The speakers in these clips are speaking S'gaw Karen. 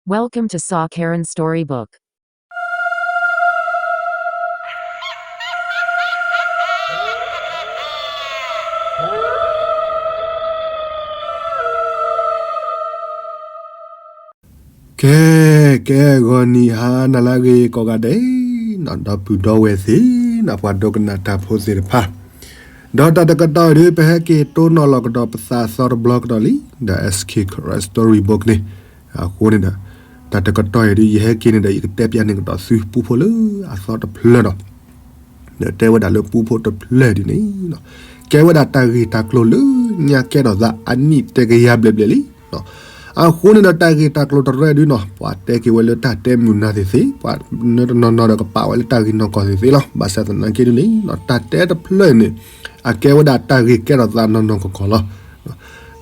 Welcome to Sa Karen Storybook. ကဲ ကဲ ဂီၤနံၤဟါနၤလၢအဂ့ၤကိးဂၤဒဲး, ဒီပုၢ်ဒီဝဲၢ်သ့ၣ်, ပှၤဒိကနၣ်တၢ်ဖိသ့ၣ်တဖၣ်, ဒီးတၢ်တကတီၢ်အံၤဒ် ပဟဲက့ၤတိၢ်နီၣ်လီၤကဒီးပသးအသီတဘျီကဒီးလံ, ဒီး S K Karen Storybook န့ၣ်, အဃိန့ၣ်ဒီး တၢ်တကတီၢ်အံၤဒ် ယဟဲက့ၤန့ၣ်ဒီး ယကတဲပျးန့ၢ်ကဒီးသုပူဖိလၢအသီတဖျၢၣ်ဒီး ဒီးတဲဝဲဒၣ်လၢပူဖိတဖျၢၣ်ဒ်န့ၣ်, ကဲဝဲဒၣ်တၢ်ဂ့ၢ်တၢ်ကျိၤလၢညါကဲထီၣ်သးအနံၣ်တကယၤဘျဲၣ်ဘျဲၣ်လံ. အဃိန့ၣ်ဒီးတၢ်ဂ့ၢ်တၢ်ကျိၤတရၢဒ်နီၤ ပှၤတဲက့ၤဝဲလၢတၢ်တဲမုာ်နၢ်သ့ၣ်သ့ၣ်, ပှၤနတနီၤနီၤဒီးကပာ်ဝဲလၢတၢ်ဂ့ၢ်နီၢ်ကီၢ်သ့ၣ်သ့ၣ်လီၤ. ဘၣ်ဆၣ်သနာ်က့ဒ်န့ၣ်, တၢ်တဲတဖျၢၣ်အံၤန့ၣ် အကဲဝဲဒၣ်တၢ်ဂ့ၢ်ကဲထီၣ်သးနီၢ်နီၢ်ကီၢ်ကီၢ်လီၤ.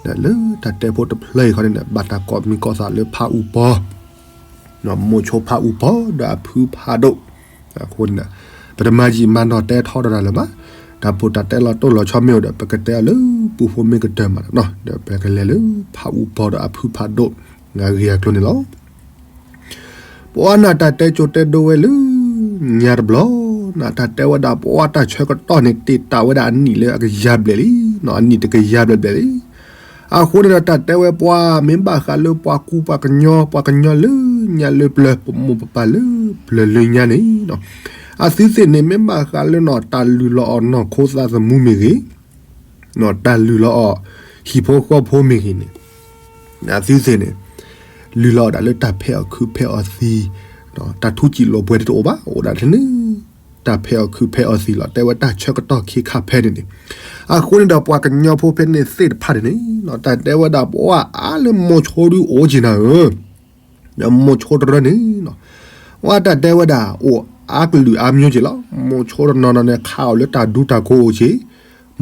ဒီးလၢတၢ်တဲဖိတဖျၢၣ်အံၤခီန့ၣ်ဒီး ဘၣ်တၢ်ကိးမံၤကိးသးလၢဖးအူပီၤ မိၤဆိဖးအူပီၤဒီးအဖုဖးဒိၣ်, အဃိန့ၣ်ဒီး ပတမၤယံာ်မၤနီၢ်တဲထီဒီးတၢ်လၢၤဘၣ်. တၢ်ဖိတၢ်တဲလီၤတိၢ်လီၤဆီမ့ၢ်အိၣ်ဒီး ပကတဲအီၤလၢပူဖိမ့ၢ်ကတၢၢ်မးဒီး ဒီးပကလဲၤလၢဖးအူပီၤဒီးအဖုဖးဒိၣ် အဂ့ၢ်အကျိၤန့ၣ်လီၤ. ပှၤနၢ်တၢ်တဲကၠိတဲဒိဝဲလၢ ညါတဘျီ, နၢ်တၢ်တဲဝဲဒၣ်ပှၤတၢ်ဆၢကတီၢ်န့ၣ် တ့ၢ်တာ်ဝဲဒၣ်အနံၣ်လၢအကယၤဘျဲၣ်လံ, အနံၣ်တကယၤဘျဲၣ်ဘျဲၣ်လံ. အဃိန့ၣ်ဒီးတၢ်တဲဝဲပှၤမ့ၢ်ဘၣ်ဃးလၢပှၤကူပှၤကညီ ပှၤကညီလၢညါလၢပျၢၤ ပမိၢ်ပပၢ်လၢပျၢၤလၢညါန့ၣ်, အသုသ့ၣ်န့ၣ်မ့ၢ်ဘၣ်ဃးလၢနီၢ်တၢ်လုၢ်လီၤအီၣ်နီၢ်ခိသးသမူမ့ၢ်ဂ့ၤ, နီၢ်တၢ်လုၢ်လီၤအီၣ်ဟံၣ်ဖိဃီဖိမ့ၢ်ဂ့ၤန့ၣ်, အသုသ့ၣ်န့ၣ် လုၢ်လီၤအီၣ်ဒၣ်လၢတၢ်ဖဲးအီၣ်ခုးဖဲးအီၣ်သံ, တၢ်ထူးစံာ်လိာ်ပှဲၤတအိၣ်ဘၣ်, အိၣ်ဒၣ်ထဲန့ၣ် တၢ်ဖဲးအီၣ်ခုးဖဲးအီၣ်သံလီၤ. တဲဝဲတၢ်ဆၢကတီၢ်ခ့ခါဖဲန့ၣ်န့ၣ်, အဃိန့ၣ်ဒီးပှၤကညီဖိဖဲန့ၣ်သ့ၣ်တဖၣ်န့ၣ်န့ၣ်, တၢ်တဲဝဲဒၣ်ပှၤအါလၢမိၤဆိဒုအိၣ်က့ၤနၤဧၢ, မိၤဆိတရၢန့ၣ်, ပှၤတၢ်တဲဝဲဒၣ် အိၣ်အါကလုာ်အါမျိုးက့ၤလီၤ. မိၤဆိတနီၤနီၤန့ၣ် ခးအီၣ်လၢတၢ်ဒူတၢ်ကိးအိၣ်က့ၤ,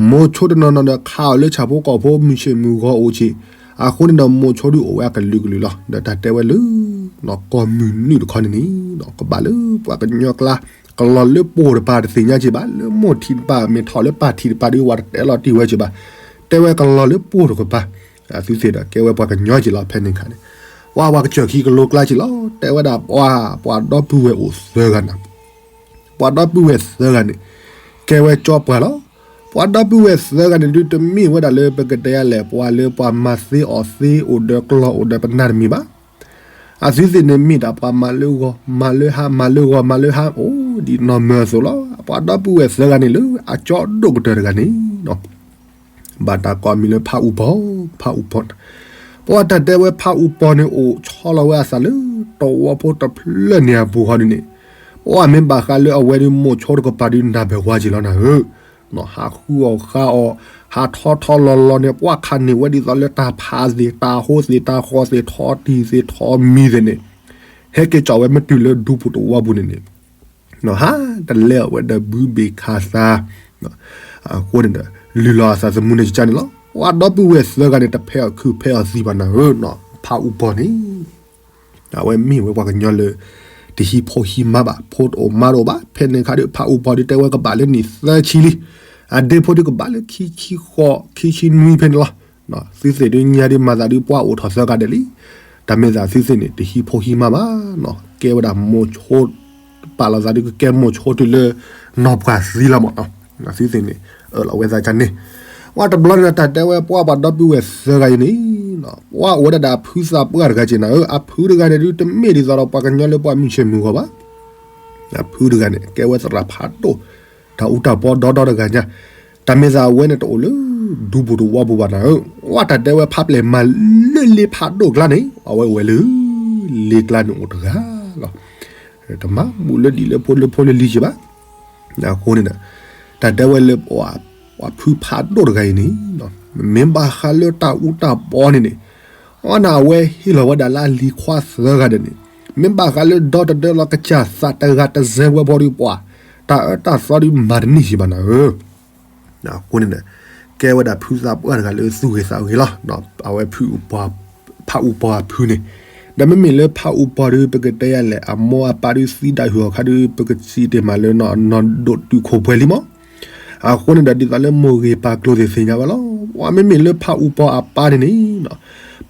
မိၤဆိတနီၤနီၤန့ၣ် ခးအီၣ်လၢဆၣ်ဖိကီၢ်ဖိမုၢ်ဆ့ၣ်မုၢ်ဂီၤအိၣ်က့ၤ, အဃိန့ၣ်ဒီးမိၤဆိဒုအိၣ်ဝဲအကလုာ်ကလုာ်လီၤ. ဒီးတၢ်တဲဝဲလၢ နီၢ်ကီၢ်မုၢ်နုာ်တခီန့ၣ်န့ၣ်, ကဘၣ်လၢပှၤကညီကျါ ကလီၤလၢပှိၢ်တပၤတသ့ၣ်ညါက့ၤဘၣ်, လၢမိၢ်ထံးတပၤ မ့ၢ်ထီၣ်လၢပၢ်ထံးတပၤဒုး ဝဲတတဲလီၤတံၢ်ဝဲက့ၤဘၣ်, တဲဝဲကလီၤလၢပှိၢ်တကပၤ, အသုသ့ၣ်ဒီးကဲဝဲပှၤကညီက့ၤလီၤဖဲန့ၣ်ခါန့ၣ်, ပှၤပှၤကစၢၢ်ခံကလိကျါက့ၤလီၤ. တဲဝဲဒၣ်ပှၤ ပှၤဒီပုၢ်ဝဲၢ်အိၣ်သၢဂၤနၤ, ပှၤဒီပုၢ်ဝဲၢ်သၢဂၤန့ၣ် ကဲဝဲကၠီပှၤလီၤ. ပှၤဒီပုၢ်ဝဲၢ်သၢဂၤန့ၣ်ဒုးတမ့ၢ်ဝဲဒၣ်လၢပကတဲယၤလဲၣ် ပှၤလၢပှၤမၤသ့အီၣ်သ့အိၣ်ဒီးကျီၢ်အိၣ်ဒီးပနၢ်တမံၤဘၣ်. အသုသ့ၣ်န့ၣ်မ့ၢ်ဒၣ်ပှၤမၤလၢဂီၤ မၤလၢဟါ မၤလၢဂီၤ မၤလၢဟါ အိၣ်ဒံးနီၢ်မၢအသိးလီၤ. ပှၤဒီပုၢ်ဝဲၢ်သၢဂၤန့ၣ်လၢအကၠီဒိၣ်ကတၢၢ်တဂၤန့ၣ် ဘၣ်တၢ်ကိးမံၤလၢဖးအူပီၤ, ဖးအူပီၤန့ၣ်, ပှၤတၢ်တဲဝဲဖးအူပီၤန့ၣ် အိၣ်ဆီလီၤဝဲအသးလၢ တဝီဖိတဖျၢၣ်န့ၣ်အပူၤဃီဒုးန့ၣ်, ပှၤမ့ၢ်ဘၣ်ဃးလၢအဝဲဒုးမိၤဆိတကပၤဒုးနၢ်ပၢၢ်ဝါက့ၤလီၤနၤဧၢ, ဟးဃုအီၣ်ဃါအီၣ်, ဟးထီထီလီၤလီၤန့ၣ် ပှၤခးန့ၢ်ဝဲဒ်သိးလၢတၢ်ဖးသ့ၣ် တၢ်ဟိသ့ၣ် တၢ်ဃီသ့ၣ် ထီတံၤသ့ၣ် ထီမံၤသ့ၣ်န့ၣ်, ဟဲက့ၤကၠီၣ်ဝဲမ့ၢ်တုၤလၢဒူပူၤတဝီပူၤန့ၣ်န့ၣ် ဟးတလဲအီၣ်ဝဲဒီးဘုဘ့ၣ်ခးသး, အဃိန့ၣ်ဒီး လုၢ်လီၤအသးသမူန့ၣ်ကကါန့ၣ်လီၤ. ပှၤဒီပုၢ်ဝဲၢ်သၢဂၤန့ၣ် တဖဲးအီၣ်ခုးဖဲးအီၣ်သံဘၣ်နၤဧၢ, ဖးအူပီၤန့ၣ် အဝဲမ့ၢ်ဝဲပှၤကညီလၢ တဟံးဖိဟံးမါဘၣ်, ဖိတအိၣ်မါတအိၣ်ဘၣ်. ဖဲန့ၣ်အခါဒီး ဖးအူပီၤဒုးတဲဝဲကဘၣ်လၢနံၣ်သၢဆံလံ. အဒ့ဖိဒုးကဘၣ်လၢခံဆံဃိး ခံဆံနွံဖဲန့ၣ်လီၤ. သုသ့ၣ်ဒုးညါဒုးမၤသးဒုးပှၤအိၣ်ထီၣ်သၢဂၤဒဲးလံ. တၢ်မ့ၢ်သးသုသ့ၣ်န့ၣ် တဟံးဖိဟံးမါဘၣ်. ကဲဝဲဒၣ်မိၤဆိ ပာ်လီၤသးဒုးကကဲမိၤဆိတုၤလၢ နီၢ်ပှၢ်သံလီၤမး. သုသ့ၣ်န့ၣ် အၢၣ်လီၤဝဲသးကန့ၣ်, ပှၤတဘျီန့ၣ်ဒီးတၢ်တဲဝဲပှၤပှၤဒီပုၢ်ဝဲၢ်သၢဂၤအံၤန့ၣ် ပှၤအိၣ်ဝဲဒၣ်ဒီးအဖုသးပှၢ်တဂၤက့ၤနၤဧၢ, အဖုတဂၤန့ၣ်ဒုးတမ့ၢ်ဒ်သိးဒီးပှၤကညီလၢပှၤမုၢ်ဆ့ၣ်မုၢ်ဂီၤဘၣ်. အဖုတဂၤန့ၣ် ကဲဝဲသရၣ်ဖးဒိၣ်, တၢ်အူတၢ်ပီဒီဒီတဂၤညါ, တၢ်မ့ၢ်သးအဝဲန့ၣ်တအိၣ်လၢ ဒူပူၤတဝီပူၤဘၣ်နၤဧၢ, ပှၤတၢ်တဲဝဲဖးပျဲၢ်မၤလၢလ့ဖးဒိၣ်ကျါန့ၣ် အဝဲအိၣ်ဝဲလၢ လ့ကျါန့ၣ်အိၣ်တဂၤလီၤ. တမၤဘူၣ်လၢဒံးလၢဖိလၢဖိလၢလံၤက့ၤဘၣ်. အဃိန့ၣ်ဒီး တၢ်တဲဝဲလၢ ပှၤဖုဖးဒိၣ်တဂၤအံၤန့ၣ် မ့ၢ်ဘၣ်ဃးလၢတၢ်အူတၢ်ပီန့ၣ်န့ၣ်, အဝဲဟ့ၣ်လီၤဝဲဒၣ်လၢအလံၤခွါသၢဂၤဒဲးန့ၣ်, မ့ၢ်ဘၣ်ဃးလၢဒီတဒၢလီၤကစၢ်သးတဂၤတစဲးဝဲဘီဒုးပှၤ, တၢ်အၢတၢ်သီဒုးမၤတန့ၢ်က့ၤဘၣ်နၤဧၢ. အဃိန့ၣ်ဒီး ကဲဝဲဒၣ်ဖုသးပှၢ်တဂၤလၢသူၣ်ဂ့ၤသးဂ့ၤလီၤ. အဝဲဖု ဖးအူပီၤအဖုန့ၣ်, ဒီးမ့မ့ၢ်လၢဖးအူပီၤဒုး ပကတဲယၤလဲၣ် အမိၢ်အပၢ်ဒုးသံဒၣ်ဟုၣ်အီၤခါဒုး ပကစံးတ့ၢ်မးလၢနီၢ်ဒိၣ်တုာ်ခိၣ်ပှဲၤလံမး. အဃိန့ၣ်ဒီးဒ်သိးလၢမိၢ်ဂ့ၤပၢ်ကျိၤသ့ၣ်သ့ၣ်ညါဝဲလီၤ. ပှၤမ့မ့ၢ်လၢဖးအူပီၤအပၢ်န့ၣ်န့ၣ်,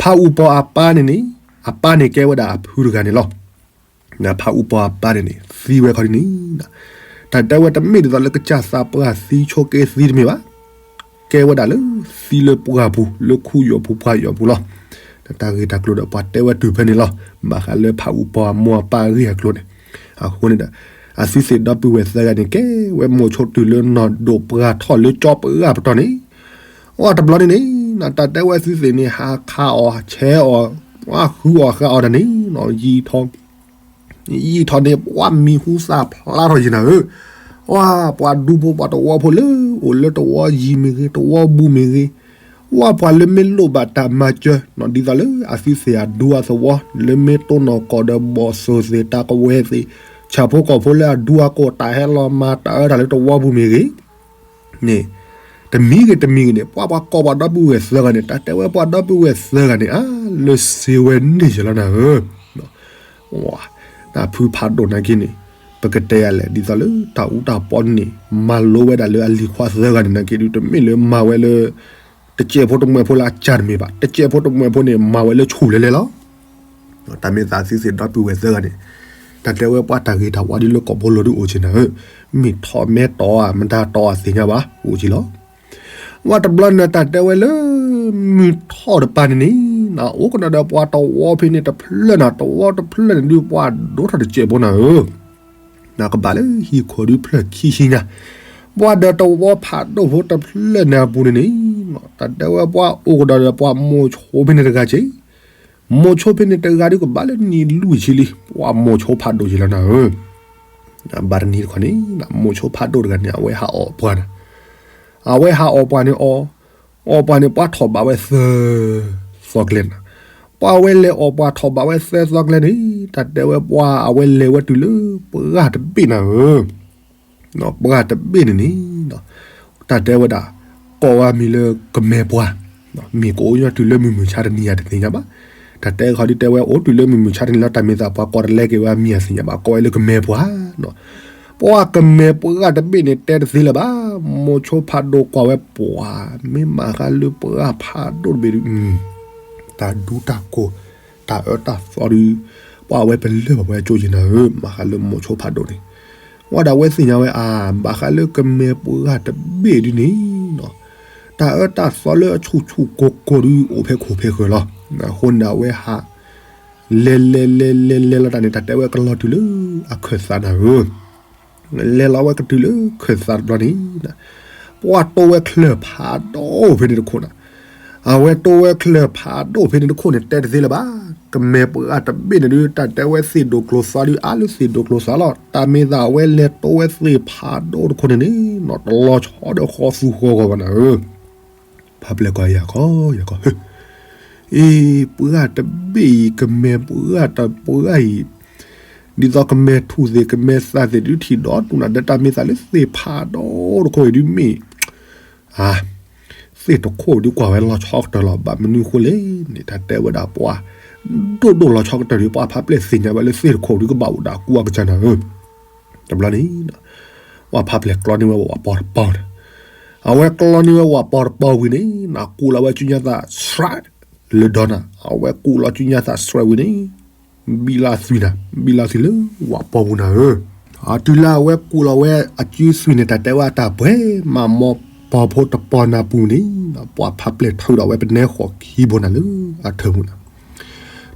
ဖးအူပီၤအပၢ်န့ၣ်န့ၣ် အပၢ်န့ၣ်ကဲဝဲဒၣ်အဖုတဂၤန့ၣ်လီၤ. ဖးအူပီၢ်အပၢ်န့ၣ်န့ၣ် သံဝဲခီဒ်န့ၣ်, တၢ်တဲဝဲတမ့ၢ်ဒ်သိးလၢကစၢ်သးပှၢ်သံဆိးက့သံတမ့ၢ်ဘၣ်, ကဲဝဲဒၣ်လၢသံလၢပှၢ်ပူၤ လၢခူယီၤပူၤပှၢ်ယီၤပူၤလီၤ. တၢ်ဂ့ၢ်တၢ်ကျိၤဒီးပှၤတဲဝဲတုၤဖဲန့ၣ်လီၤ. ဘၣ်ဃးလၢဖးအူပီၢ်အမိၢ်အပၢ်အဂ့ၢ်အကျိၤန့ၣ်, အဃိန့ၣ်ဒီး အသုသ့ၣ်ဒီပုၢ်ဝဲၢ်သၢဂၤန့ၣ် ကဲဝဲမိၤဆိတုၤလၢနီၢ်ဒိၣ်ပှၢ်ထီၣ်လၢကၠီပှၢ်ပတီၢ်န့ၣ်, အတဘျီန့ၣ်န့ၣ် တၢ်တဲဝဲသုသ့ၣ်န့ၣ် ဟးခးအီၤဆဲးအီၤ, ပှၤဃုအီၤဃာ်အီၤတၢ်န့ၣ် ယံာ်ထီၣ် ယံာ်ထီၣ်န့ၣ် ပှၤမံၤဟူသၣ်ဖျါထီၣ်ယံၤနၤဧၢ, ပှၤဒူဖိပှၤသဝီဖိလၢအိၣ်လၢတဝီယံၤမ့ၢ်ဂ့ၤ တဝီဘူၣ်မ့ၢ်ဂ့ၤ, ပှၤလၢမ့ၢ်လိၣ်ဘၣ်တၢ်မၤစၢၤ ဒ်သိးလၢအသုသ့ၣ်အဒူအသဝီ လၢမ့ၢ်တိၢ်နီၢ်ကီၢ်ဒီးဘီၣ်စိၣ်သ့ၣ် တၢ်ကဝဲၤသ့ၣ် ဆၣ်ဖိကီၢ်ဖိလၢအဒူအကိၢ်တၢ်ဟဲလီၤမၤတၢ်အၢတၢ်လၢတဝီဘူၣ်မ့ၢ်ဂ့ၤ န့ၣ်, တမံၤဂ့ၤတမံၤဂ့ၤန့ၣ် ပှၤပှၤကိးပှၤဒီပုၢ်ဝဲၢ်သၢဂၤန့ၣ် တၢ်တဲဝဲပှၤဒီပုၢ်ဝဲၢ်သၢဂၤန့ၣ် အါလၢစ့ဝဲန့ၢ်ယလီၤနၤဧၢ, တၢ်ဖုဖးဒိၣ်နာ်က့န့ၣ် ပကတဲယၤလဲၣ် ဒ်သိးလၢတၢ်အူတၢ်ပီန့ၣ် မၤလိဝဲဒၣ်လၢအလံၤခွါသၢဂၤန့ၣ်နာ်က့ဒုး တမ့ၢ်လၢမၤဝဲလၢ တစဲးဖိတမှဲးဖိလၢအစၢ်တမ့ၢ်ဘၣ်, တစဲးဖိတမှဲးဖိန့ၣ် မၤဝဲလၢဆူၣ်လဲၤလဲၤလီၤ. တၢ်မ့ၢ်သးသုသ့ၣ်ဒီပုၢ်ဝဲၢ်သၢဂၤန့ၣ် တၢ်တဲဝဲပှၤတၢ်ဂ့ၤတၢ်ဝါဒ်လၢကီၢ်ဖိလီၤဒုးအိၣ်က့နၤဧၢ, မ့ၢ်ထီၣ်မဲထီၣ်ဧါ မတၤထီၣ်ဧါသ့ၣ်ညါဘၣ် အိၣ်က့လီၤ. ဝဲတဘျီန့ၣ် တၢ်တဲဝဲလၢ မုၢ်ထီၣ်တပၤန့ၣ်န့ၣ် အိၣ်ကဒီးဒီးပှၤတဝီဖဲန့ၣ်တဖျၢၣ်နၤ တဝီတဖျၢၣ်န့ၣ်ဒုး ပှၤဒိၣ်ထီၣ်တစဲးဖိနၤဧၢ ကဘၣ်လၢဟံၣ်ခိၣ်ဒုးဖျၢၣ်ခံဆံညါ, ပှၤဒီးတဝီဖးဒိၣ်ဖိတဖျၢၣ်န့ၣ်အပူၤန့ၣ်န့ၣ် တၢ်တဲဝဲပှၤအိၣ်ကဒီးဒီးပှၤမိၤဆိဖဲန့ၣ်တဂၤက့, မိၤဆိဖဲန့ၣ်တဂၤဒုးကဘၣ်လၢနံၣ်လွံၢ်ဆံလံ ပှၤမိၤဆိဖးဒိၣ်က့လီၤနၤဧၢ, ဘၣ်တနံၤတခီန့ၣ် မိၤဆိဖးဒိၣ်တဂၤန့ၣ် အဝဲဟးအီၣ်ပှၤနၤ အဝဲဟးအီၣ်ပှၤန့ၣ်အီၤ, အီၣ်ပှၤန့ၣ် ပှၤထီၣ်ဘးဝဲသၢသီကျဲနၤ, ပှၤဝဲလဲၤအီၣ်ပှၤထီၣ်ဘးဝဲသၢသီကျဲန့ၣ် တၢ်တဲဝဲပှၤအဝဲလဲၤဝဲတုၤလၢပှၢ်တဘ့ၣ်နၤဧၢ, ပှၢ်တဘ့ၣ်န့ၣ်န့ၣ် တၢ်တဲဝဲဒၣ် ကိးဝဲမံၤလၢကမဲပှၢ်, မ့ၢ်ကအိၣ်ညီတုၤလၢမုၢ်မုၢ်ဆါတနံၤဧါတသ့ၣ်ညါဘၣ်, တၢ်တဲခီဒုးတဲဝဲအိၣ်တုၤလၢမုၢ်မုၢ်ဆါတနံၤလီၤ တၢ်မ့ၢ်သးပှၤကိးတလဲက့ၤဝဲအမံၤအသ့ၣ်ညါဘၣ် ကိးဝဲလၢကမဲပှၢ် ပှၢ်ကမဲပှၢ်တဘ့ၣ်န့ၣ် တဲတသ့လၢၤဘၣ်, မိၤဆိဖးဒိၣ်ကွၢ်ဝဲပှၢ် မ့ၢ်မၤဃါလၢပှၢ်ဖးဒိၣ်တဘ့ၣ်ဒုး, တၢ်ဒူတၢ်ကိၢ် တၢ်အၢတၢ်သီဒုး, ပှၢ်ဝဲပလၢၢ်ဘၣ်ဝဲကၠိယံၤနၤဧၢ, မၤဃါလၢမိၤဆိဖးဒိၣ်န့ၣ်, ဝဲဒၣ်ဝဲသ့ၣ်ညါဝဲအါ ဘၣ်ဃးလၢကမဲပှၢ်တဘ့ၣ်ဒုးန့ၣ် တၢ်အၢတၢ်သီလၢအဆူၣ်ဆူၣ်ကိၢ်ကိၢ်ဒုး အိၣ်ဖဲခိၣ်ဖဲဃၢၤလီၤ. အဃိန့ၣ်အဝဲဟး လဲၤလဲၤလဲၤလဲၤလဲၤလီၤတၢ်န့ၣ် တၢ်တဲဝဲကလီၤတုၤလၢအခၢၣ်သးနၤဧၢ, လဲၤလီၤဝဲကတုၤလၢခၢၣ်သးတဘျီန့ၣ် ပှၢ်တိဝဲချၢၣ်ဖးဒိၣ်ဖဲန့ၣ်တခိၣ်နၤ, အဝဲတိဝဲချၢၣ်ဖးဒိၣ်ဖဲန့ၣ်တခိၣ်န့ၣ် တဲတသ့လၢၤဘၣ်, ကမဲပှၢ်တဘ့ၣ်န့ၣ်ဒုး တၢ်တဲဝဲသ့ၣ်ဒိၣ်ကျိၤသီဒုး အါလၢသ့ၣ်ဒိၣ်ကျိၤသီလီၤ. တၢ်မ့ၢ်သးအဝဲလဲၤတိဝဲသ့ၣ်ဖးဒိၣ်တခိၣ်န့ၣ်န့ၣ် တလီၤဆီဒီးဃီသူဃီဂီၤဘၣ်နၤဧၢ. ဖးပျဲၢ်ကီယၤကီယၤကီ, အ့ ပှၢ်တဘ့ၣ်အံၤ ကမဲပှၢ်တပှၢ်အံၤ, ဒ်သိးကမဲထူၣ်သ့ၣ် ကမဲသၣ်သ့ၣ်ဒုးထံၣ်ဒီးတူၢ်နၤ ဒီးတၢ်မ့ၢ်သးလၢသ့ၣ်ဖးဒိၣ်တခိၣ်အံၤဒုးမ့ၢ် အါ သ့ၣ်တခိၣ်ဒုးကွၢ်ဝဲလီၤဆီကတၢၢ်လီၤ. ဘၣ်မနုၤအဃိလဲၣ်န့ၣ် တၢ်တဲဝဲဒၣ်ပှၢ် ဒိၣ်ဒိၣ်လီၤဆီကတၢၢ်ဒီး ပှၢ်ဖးပျဲၢ်သ့ၣ်ညါဝဲလၢသ့ၣ်တခိၣ်ဒုးကဘၣ်အိၣ်ဒီးအကူအကစၢ်နၤဧၢ. တဘျီန့ၣ် ပှၢ်ဖးပျဲၢ်ကျီန့ၢ်ဝဲဝးပီတပီန့ၣ်, အဝဲကျီန့ၢ်ဝဲဝးပီတပီဝံၤန့ၣ် နကူးလီၤဝဲစုညါသးစှဲး လၢဒီနၤ, အဝဲကူးလီၤစုညါသးစှဲးဝံၤန့ၣ် ဘံလီၤသွံၣ်နၤ, ဘံလီၤသွံၣ်လၢဝးပီပူၤနၤဧၢ. အတုၤလၢအဝဲကူးလီၤဝဲအစုသွံၣ်န့ၣ် တၢ်တဲဝဲအတၢ်ပှဲၤမး မီပီဖိတပီနၤပူၤန့ၣ် ပှၢ်ဖးပျဲၢ်ထုးဒီးဝဲပနဲဃီၤခံဘိနၤလၢအထၢၣ်ပူၤနၤ,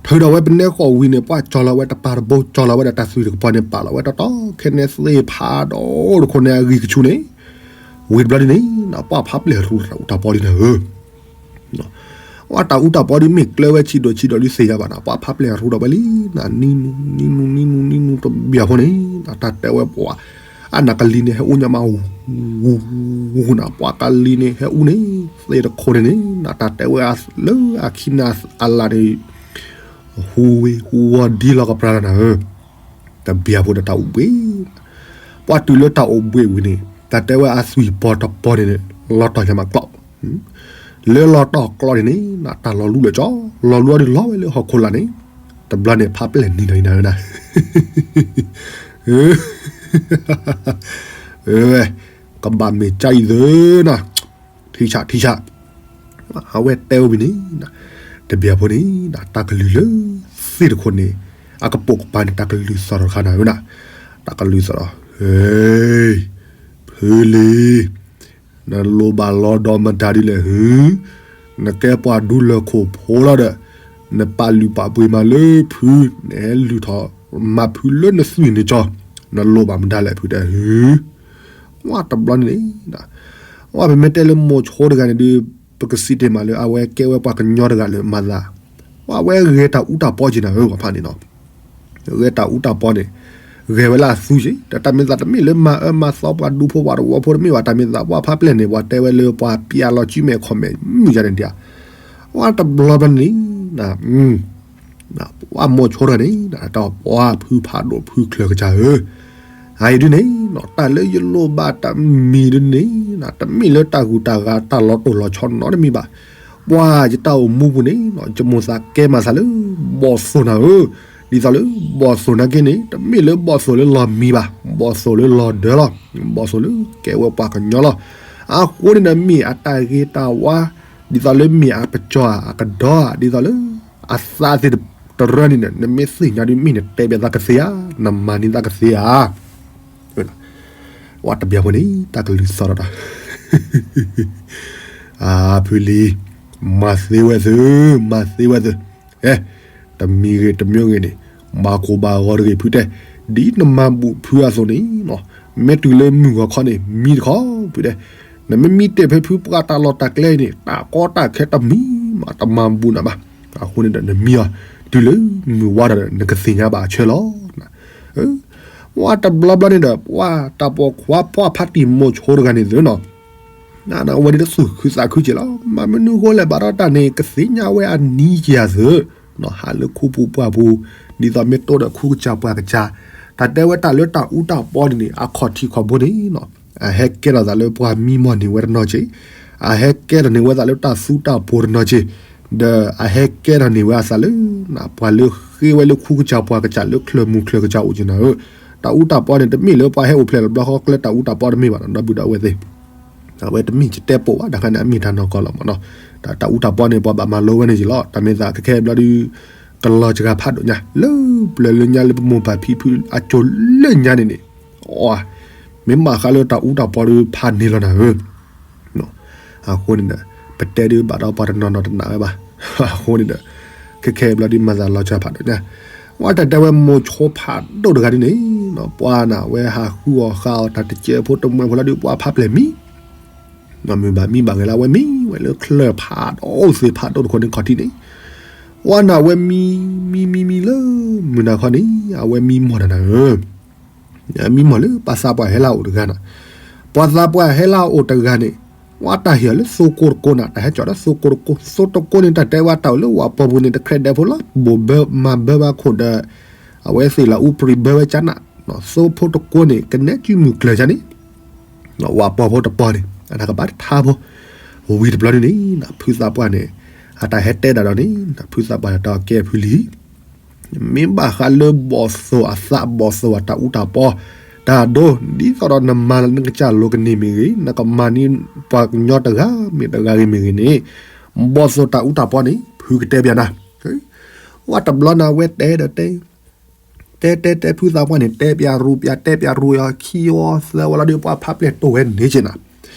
ထုးဒီးဝဲပနဲဃီၤဝံၤန့ၣ် ပှၢ်ကၠီလီၤဝဲတပၤတဘိ ကၠီလီၤဝဲဒီးတၢ်သွံၣ်တကပီၤန့ၣ် ပာ်လီၤဝဲတီတီ ခဲန့ၣ်သ့ၣ်ဖးဒိၣ်တခိၣ်န့ၣ်အဂံၢ်ကဆူၣ်န့ၣ်, ဝံၤတဘျီဒ်န့ၣ် ပှၢ်ဖးပျဲၢ်ထုးတၢ်အူတၢ်ပီဒ်နၤဧၢ. ပှၢ်တၢ်အူတၢ်ပီဒ်မ့ၢ်ကျၢၤဝဲဆံးဒိၣ်ဆံးဒိၣ်ဒ်သ့ၣ်ညါဘၣ်နၤ ပှၢ်ဖးပျဲၢ်ထုးဒီးဝဲလံနၤ နံနူ နံနူ နံနူ နံနူတဘျီဖိန့ၣ် တၢ်တဲဝဲပှၢ် အနကလံၤန့ၣ်ဟဲအူညါမး ဝူဝူနၤ ပှၢ်ကလံၤန့ၣ်ဟဲအူန့ၣ် သ့ၣ်တခိၣ်န့ၣ်န့ၣ် တၢ်တဲဝဲလၢအခံန့ၣ်အလၢ်န့ၣ် ဟူဝ့ၤဟူဝီၤဒ်လီၤကပြၤလီၤနၤဧၢ. တဘျီဖိဒီးတၢ်အိၣ်ဘှံး ပှၢ်တုၤလၢတၢ်အိၣ်ဘှံးဝံၤန့ၣ် တၢ်တဲဝဲအသွံၣ်ပီတပီန့ၣ်န့ၣ် လီၤတီၢ်ညါမးကျီၢ် လၢလီၤတီၢ်ကျီၢ်န့ၣ်န့ၣ် တၢ်လီၤလူလၢကၠီ လီၤလူအီၤဒုးလီၤဝဲလၢဟီၣ်ခိၣ်လာ်န့ၣ် တဘျီန့ၣ် ဖးပျဲၢ်နံၤဒီးနၤဧၢနၤ ကဘၣ်မ့ၢ်ကၠါအံၤသၢနၤ ထံဆးထံဆး အဝဲတဲဝဲဝံၤန့ၣ် တဘျီဖိန့ၣ် တၢ်ကလုၢ်လၢ သ့ၣ်တခိၣ်န့ၣ် အကပိာ်ကပၤန့ၣ် တၢ်ကလုၢ်သီၣ်ထီၣ်တခါနၤဧၢ, တၢ်ကလုၢ်သီၣ်ထီၣ်, ဟ့, ဖုလံၤ, နလိၣ်ဘၣ်လီၤဒီးမတၤဒ်လဲၣ်ဟု, နကဲပှၤဒူလၢၢ်ခိၣ်ဖိလီၤဒီး နပာ်လုၢ်ပာ်ပှ့ၤမးလၢဖု, နဟဲလုၢ်ထီၣ်မၤဖုလၢနသွံၣ်နကၠီ, နလိၣ်ဘၣ်မတၤလဲၣ်ဖုတဲဟု, ဝဲတဘျီန့ၣ်န့ၣ် ဝဲပမ့ၢ်တဲလၢမိၤဆိတဂၤန့ၣ်ဒုး ပကစံးတ့ၢ်မးလၢအဝဲကဲဝဲပှၤကညီတဂၤလၢမၤသး, ဝဲဂဲၤတၢ်အူတၢ်ပီက့ၤနၤဧၢ ပှၤဖးန့ၣ်နီၤ, ဂဲၤတၢ်အူတၢ်ပီန့ၣ် ဂဲၤဝဲလၢအသူက့ၤ ဒီးတၢ်မ့ၢ်သးတမ့ၢ်လၢမၤအၢမၤသီပှၤဒူဖိပှၤသဝီဖိတမ့ၢ်ဘၣ်, တၢ်မ့ၢ်သးပှၤဖးပျဲၢ်န့ၣ် ပှၤတဲဝဲလၢပှၤပျဲလီၤစုမဲာ်ခီၣ်မဲာ်မုၢ်ယါန့ၣ်ဒံးဧါ, ဝဲတဘျီဘျီန့ၣ် ပှၤမိၤဆိတဂၤန့ၣ် တၢ်ပှၤဖုဖးဒိၣ်ဖုချၢၣ်ကစၢ်ဧၢ, အအံၤဒုန့ၣ် တၢ်လၢယလိၣ်ဘၣ်တၢ်မံၤဒုန့ၣ် တမ့ၢ်လၢတၢ်ဂုၤတၢ်ဂၤတၢ်လီၤတိၢ်လီၤဆီနီတမံၤဘၣ်, ပှၤယတၢ်အိၣ်မူပူၤန့ၣ် ယမိၣ်သးကဲမၤသးလၢ ဘီၣ်သိၣ်နၤဧၢ, ဒ်သိးလၢ ဘီၣ်သိၣ်နာ်က့န့ၣ် တမ့ၢ်လၢဘီၣ်သိၣ်လၢလီၢ်မံၤဘၣ်, ဘီၣ်သိၣ်လၢလီၢ်ဒၢလီၤ, ဘီၣ်သိၣ်လၢကဲဝဲပှၤကညီလီၤ, အဃိန့ၣ်ဒီး မ့ၢ်အတၢ်ဂ့ၤတၢ်ဝါ, ဒ်သိးလၢမ့ၢ်အပစီၢ်အကဒီဧါ, ဒ်သိးလၢ အသးသ့ၣ်တရၢန့ၣ်ဒီး နမ့ၢ်သ့ၣ်ညါဒုးမ့ၢ်နတဲဘၣ်သးကသ့ဧါ, နမၤန့ၢ်သးကသ့ဧါ, ဝဲတဘျီဖိန့ၣ် တၢ်ကလုၢ်သီၣ်ထီၣ်ဒီး အဖုလံၤ, မၤသ့ဝဲသု, မၤသ့ဝဲသု, ဟဲ, တမံၤဂ့ၤတမံၤဂ့ၤန့ၣ် ဘၣ်ကိၢ်ဘၣ်ဂီၤတဂ့ၤဖုတဲ, ဒ်နမၤဘူးဖုအသိးန့ၣ်, မ့ၢ်တုၤလၢမုၢ်ဂီၤခီန့ၣ် မံတခီဖုတဲ, နမ့ၢ်မံတဲာ်ဖဲဖုပှၤတၢ်လီၢ်တၢ်ကျဲအံၤန့ၣ် တၢ်ကီတၢ်ခဲတမံၤမး တမၤဘူးနၤဘၣ်, အဃိန့ၣ်ဒီးနမံအီၤ တုၤလၢမုၢ်ဝါဒီးနကသ့ၣ်ညါဘၣ်အဆၢလီၤ. ဝဲတဘျီဘျီန့ၣ်ဒီး ပှၤတၢ်ပိာ်ခွါပှၢ်ဖးတံၢ်မိၤဆိတဂၤန့ၣ်သုနီၤ အဝဲဒ်တသူၣ်ခုသးခုက့ၤလီၤ. မ့ၢ်မနုၤဃိလဲၣ် ဘၣ်ဒီးတၢ်န့ၣ် ကသ့ၣ်ညါဝဲအနံၤက့ၤအသု, ဟးလၢခူပူၤပှၢ်ပူၤ, ဒ်သိးမ့ၢ်တိၢ်ဒီးခူကစၢ်ပှၢ်ကစၢ်, တၢ်တဲဝဲတၢ်လၢတၢ်အူတၢ်ပီန့ၣ်န့ၣ် အခီၣ်ထံးခီၣ်ဘိန့ၣ်, အဟဲကဲထီၣ်သးလၢပှၤမံမီၢ်န့ၢ်ဝဲတနီၤက့ၤ, အဟဲကဲထီၣ်န့ၢ်ဝဲသးလၢတၢ်သူတၢ်ပိၤတနီၤက့ၤ, ဒီးအဟဲကဲထီၣ်န့ၢ်ဝဲအသးလၢ ပှၤလၢဃ့ဝဲလၢခူကစၢ်ပှၢ်ကစၢ်လၢချၢၣ်မူချၢၣ်ကစၢ်အိၣ်က့ၤနၤဧၢ, တၢ်အူတၢ်ပီန့ၣ် တမ့ၢ်လၢပှၤဟဲအိၣ်ဖျဲၣ်လီၤဘျီဃီကျဲတၢ်အူတၢ်ပီတမ့ၢ်ဘၣ်နီၤ ဒီပုၢ်ဒီဝဲၢ်သ့ၣ်, အဝဲတမ့ၢ်ယတဲပိာ်ဘၣ် တခါန့ၣ် အမ့ၢ်တၢ်နီၢ်ကီၢ်လီၤမ့ၢ်နီၤ, တၢ်အူတၢ်ပီန့ၣ် ပှၤဘၣ်မၤလိဝဲန့ၣ်က့ၤလီၤ. တၢ်မ့ၢ်သးခဲခဲဘျီဒုး ကလီၤစှၤဖးဒိၣ်ညါ လၢပျၢၤလၢညါလၢပမိၢ်ပၢ်ဖံဖုအစိၤလၢညါန့ၣ်န့ၣ်, အီ, မ့ၢ်ဘၣ်ဃးလၢတၢ်အူတၢ်ပီဒုးဖးန့ၢ်လီၤနၤဧၢ အဃိန့ၣ်ဒီး ပတဲဒုးဘၣ်ဒီးပှၤတနီၤနီၤတနာ်ဝဲဘၣ်. အဃိန့ၣ်ဒီး ခဲခဲဘျီဒုးမၤသးလီၤစှၤဖးဒိၣ်ညါ, ဝဲတၢ်တဲဝဲမိၤဆိဖးဒိၣ်တဂၤဒ်န့ၣ်, ပှၤန့ၣ် အဝဲဟးဃုအီၣ်ဃုအီတၢ်တစဲးဖိတမှဲဖိလီၤဒုး ပှၤဖးပျဲၢ်မံ မ့ၢ်ဘၣ်မံဘၣ်ဂ့ၤလၢအဝဲမံဝဲလၢချၢၣ်ဖးဒိၣ်သ့ၣ်ဖးဒိၣ်တခိၣ်န့ၣ်ခီၣ်ထံးန့ၣ်, ပှၤန့ၣ် အဝဲမံ, မံမံမံလၢ မုၢ်နၤခီန့ၣ် အဝဲမံမီၢ်တၢ်နၤဧၢ မံမီၢ်လၢပှၤသးပှၢ်ဟဲလၢအအိၣ်တဂၤနီၤ, ပှၤသးပှၢ်ဟဲလၢအအိၣ်တဂၤန့ၣ်, ဝဲတၢ်ဟ့ၣ်အီၤလၢသိကိတကိနၤ, တၢ်ဟဲကၠီဒီးသိကိတကိ, သိတကိန့ၣ် တၢ်တဲဝဲတၢ်အိၣ်လၢဝၤပီပူၤန့ၣ် တခရဲၣ်ဒဲးဖိလီၤ, ဘိၣ်ဘၢမၤဘၢဘၣ်ခိၣ်ဒီး အဝဲသ့ၣ်လီၤအူပြံဘၢဝဲကၠါနး, သိဖိတကိန့ၣ် ကနဲကုမုၢ်ကျၢၢ်ကၠါန့ၣ် ဝၤပီဖိတပီၤန့ၣ် အတၢ်ကဘၣ်တထါဖိ, ဝံၤတဘျီန့ၣ်န့ၣ် ဖုသးပှၢ်န့ၣ် အတၢ်ဟဲတဲဒၣ်ဒီးန့ၣ် ဖုသးပှၢ်တၢ်ကဲဖုလံၤ မ့ၢ်ဘၣ်ဃးလၢဘီၣ်သိၣ်အသး ဘီၣ်သိၣ်အတၢ်အူတၢ်ပီ, တၢ်ဒိ ဒ်သိးဒီးနမၤနကစၢ်လိၤကန့ၢ်မ့ၢ်ဂ့ၤ, နကမၤန့ၢ်ပှၤကညီတဂၤမ့ၢ်တဂၤဂ့ၤမ့ၢ်ဂ့ၤန့ၣ်, ဘီၣ်သိၣ်တၢ်အူတၢ်ပီန့ၣ် ဖုကတဲပျးနၤ. ဝဲတဘျီန့ၣ် အဝဲတဲဒီးတဲ တဲတဲတဲ ဖုသးပှၢ်န့ၣ် တဲပျးရူပျး တဲပျးရူအီၤခံဝီသၢဝီလီၤဒုး ပှၤဖးပျဲၢ်တိၢ်ဝဲန့ၣ်က့နၤ,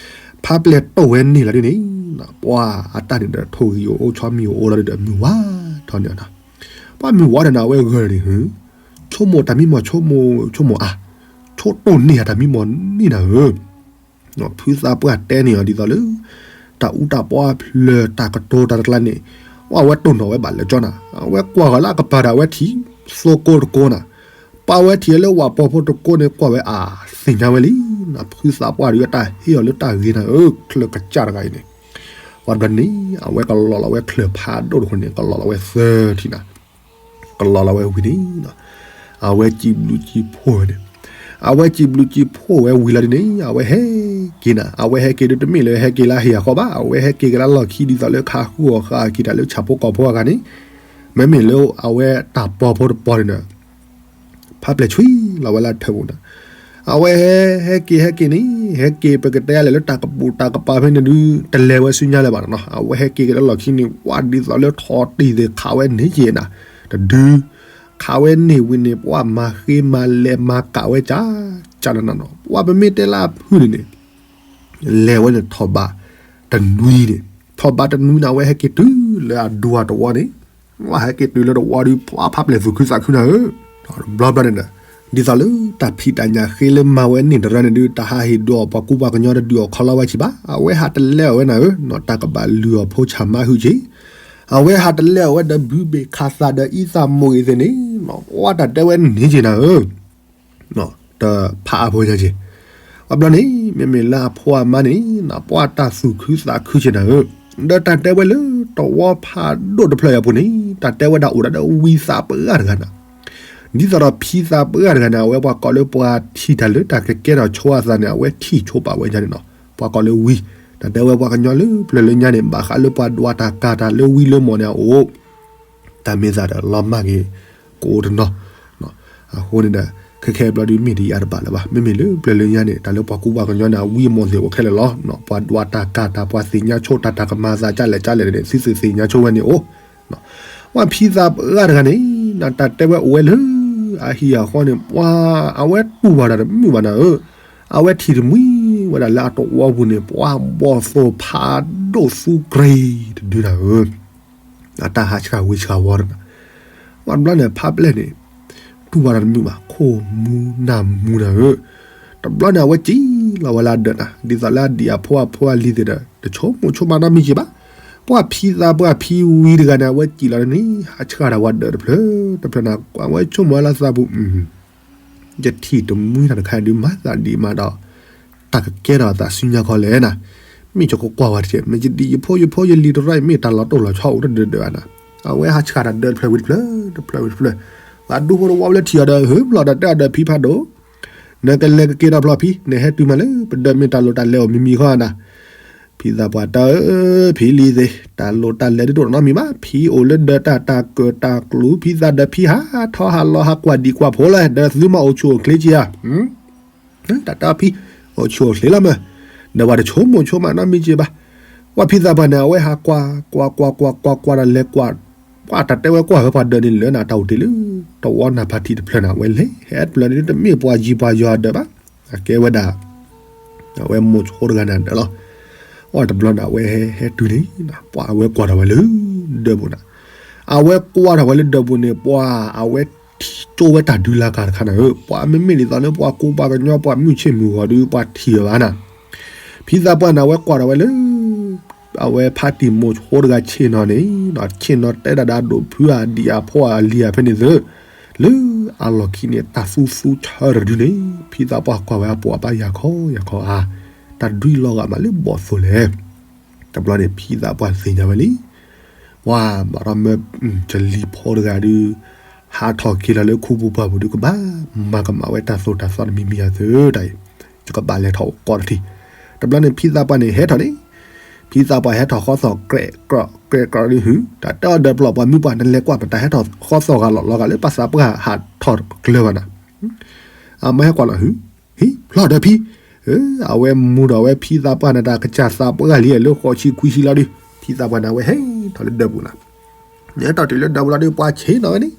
ဖးပျဲၢ်တိၢ်ဝဲန့ၣ်လီၤဒုးန့ၣ်, ပှၤအတၢ်န့ၣ်ဒီး ထိၣ်ဂံၢ်အိၣ်အိၣ် ဆီမံၤအိၣ်အိၣ်လီၤဒုးဒီး မုၢ်ဝါထီၣ်န့ၣ်နီၤ, ပှၤမုၢ်ဝါထီၣ်န့ၣ် အဝဲဂၢၢ်န့ၣ် ဆိကမိၣ်တၢ်မံမီၢ် ဆိကမိၣ်ဆိကမိၣ်အါ, ဆိတိၢ်န့ၢ်ဧါတၢ်မံမီၢ်န့ၣ်နၤဧၢ ဖုသးပှၢ်တဲန့ၢ်အီၤဒ်သိးလၢ တၢ်အူတၢ်ပီအဖျၢၣ်တၢ်ကတိၤတၢ်တကျါန့ၣ်, ဝဲအဝဲတိၢ်နီၣ်ဝဲဘၣ်လၢကၠီနၤ, အဝဲကွၢ်ဂီၤလၢအကပၤဒီးအဝဲထံၣ် သိကိတကိနၤ, ပာ်ဝဲထံၣ်လၢဝၤပီဖိတကိန့ၣ် ကွၢ်ဝဲအါ, သ့ၣ်ညါဝဲလံ, ဖုသးပှၢ်ဒုးအတၢ်ဟ့ၣ်အီၤလၢတၢ်ဂ့ၤနၤဧၢ ချၢၣ်ကစၢ်တဂၤအံၤန့ၣ်, ဝဲတဘျီန့ၣ် အဝဲကလီၤလီၤဝဲချၢၣ်ဖးဒိၣ်တခိၣ်န့ၣ် ကလီၤလီၤဝဲသၢထံၣ်နၤ ကလီၤလီၤဝဲဝံၤန့ၣ်, အဝဲစံးဘျုးစံးဖှိၣ်ဝဲန့ၣ်, အဝဲစံးဘျုးစံးဖှိၣ်ဝဲဝံၤလီၤဒ်န့ၣ် အဝဲဟဲက့ၤနၤ, အဝဲဟဲက့ၤဒုးတမ့ၢ်လၢဟဲက့ၤလၢအဟ့ၣ်အဃီဘၣ်, အဝဲဟဲက့ၤက့ၤလၢလီၢ်ခံဒ်သိးလၢခးဃုအီၣ်ဃာ်က့ၤတၢ်လၢဆၣ်ဖိကီၢ်ဖိအဂၤန့ၣ်, မ့မ့ၢ်လၢအဝဲတၢ်ပီဖိတပီန့ၣ်ဒီး ဖးပျဲၢ်ဆွံလီၤဝဲလၢထၢၣ်ပူၤန့ၣ်, အဝဲဟဲဟဲက့ၤဟဲက့ၤန့ၣ်, ဟဲက့ၤပကတဲလဲၣ်လၢတၢ်ကပူၤတၢ်ကပၤဖဲန့ၣ်ဒုး တလဲၤဝဲဆူညါလၢၤဘၣ်နီၤ, အဝဲဟဲက့ၤက့ၤလၢလီၢ်ခံန့ၣ် ဝဲဒ်သိးလၢထိၣ်တံၢ်သ့ၣ်ခးဝဲန့ၣ်က့နၤ, တဒု ခးဝဲန့ၢ်ဝံၤန့ၣ် ပှၤမၤဃ့မၤလဲၤမၤကးဝဲကၢ်ကၢ်နးနးနီၤ. ပှၤပမ့ၢ်တဲလၢအဖုၣ်န့ၣ်န့ၣ် လဲၤဝဲန့ၣ်ထီၣ်ဘးတနွံန့ၣ်, ထီၣ်ဘးတနွံန့ၣ် အဝဲဟဲက့ၤတုၤလၢအဒွးတဝီန့ၣ်, ဝဲဟဲက့ၤတုၤလၢတဝီဒီး ပှၤဖးပျဲၢ်သူၣ်ခုသးခုနၤဧၢ, တဘျီဘျီန့ၣ်ဒီး ဒ်သိးလၢတၢ်ဖံးတၢ်ညၣ်ဃ့လၢမၤဝဲန့ၣ်တရၢန့ၣ်ဒုး တၢ်ဟးဟ့ၣ်ဒုးအီၣ်ပှၤကူပှၤကညီတဒုးအီၣ်ခီလီၤဝဲဆံးဘၣ်. အဝဲဟးတလဲအီၣ်ဝဲနၤဧၢ, နီၢ်တၢ်ကဘၣ်လုၢ်အီၣ်ဖိဆၣ်မါဟုၣ်ဆံး, အဝဲဟးတလဲအီၣ်ဝဲဒီးဘုဘ့ၣ်ခးသးဒီးအံသၣ်မိၢ်ဂ့ၤသ့ၣ်န့ၣ်, ပှၤတၢ်တဲဝဲန့ၣ်က့ၤနၤဧၢ တဖးအဖိညါက့ၤ, အဘျီန့ၣ် မ့မ့ၢ်လၢအဖိအမါန့ၣ် ပှၤတၢ်သူၣ်ခုသးခုက့ၤနၤဧၢ, ဒီးတၢ်တဲဝဲလၢတဝီဖးဒိၣ်တဖျၢၣ်အံၤအပူၤန့ၣ် တၢ်တဲဝဲဒၣ်အိၣ်ဒၣ်ဒီးဝံသးပှၢ်တဂၤနၤ, ဒ်သိးဒီးဖံသးပှၢ်တဂၤန့ၣ် အဝဲပှၤကိးလၢပှၤထံၣ်တၢ်လၢတၢ်ကကဲထီၣ်ဆိအသးန့ၣ် အဝဲထံၣ်ဆိပာ်ဝဲညါန့ၣ်နီၤ, ပှၤကိးလၢဝံ, တၢ်တဲဝဲပှၤကညီလၢပျၢၤလၢညါန့ၣ် ဘၣ်ဃးလၢပှၤဒွးတၢ်ကၤတၢ်လၢဝံလၢမီၢ်န့ၣ်အအိၣ် တၢ်မ့ၢ်သးဒီးလီၤမၢ်က့ၤ ကအိၣ်တနီၤ, အဃိန့ၣ်ဒီး ခဲခဲအဘျီဒုးမ့ၢ်တယၤတဘၣ်လၢၤဘၣ်. မ့မ့ၢ်လၢပျၢၤလၢညါန့ၣ် တၢ်လၢပှၤကူပှၤကညီန့ၣ် အဝံအမီၢ်သ့ၣ်အိၣ်ခဲလၢာ်လီၤ. ပှၤဒွးတၢ်ကၤတၢ် ပှၤသ့ၣ်ညါဆိတၢ် တၢ်ကမၤသးကၢ်လဲၣ်ကၢ်လဲၣ်န့ၣ် သုသုသ့ၣ်ညါဆိဝဲန့ၣ်အိၣ်, ပှၤဖံသးပှၢ်တဂၤန့ၣ် တၢ်တဲဝဲအိၣ်ဝဲလၢ အဟံၣ်အဃီန့ၣ် ပှၤအဝဲတူၢ်ဘၣ်တၢ်တမုာ်ဘၣ်နၤဧၢ, အဝဲထံၣ်တမှံဝဲဒၣ်လၢအတဝီပူၤန့ၣ် ပှၤဘီၣ်သိၣ်ဖးဒိၣ်သူကြ့တဒုနၤဧၢ အတၢ်ဟးဆှၣ်ဝံၤဆှၣ်ဝီဒီး ပှၤတဘျီန့ၣ် ဖးပျဲၢ်န့ၣ် တူၢ်ဘၣ်တၢ်တမုာ်ဘၣ် ခိၣ်မူနၢ်မူနၤဧၢ, တဘျီန့ၣ် အဝဲစံၣ်လီၤဝဲလၢအဒၢးနၤ ဒ်သိးလၢအဒံၣ်အဖိအဖိအလံၤသ့ၣ်ဒီး တဆိကမိၣ်ဆိကမးနီတမံၤက့ၤဘၣ်. ပှၤဖံသးပှၢ်ဖံဝံတဂၤန့ၣ် အဝဲစံၣ်လီၤန့ၣ် ဟးဆှၣ်တၢ်ဝဲဒၢးတဖျၢၣ်တဖျၢၣ်န့ၣ် အဝဲဆိကမိၣ်ဝဲလၢသးပူၤ ယထံၣ်တမှံတၢ်တခါဒုးမၤသးဒံးမးဒီး တၢ်ကကဲထီၣ်အသးဆူညါခီလဲၣ်နၤ, မ့ၢ်ယကကွၢ်ဝဲတက့ၢ် မ့ၢ်ယဒံၣ်ယဖိယဖိယလံၤတရၢအံၤ မ့ၢ်တၢ်လီၤတိၢ်လီၤဆီအိၣ်တဒၢးဒၢးဧါနၤ, အဝဲဟးဆှၣ်တၢ်ဒၢးတဖျၢၣ်ဝံၤတဖျၢၣ် တဖျၢၣ်ဝံၤတဖျၢၣ်, ပှၤဒူဖိတဝီဝဲလၢထံၣ်အီၤဒီး ဟုဘျီဒီးတဲအီၤဒီးဖံဖးဒိၣ်, နကလဲၤကက့ၤဒီးဖျီၣ်ဖံ နဟဲတုၤမးလၢပဒၢးမ့ၢ်တၢ်လိၣ်တၢ်လဲၤအိၣ်မံၤမံၤဃီဧါနၤ, ဖံသးပှၢ်တၢ်ဧၢ, ဖံလံၤသ့ၣ် တၢ်လိၣ်တၢ်လဲၤဒုးတအိၣ်နီတမံၤဘၣ်, ဖံအိၣ်လၢဒၢးတၢ်တၢ်ကၢၣ်တၢ်ကျူ ဖံသးဒီးဖံဟးထီၣ်ဟးလီၤဟးကွၢ်ဒံးကွၢ်ဖိလီၤ, ဒီးသုမ့ၢ်အိၣ်ဆူၣ်အိၣ်ချ့က့ၤဧါ, တၢ်တဲအီၤဖံ အိၣ်ဆူၣ်အိၣ်ချ့လီၤမး, ဒီးပှၤတဆိကမိၣ်ဆိကမးနီတမံၤက့ၤဘၣ်, ပှၤဖံသးပှၢ်န့ၣ် အဝဲဟးကွၢ် ကွၢ်ကွၢ်ကွၢ်ကွၢ်ကွၢ်ဒီးလဲၤကွၢ်, ပှၤတၢ်တဲဝဲကွၢ်ဝဲပှၤဒၢးန့ၣ်လၢနၤတၢ်အိၣ်တ့ၢ်လၢ တဝီနၢ်ဖးထံးတဖျၢၣ်န့ၣ် အဝဲလဲၤဟဲတဖျၢၣ်န့ၣ် တမ့ၢ်ပှၤယံၤပှၤယီၤအဒၢးဘၣ်, အကဲဝဲဒၣ် အဝဲမိၢ်ဆိတဂၤန့ၣ်ဒၢးလီၤ. အတဘျီန့ၣ် အဝဲဟဲတုၤန့ၣ် ပှၤအဝဲကွၢ်ထီၣ်ဝဲလၢဒၢးပူၤန့ၣ်, အဝဲကွၢ်ထီၣ်ဝဲလၢဒၢးပူၤန့ၣ် ပှၤအဝဲထံၣ်ကၠိဝဲတၢ်ဒုးလၢကၤတခါန့ၣ်ဧၢ, ပှၤမ့မ့ၢ်ဒ်သိးလၢပှၤကူပှၤကညီပှၤမုၢ်ဆ့ၣ်မုၢ်ဂီၤဒုး ပှၤထံၣ်အီၤဘၣ်နၤ, ဖံသးပှၢ်န့ၣ် အဝဲကွၢ်ထီၣ်ဝဲလၢ အဝဲဖါတံၢ်မိၢ်ဆိတဂၤဆ့ၣ်နီၤန့ၣ်, ဆ့ၣ်နီၤတဲဒၣ်ဒီးအဒိၣ်ဖုအဒံၣ်အဖိအလံၤအဖဲန့ၣ်သု, လၢအလီၢ်ခံန့ၣ် တၢ်သူသူဆၢတဒုန့ၣ် ဖံသးပှၢ်ကွၢ်ဝဲအပိာ်အပၢ်ယၤခီယၤခီဧါ, တၢ်ဒုးလီၤဂာ်မးလၢဘီၣ်သိၣ်လဲၣ်. တဘျီန့ၣ် ဖံသးပှၢ်သ့ၣ်ညါဝဲလံ, ပှၤဘၣ်ဒီးမၢ ကလံၤဖိတဂၤဒုး ဟးထီၣ်က့ၤလီၤလၢခူပူၤပှၢ်ပူၤဒုး ကဘၣ်မၤကမၣ်ဝဲတၢ်သိၣ်တၢ်သီတမံၤမံၤအသိးတၢ်အံၤ, ယကဘၣ်လဲၤထီၣ်အိၣ်ကီးတထံၣ်. တဘျီန့ၣ် ဖံသးပှၢ်န့ၣ် ဟဲထီၣ်န့ၣ်, ဖံသးပှၢ်ဟဲထီၣ်ဃီသီၣ် ကြဲးကြီး ကြဲးကြီးဒုးဟု, တၢ်တဲအီၤဒီးပျီၢ်ပှၤမုၢ်ပှၢ် နလဲၤကွၢ်ပတၢ်ဟဲထီၣ်ဃီသီၣ်ဂၤလီၤလီၤဂာ်လၢပှၤသးပှၢ်ဟးထီၣ်ကျၢၤဘၣ်နၤ, အမၤဟဲကွၢ်လီၤဟု, ဟံး ဖျီၣ်ဒီးဖံ, အဝဲမူဒီးအဝဲဖံသးပှၢ်န့ၣ် တၢ်ကစၢ်သးပှၢ်လံ လၢဃိးဆံခွံဆံလီၤဒုး, ဖံသးပှၢ်န့ၣ် အဝဲဟဲထီၣ်လၢဒၢးပူၤနၤ, ဟဲထီၣ်တုၤလၢဒၢးပူၤလီၤဒုး ပှၤဆ့ၣ်နီၤဝဲန့ၣ်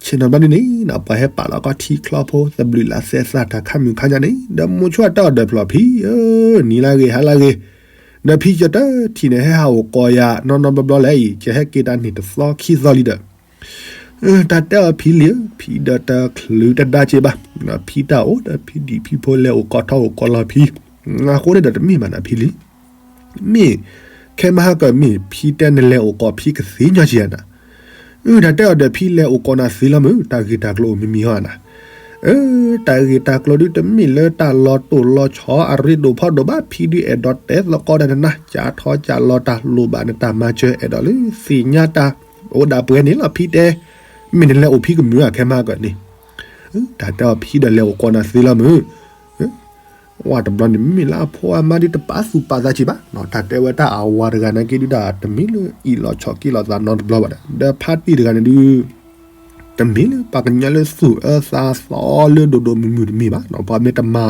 ဆ့ၣ်နီၤဘျီဒုးန့ၣ် ပှၤဟဲပာ်လီၤကီၢ်ထံချီဖိ သဘျုးလၢသဲသၣ်တၢ်ခါမုၢ်ခါညါန့ၣ် ဒီးမိၢ်ဆိတၢ်အီၣ်ဒီးဖျီၣ်ဖံဧၢ, နံၤလၢဂ့ၤ ဟါလၢဂ့ၤ, ဒီးဖံယတထံၣ်န့ၣ် ဟဲဟးအိၣ်ကီးယၤ နီၢ်နီၢ်ဘျီဘျီလဲၣ်အံၤ ယဟဲက့ၤတၢ်န့ၣ်တသီခံသီလံဒီး တၢ်တဲအီၤဖံလံၤဧၢ, ဖံဒီးတချုးတဒါက့ၤဘၣ်, ဖံတၢ်အိၣ်ဒီးဖံဒံၣ်ဖံဖိလဲၤအိၣ်ကီးထီၣ်အိၣ်ကီးလီၤဖံ, အဃိန့ၣ်ဒီးတမ့ၢ်ဘၣ်နၤဖံလံၤ မ့ၢ်, ခဲမဟါကၢၢ်မ့ၢ်ဖံတဲနလဲၤအိၣ်ကီးဖံကသ့ညီက့ၤနၤ, အၢ တၢ်တဲအီၤဒီးဖံလဲၤအိၣ်ကီးနၤသ့လီၤမုၢ် တၢ်ဂ့ၢ်တၢ်ကျိၤအိၣ်မံၤမံၤဟီနၤ, အၢ တၢ်ဂ့ၢ်တၢ်ကျိၤဒုးတမ့ၢ်လၢတၢ်လီၤတိၢ်လီၤဆီအရ့ဒိၣ်ဖီဒိၣ်ဘၣ် ဖံဒုးအဲၣ်ဒိးတဲသကိးတၢ်နၤ ကၢ်ထီၣ်ကၢ်လီၤတၢ်လိၣ်ဘၣ်နတၢ်မၤစၢၤအဲၣ်ဒိးလၢသ့ၣ်ညါတၢ်အိၣ်ဒၣ်ပှဲၤန့ၣ်လီၤ ဖံတဲ, မ့ၢ်နလဲၤအိၣ်ဖံကမုာ်ဧါ ခဲမဟါကၢၢ်န့ၣ်, တၢ်တဲအီၤဖံဒီးလဲၤအိၣ်ကီးနၤသ့လီၤမုၢ် ဝဲတဘျီန့ၣ် မ့မ့ၢ်လၢအဖိအမါဒုးတပာ်သူၣ်ပာ်သးက့ၤဘၣ်, တၢ်တဲဝဲတၢ်အဝၤတဂၤနာ်က့ဒုးတၢ်တမ့ၢ်လၢအံၣ်လီၤဆီးက့ၤလီၤသးနီတဘျီဘၣ်ဒီး ဒီးဖါတံၢ်တဂၤန့ၣ်ဒုး တမ့ၢ်လၢပှၤကညီလၢသူၣ်အၢသးသီလၢဒိၣ်ဒိၣ်မုၢ်မုၢ်တမ့ၢ်ဘၣ်, ပှၤမ့ၢ်တမၤ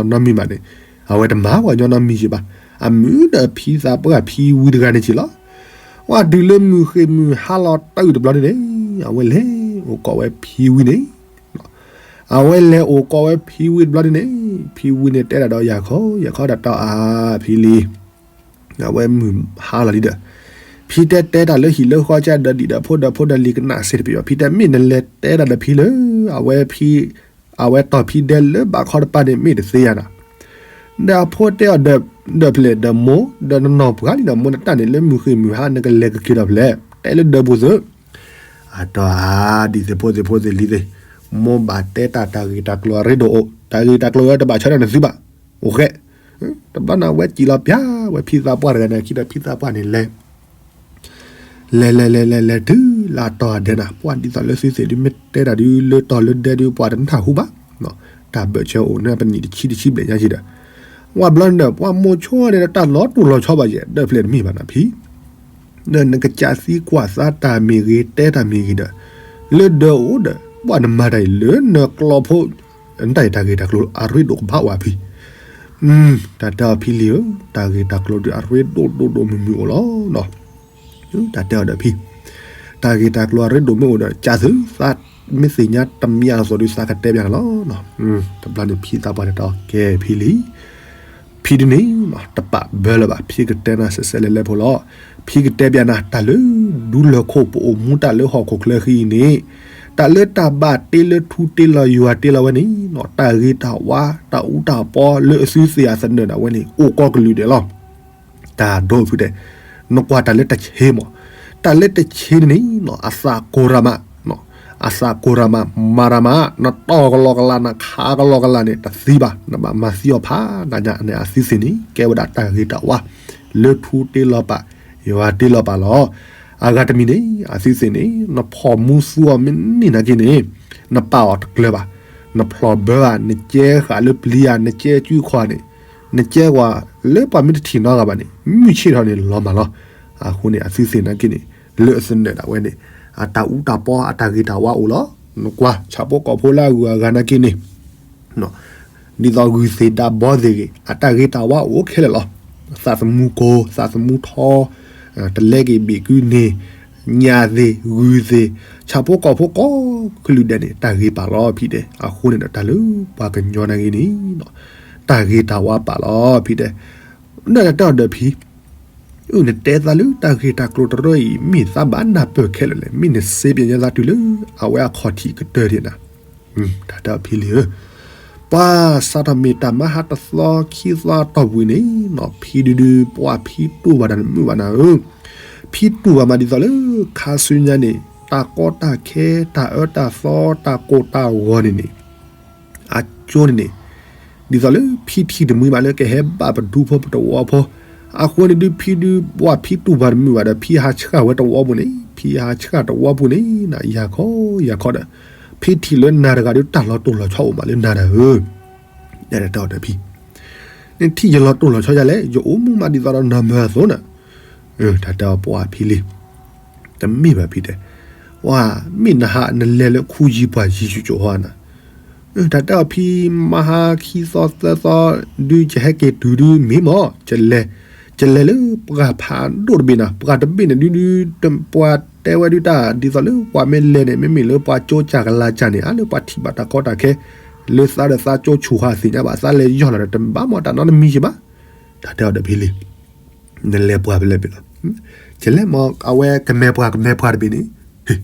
ပှၤကညီနီတမံၤက့ၤဘၣ်, အမုာ်ဒီးဖံသးပှၢ်ဖံဝံတဂၤန့ၣ်က့ၤလီၤ, ဝဲတုၤလၢမုၢ်ဃ့ၢ်မုၢ်ဟါလီၤတၢ်အုၣ်တဘျီန့ၣ် အဝဲလဲၤအိၣ်ကိးဝဲဖံဝံန့ၣ်, အဝဲလဲၤအိၣ်ကိးဝဲဖံဝံတဘျီဒ်န့ၣ်, ဖံဝံန့ၣ်တဲဒၣ်ဒီးယၤခီ, ယၤခီဒၣ်တီအါဖံလံၤ, အဝဲမုၢ်ဟါလီၤလံဒီး, ဖံတဲတဲတၢ်လၢဟံၣ်လၢဃီကဒီးဒံးဒီးဖိဒီးဖိဒီးလံၤကနၣ်စ့ၢ်တပ့ၤဘၣ်. ဖံတဲမ့ၢ်နလဲၤတဲတၢ်ဒီးဖံလၢ အဝဲဖံ အဝဲတီၢ်ဖံဒဲလၢဘးခီတပၤန့ၣ် မ့ၢ်တသ့ယၤနီၤ. ဒီးအဖိတဲအီၤဒီး, ဒီးဖျဲၣ်ဒီးမိၢ်, ဒီးနနီၢ်ပှၤလံဒီးမိၢ်နတၢ်န့ၣ် လၢမုၢ်ဃ့ၢ်မုၢ်ဟါနကလဲၤကက့ၤဒီးဖျဲၣ်, တဲလၢဒီးပူၤသု, အတီၢ်ဧါ, ဒ်သ့ၣ်ဖိသ့ၣ်ဖိသ့ၣ်လံၤသ့ၣ်, မိၢ်ဘၣ်တဲတၢ် တၢ်ဂ့ၢ်တၢ်ကျိၤအရ့ဒိၣ်အိၣ်, တၢ်ဂ့ၢ်တၢ်ကျိၤဝဲတဘၣ်ဆၢထၢၣ်နသုဘၣ်, အိၣ်ဃဲ, တဘျီန့ၣ် အဝဲစံၣ်လီၤပၠးဝဲဖံသးပှၢ်တဂၤန့ၣ် ခံဒီးဖံသးပှၢ်န့ၣ်လဲၤ လဲၤလဲၤလဲၤလဲၤလဲၤတုၤလၢအတီၢ်အဒဲနၤ, ပှၢ်ဒ်သိးလၢသုသ့ၣ်ဒုးမ့ၢ်တဲတၢ်ဒုးလၢတီၢ်လၢဒဲဒုး ပှၤတနၢ်ဟူဘၣ်, တၢ်ဘၢၣ်စၢၤအိၣ်န့ၣ် ပနံၣ်တဆံတဆံဘျဲၣ်ညါက့ဒီး, ဝဲဘျီန့ၣ်ဒီး ပှၤမိၢ်ဆိန့ၣ်ဒီးတၢ်လီၤတိၢ်လီၤဆီဘၣ်ယဲၢ်, ဒီးဖျဲၣ်တမ့ၢ်ဘၣ်နၤဖံ ဒီးနကစၢ်သံကွၢ်သးတၢ်မ့ၢ်ဂ့ၤ တဲတၢ်မ့ၢ်ဂ့ၤဒီး, လၢဒၢးအိၣ်ဒီး ပှၤနမၤတၢ်အံၤလၢနကျီဖိ, နတၢ်အံၤတၢ်ဂ့ၢ်တၢ်ကျိၤအရ့ဒိၣ်ကဘၣ်ဝဲဖံ, တၢ်တဲအီၤဖံလံၤဧၢ, တၢ်ဂ့ၢ်တၢ်ကျိၤဒုးအရ့ဒိၣ်ဒိၣ်ဒိၣ်မုၢ်မုၢ်အိၣ်လီၤ. တၢ်တဲအီၤဒီးဖံ, တၢ်ဂ့ၢ်တၢ်ကျိၤအရ့ဒိၣ်မ့ၢ်အိၣ်ဒီး ကၢ်သု, သးမ့ၢ်သ့ၣ်ညါတမံၤအသိးဒုး သးကတဲပျးနၤလီၤ. တဘျီန့ၣ်ဖံသးပှၢ်န့ၣ်တဲအီၤ ကဲဖံလံၤ ဖံဒုန့ၣ် တပာ်ဘၢလၢၤဘၣ်, ဖံကတဲနၤစဲးစဲးလဲၤလဲၤဖိလီၤ. ဖံကတဲပျးနၤ တၢ်လၢဒူလၢၢ်ခိၣ် ပအိၣ်မူတၢ်လၢဟီၣ်ခိၣ်ချၢဃံအံၤန့ၣ်, တၢ်လၢတၢ်ဘၣ်တ့လၢထူတ့လီၤယွၤတ့လီၤဝဲန့ၣ်, တၢ်ဂ့ၤတၢ်ဝါ တၢ်အူတၢ်ပီလၢအသုသ့ၣ်အသနၢၣ်ဒၣ်ဝဲန့ၣ် အိၣ်ကိးကလုာ်ဒဲးလီၤ. တၢ်ဒိဖုတဲ, နကွၢ်တၢ်လၢတဆ့မး, တၢ်လၢတဆ့န့ၣ်န့ၣ် အသးကိၢ်ရၢ်မး အသးကိၢ်ရၢ်မး မၤရၢ်မး, နတီၢ်ကလီကလး နခးကလီကလးန့ၣ် တသံဘၣ်, နဘၣ်မၤသံအီၤဖးနးညါန့ၣ် အသုသ့ၣ်န့ၣ် ကဲဝဲဒၣ်တၢ်ဂ့ၤတၢ်ဝါ လၢထူတ့လီၤပာ် ယွၤတ့လီၤပာ်လီၤ. အဂၤတမံၤန့ၣ် အသုသ့ၣ်န့ၣ် နဖီၣ်မူသူအီၤမ့ၢ်န့ၢ်နာ်က့န့ၣ် နပာ်အီၤတကျၢၤဘၣ်, နဖျီၣ်ဘၢဧါ, နကဲဃာ်လၢပျံၤဧါ, နကဲကုခီန့ၣ်, နကဲကွၢ်လၢပှၤမ့ၢ်တထံၣ်နီတဂၤဘၣ်န့ၣ် မုၢ်ဆ့ၣ်ထီၣ်န့ၣ်လီၤမၢ်လီၤ. အဃိန့ၣ် အသုသ့ၣ်နာ်က့န့ၣ် လၢအသနၢၣ်ဒၣ်ဝဲန့ၣ် အတၢ်အူတၢ်ပီ အတၢ်ဂ့ၤတၢ်ဝါအိၣ်လီၤ. နကွၢ် ဆၣ်ဖိကီၢ်ဖိလၢအဂုၤအဂၤနာ်က့န့ၣ် ဒ်သိးဂုၢ်သ့ၣ်ဒါဘီသ့ၣ်ဂ့ၤ အတၢ်ဂ့ၤတၢ်ဝါအိၣ်ခဲလၢာ်လီၤ. သးသမူကိၢ် သးသမူထီ တလဲက့ၤဘ့ၣ်ကုန့ၣ် ညၣ်သ့ၣ် ဂုၢ်သ့ၣ် ဆၣ်ဖိကီၢ်ဖိကိးကလုာ်ဒဲးန့ၣ် တၢ်ဂ့ၤပာ်လီၤဖံတဲ. အဃိန့ၣ်ဒီး တၢ်လၢပှၤကညီနာ်က့န့ၣ် တၢ်ဂ့ၤတၢ်ဝါပာ်လီၤဖံတဲ. နတၢ်တဲအီၤဒီးဖံ အၢ နတဲသးလၢတၢ်ဂ့ၢ်တၢ်ကျိၤတရၢအံၤ မ့ၢ်သးဘၣ်နၢ်ပၢၢ်ခဲလၢာ်လဲၣ်, မ့ၢ်နစ့ပညါသးတုၤလၢ အဝဲအခီၣ်ထံးကတၢၢ်ဒံးနၤ. တၢ်တဲအီၤဖံလံၤဧၢ, ပှၤစးထီၣ်မ့ၢ်တၢ်မၤဟါတသီခံသီအတီၢ်ပူၤန့ၣ် ဖံဒုဒု ပှၤဖံတူၢ်ဘၣ်တၢ်တမုာ်ဘၣ်နၤဧၢ, ဖံတူၢ်ဘၣ်မးဒ်သိးလၢ ခါဆူညါန့ၣ် တၢ်ကီတၢ်ခဲ တၢ်အၢတၢ်သီ တၢ်ကိၢ်တၢ်ဂီၤန့ၣ်န့ၣ် အကၠိန့ၣ်န့ၣ် ဒ်သိးလၢဖံထံၣ်တမှံၤဘၣ်လၢကဟဲဘၣ်ပဒူဖိပတဝီဖိ, အဃိန့ၣ်ဒုး ဖံဒုး ပှၤဖံတူၢ်ဘၣ်တမုာ်ဘၣ်ဒီး ဖံဟးဆှၣ်ဝဲတဝီပူၤန့ၣ်, ဖံဟးဆှၣ်တဝီပူၤန့ၣ် ယၤခီယၤခီဒီး ဖံထံၣ်လၢနၤတဂၤဒုး တၢ်လီၤတိၢ်လီၤဆီအိၣ်မးလၢနၤဒီးဧၢ, တဲအီၤဒီးဖံ နထံၣ်ယလီၤတိၢ်လီၤဆီယၤလဲၣ်, ယအိၣ်မူမးဒ်သိးဒီးနၤမၢအသိးနၤ. တၢ်တဲအီၤပှၤဖံလံၤ တမ့ၢ်ဘၣ်ဖံတဲ, ပှၤမ့ၢ်နဟးနလဲၤလၢခူယံၤပှၢ်ယံၤကၠိကၠိဟီနၤ. တၢ်တဲအီၤဖံ မဟါခံသီသၢသီ ဒုးယဟဲက့ၤတုၤဒုးမ့ၢ်မး, ယလဲၤ, ယလဲၤလၢပှၢ်ဖးဒိၣ်တဘ့ၣ်နၤ, ပှၢ်တဘ့ၣ်န့ၣ်ဒုးဒုး ပှၤတဲဝဲဒုးတၢ်ဒ်သိးလၢပှၤမ့ၢ်လဲၤန့ၣ် မ့မ့ၢ်လၢပှၤကၠိကၢ်ကလၤကၢ်န့ၣ် အါလၢပှၤထံၣ်ဘၣ်တၢ်ကီတၢ်ခဲ လၢသးဒီးသးကၠိဆူၣ်ဟးသ့ၣ်ညါဘၣ် သးလဲၤယီၢ်လီၤဒီးတဘၣ်မးတၢ်နီတမံၤယံၤဘၣ်. တၢ်တဲအီၤဒီးဖံလံၤ နလဲၤပှၢ်ဖဲလဲၣ်ဘ့ၣ်လီၤ. ကလဲၤမး အဝဲကမဲာ်ပှၢ်ကမဲာ်ပှၢ်တဘ့ၣ်န့ၣ်,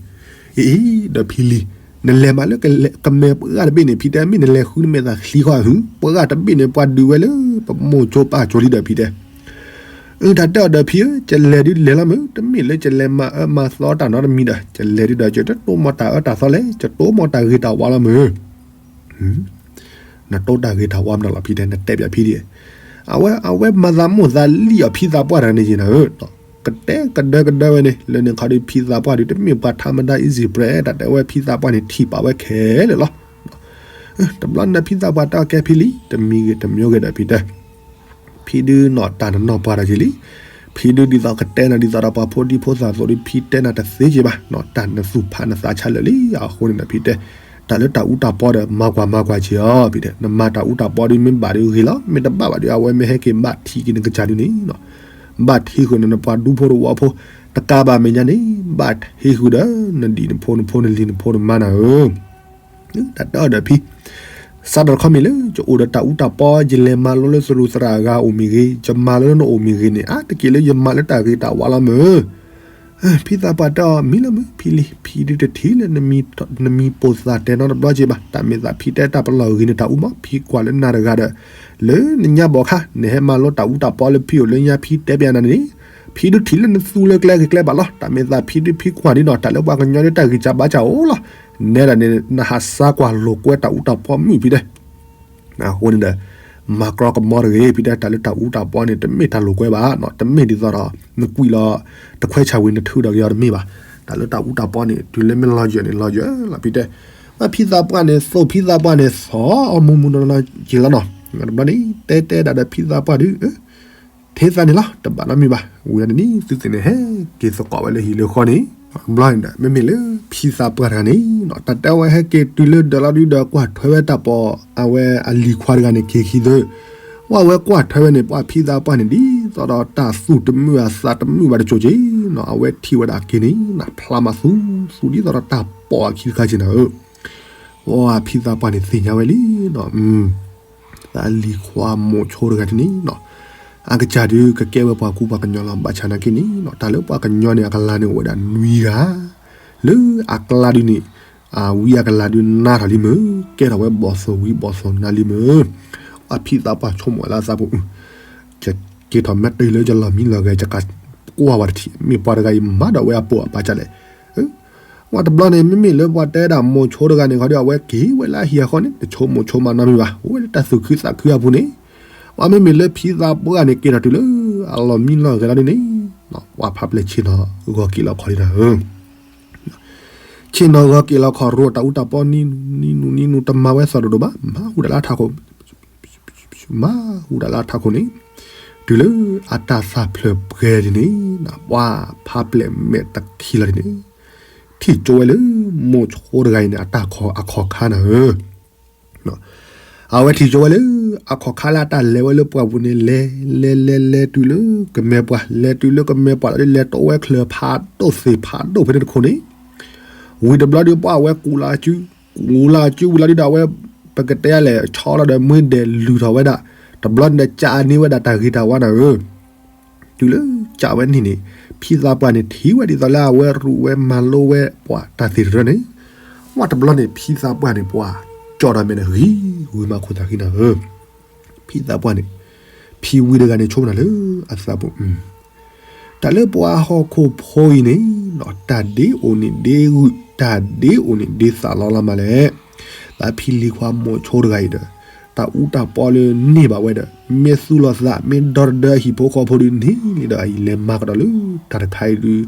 အံၤ ဒီးဖံလံၤ နလဲၤမးလၢကမဲာ်ပှၢ်တဘ့ၣ်န့ၣ် ဖံတဲ မ့ၢ်နလဲၤဃုနမဲာ်သးချံဃီဧါ, ပှၢ်တဘ့ၣ်န့ၣ် ပှၤဒုးဝဲလၢပမိၢ်ကၠိပၢ်ကၠိလံဒီးဖံတဲ. အၢ တၢ်တဲအီၤဒီးဖံဧၢ, ကလဲၤဒုးလဲၤလီၤမုၢ်, တမ့ၢ်လၢကလဲၤမၤအၢမၤသီတၢ်နီတမံၤဒီး ကလဲၤဒုးဒီး ကတတိၢ်မီၢ်တၢ်အၢတၢ်သီလဲၣ်, ကတိၢ်မီၢ်တၢ်ဂ့ၤတၢ်ဝါလီၤမုၢ်. နတိၢ်တၢ်ဂ့ၤတၢ်ဝါမနုၤလီၤဖံတဲ, နတဲပျးဖံဒ်အံၤ, အဝဲ အဝဲမၤသးမိၣ်သးလံၣ်အီၤဖံသးပှၢ်တဂၤန့ၣ်ယံၤနၤဧၢ, ကတဲကဒၢကဒၢဝဲန့ၣ် လၢန့ၣ်ခီဒုးဖံသးပှၢ်ဒုး တမ့ၢ်ပှၤထါမဒါ easy bread တၢ်တဲဝဲဖံသးပှၢ်န့ၣ် ထံၣ်ပာ်ဝဲခဲလၢာ်လီၤ. တဘျီန့ၣ်ဖံသးပှၢ်တဲအီၤကဲဖံလံၤ တမံၤဂ့ၤတမံၤဂ့ၤဒီးဖံတဲ ဖံဒုးနီၢ်တၢ်နနီၢ်ပှၢ်တၢ်က့ၤလံ. ဖံဒုးဒ်သိးကတဲနၤဒ်သိးဒီးပှၤဖိဒံဖိသၣ်အသိးဒုး ဖံတဲနၤတသ့က့ၤဘၣ်, နီၢ်တၢ်နသူၣ်ဖးနသးဆါလၢာ်လံ. အဃိန့ၣ်ဒီးဖံတဲ တၢ်လၢတၢ်အူတၢ်ပီဒီး မၤကွၢ်မၤကွၢ်က့ၤအီၤ, ဖံတဲ နမၤတၢ်အူတၢ်ပီဒုး မ့ၢ်ဘၣ်ဒုးဂ့ၤလီၤ, မ့ၢ်တဘၣ်ဘၣ်ဒုး အဝဲမ့ၢ်ဟဲက့ၤဘၣ်ထံးက့ၤနကစၢ်ဒုးန့ၣ်နီၤ ဘၣ်ထံဃုာ်ဒီးနပှၤဒူဖိတဝီဖိ, တကးဘၣ်မဲာ်ညါန့ၣ် ဘၣ်ထံဃုာ်ဒီး နဒံၣ်နဖိနဖိနလံၤနဖိနမါနၤဧၢ. တၢ်တဲအီၤဒီးဖံ, စးထီၣ်တခီမ့ၢ်လၢ ယအိၣ်ဒီးတၢ်အူတၢ်ပီ, ယလဲၤမၤလိလၢသရူးသရၣ်အဂၤအိၣ်မ့ၢ်ဂ့ၤ, ယမၤလိလၢနအိၣ်မ့ၢ်ဂ့ၤန့ၣ် အါတက့ၢ်လၢယမၤလၢတၢ်ဂ့ၤတၢ်ဝါလီၤမ့ၢ်ဧၢ. ဖံသးပှၢ်တဲအီၤ, မံလီၤမုၢ်, ဖံလံ, ဖံဒုးတထံၣ်လၢ နမံၤပိာ်သးတဲနီတဘျီက့ၤဘၣ်. တၢ်မ့ၢ်သးဖံတဲတၢ်ပလီၢ်ဂ့ၤန့ၣ် တၢ်အူမး, ဖံကွၢ်လၢနၤတဂၤဒီး လၢနညါဘီၣ်ခါ နဟဲမၤလိတၢ်အူတၢ်ပီလၢဖံအိၣ်လၢညါ ဖံတဲပျးနၤန့ၣ်, ဖံဒုးထံၣ်လၢနသူလၢကျဲဂ့ၤကျဲဘၣ်လီၤ. တၢ်မ့ၢ်သးဖံဒုးဖံကွၢ်ဒ်နီၤ, တၢ်လၢပှၤကညီဒုးတၢ်ဂံၢ်စၢ်ဘါစၢ်အိၣ်လီၤ. နဲဒၣ်န့ၣ် နဟးစါကွၢ်လိာ်ကွဲတၢ်အူတၢ်ပီမုၢ်ဖံတဲ အဃိန့ၣ်ဒီး မၤကြီကမီတဂ့ၤ, ဖံတဲတၢ်လၢတၢ်အူတၢ်ပီန့ၣ် တမ့ၢ်တၢ်လိာ်ကွဲဘၣ်, တမ့ၢ်ဒ်သိးဒီး နကွံာ်လီၤ တခွဲဆၣ်ဝံၤ နထုးဒီးက့ၤအီၤတမ့ၢ်ဘၣ်. တၢ်လၢတၢ်အူတၢ်ပီန့ၣ် တုၤလၢမ့ၢ်လီၤယၢၤန့ၣ် လီၤယၢၤလီၤ ဖံတဲ. ဘၣ်ဖံသးပှၢ်န့ၣ် သိၣ်ဖံသးပှၢ်န့ၣ် သီၣ်အီၤမူမူနီၢ်နီၢ်က့ၤလီၤနီၤ. တဘျီန့ၣ် တဲတဲဒၣ်ဒီးဖံသးပှၢ်ဒုး ထဲသးန့ၣ်လီၤ, တဘၣ်နီတမံၤဘၣ်. ဝံၤဒၣ်န့ၣ် သုသ့ၣ်န့ၣ် ဟဲက့ၤသကိးဝဲလၢဟံၣ်လၢဃီန့ၣ်, တဘျီန့ၣ်ဒီး မ့မ့ၢ်လၢဖံသးပှၢ်တဂၤန့ၣ် တၢ်တဲဝဲဟဲက့ၤတုၤလၢဒၢးလီၤဒုးဒီး ကွၢ်ထွဲဝဲတၢ်ပိာ် အဝဲအလံၤခွါတဂၤန့ၣ် က့ၤခံသၢ. ဝဲအဝဲကွၢ်ထွဲဝဲန့ၣ် ပှၤဖံသးပှၢ်န့ၣ် ဒ်သိးဒီးတၢ်သူၣ်တမုာ်အသးတမုာ်ဘၣ်တစိၤက့ၤနီၤ. အဝဲထံၣ်ဝဲဒၣ်က့ၤန့ၣ် နဖျါမးသူသူဒ်သိးဒီးတၢ်ပိာ်အခံတခါက့ၤနၤဧၢ. ပှၤဖံသးပှၢ်န့ၣ်သ့ၣ်ညါဝဲလံနီၤ သးလံၤခွါမိၤဆိတဂၤန့ၣ်နီၤ, အကစၢ်ဒုးကကဲဝဲပှၤကူပှၤကညီလီၤ. ဘၣ်ဆၣ်နာ်က့န့ၣ်နီၤ, တၢ်လၢပှၤကညီန့ၣ် အကလၤန့ၣ်အိၣ်ဝဲဒၣ်နွံဂၤ, လၢအကျါဒုးန့ၣ် အဝံအကလၤဒုးနါထီၣ်လံမ့ၢ်, ကဲထီၣ်ဝဲဘီၣ်သိၣ်ဝံဘီၣ်သိၣ်နါလံမ့ၢ်. ပှၤဖံသးပှၢ်ဆိကမိၣ်လၢအသးပူၤ, ယက့ၤထီၣ်မ့ၢ်တ့ၢ်လၢယလီၢ်မံလီၢ်ဂဲၤ ယကကွၢ်ဝဲတထံၣ် မ့ၢ်ပှၤတဂၤအံၤမၤဒီးဝဲအပိာ်အပၢ်ဒ်လဲၣ်. ပှၤတဘျီန့ၣ် မ့မ့ၢ်လၢပှၤတဲဒၣ်မိၤဆိတဂၤန့ၣ်ခီဒီး အဝဲက့ၤဝဲလၢအဟံၣ်အဃီန့ၣ် တဆိကမိၣ်ဆိကမးနီတမံၤဘၣ်. အိၣ်ဝဲလၢတၢ်သူၣ်ခုသးခုအပူၤန့ၣ်, ပှၤမ့မ့ၢ်လၢဖံသးပှၢ်န့ၣ် က့ၤထီၣ်တုၤလၢအလီၢ်မံလီၢ်ဂဲၤလီၤဒ်န့ၣ်, ပှၤဖးပျဲၢ်ဆ့ၣ်နီၤဂီၤက့ၤလီၤခီၣ်လံနၤဧၢ. ဆ့ၣ်နီၤဂီၤက့ၤလီၤခီၣ် ရိတၢ်အူတၢ်ပီနံၤနူၤနံၤနူၤ တမၤဝဲသီၣ်ဒိၣ်ဒိၣ်ဘၣ်, မၤဟူးတၢ်လၢအထးခိၣ် မၤဟူးတၢ်လၢအထးခိၣ်န့ၣ်, တုၤလၢအတၢ်သၣ်ဖျၢၣ်ပှဲၤဒ်န့ၣ်, ပှၤဖးပျဲၢ်မဲာ်တခံလီၤဒ်န့ၣ်, ထံၣ်ကၠိဝဲလၢ မိၤဆိတဂၤအံၤန့ၣ် အတၢ်အခီၣ်ခါနၤဧၢ. အဝဲထံၣ်ကၠိဝဲလၢ အခီၣ်ခါလၢအတၢ်လဲၤဝဲလၢပှၢ်ပူၤန့ၣ် လဲၤ လဲၤ လဲၤ လဲၤတုၤလၢကမဲာ်ပှၢ်, လဲၤတုၤလၢကမဲာ်ပှၢ်လီၤဒုး လဲၤတိဝဲချၢၣ်ဖးဒိၣ်သ့ၣ်ဖးဒိၣ်ဖဲန့ၣ်တခိၣ်န့ၣ်, ဝံၤတဘျီဒုး ပှၤအဝဲကူးလၢအစု, ကူးလၢအစုဝံၤလီၤဒုးဒီး အဝဲ ပကတဲလဲၣ် ဆီလီၤဒီးမ့ၢ်ဒဲးလုၢ်ထီၣ်ဝဲဒၣ်, တဘျီန့ၣ်ဒီး ကးန့ၢ်ဝဲဒၣ်တၢ်ဂ့ၤတၢ်ဝါနၤဧၢ. တုၤလၢကးဝဲန့ၣ်န့ၣ်, ဖံသးပှၢ်န့ၣ် ထံၣ်ဝဲဒ်သိးလၢအဝဲရူးဝဲမၤလိဝဲပှၤတၢ်သ့ၣ်တဖၣ်န့ၣ်, ဝဲတဘျီန့ၣ် ဖံသးပှၢ်န့ၣ် ပှၤကၠီၣ်ဒီးမဲာ်န့ၣ် ဂံၤဂုၤမၤခိၣ်သးဂံၤနၤဧၢ. ဖံသးပှၢ်န့ၣ်, ဖံဝံတဂၤန့ၣ် ဆိကမိၣ်တၢ်လၢအသးပူၤ, တၢ်လၢပှၤဟီၣ်ခိၣ်ဖိအံၤန့ၣ်, တၢ်ဒ့အိၣ်န့ၣ်ဒ့ဂုာ်, တၢ်ဒ့အိၣ်န့ၣ်ဒ့သးလီၤလီၤမးလဲၣ်. သးဖံလံၤခွါမိၤဆိတဂၤအံၤဒီး, တၢ်အူတၢ်ပီလၢန့ၢ်ဘၣ်ဝဲဒီး မ့ၢ်သူၣ်လီၤသး မ့ၢ်ဒီတဒၢအဟံၣ်ဖိဃီဖိဒုးန့ၢ်လံဒီး အအံၤလဲၤမၤကဒီးလၢတၢ်တခါအံၤဒုး,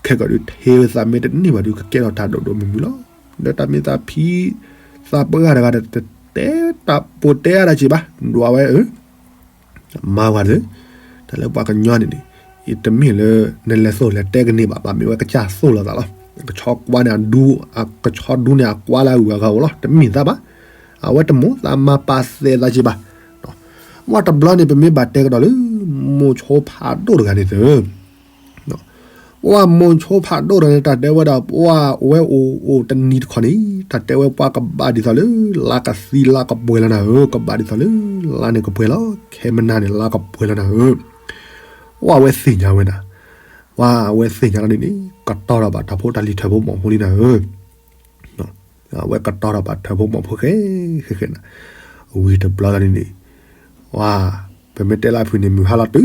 ခဲကီးဒုးထဲဝဲသး မ့ၢ်တန့ၢ်ဘၣ်ဒုး ကကဲထီၣ်တၢ်ဒိၣ်ဒိၣ်မုၢ်မုၢ်လီၤ. ဒီးတၢ်မ့ၢ်သးဖံသးပှၢ်တဂၤဒီး တတဲတၢ်ပိာ်တဲအါတၢ်က့ၤဘၣ်, ဒွးဝဲဧၢ မၤဝဲလၢ, တၢ်လၢပှၤကညီန့ၣ်န့ၣ်, ယတမ့ၢ်လၢ နလဲၤသိၣ်လဲၤတဲကန့ၢ်ဘၣ်, ဘၣ်မ့ၢ်ဝဲကစၢ်သိၣ်လီၤသးလီၤ. ကဆီကွၢ်န့ၣ်အဒူ, ကဆီဒူန့ၣ်အကွၢ်လၢအဂုၤအဂၤအိၣ်လီၤ. တမ့ၢ်သးဘၣ်, အဝဲတမိၣ်သးမၤပာ်သဲးသးက့ၤဘၣ်. ဝဲတဘျီန့ၣ် ပမ့ၢ်ဘၣ်တဲကဒီးလၢ မိၤဆိဖးဒိၣ်တဂၤန့ၣ်သၢ ပှၤမိၤဆိဖးဒိၣ်တဂၤန့ၣ် တၢ်တဲဝဲဒၣ် ပှၤဝဲအိၣ်အိၣ်တနံၤတခီန့ၣ် တၢ်တဲဝဲပှၤကဘၣ်ဒ်သိးလၢ လါကသံလါကပှဲၤလီၤနၤဧၢ, ကဘၣ်ဒ်သိးလၢ လါန့ၣ်ကပှဲၤလီၤ, ခဲမနၤန့ၣ် လါကပှဲၤလီၤနၤဧၢ, ပှၤဝဲသ့ၣ်ညါဝဲဒၣ်, ပှၤဝဲသ့ၣ်ညါလီၤန့ၣ်န့ၣ် ကတီၤထီၣ်ဘၣ်တၢ်ဖိတၢ်လံၤထၢၣ်ဖိမီၢ်ဖိလံနၤဧၢ အဝဲကတီၤထီၣ်ဘၣ်ထၢၣ်ဖိမီၢ်ဖိဃဲ, ဃဲဃဲနၤ, ဝံၤတဘျီလီၤန့ၣ်န့ၣ်, ပမ့ၢ်တဲလၢအဖုၣ်န့ၣ် မုၢ်ဟါလီၤတ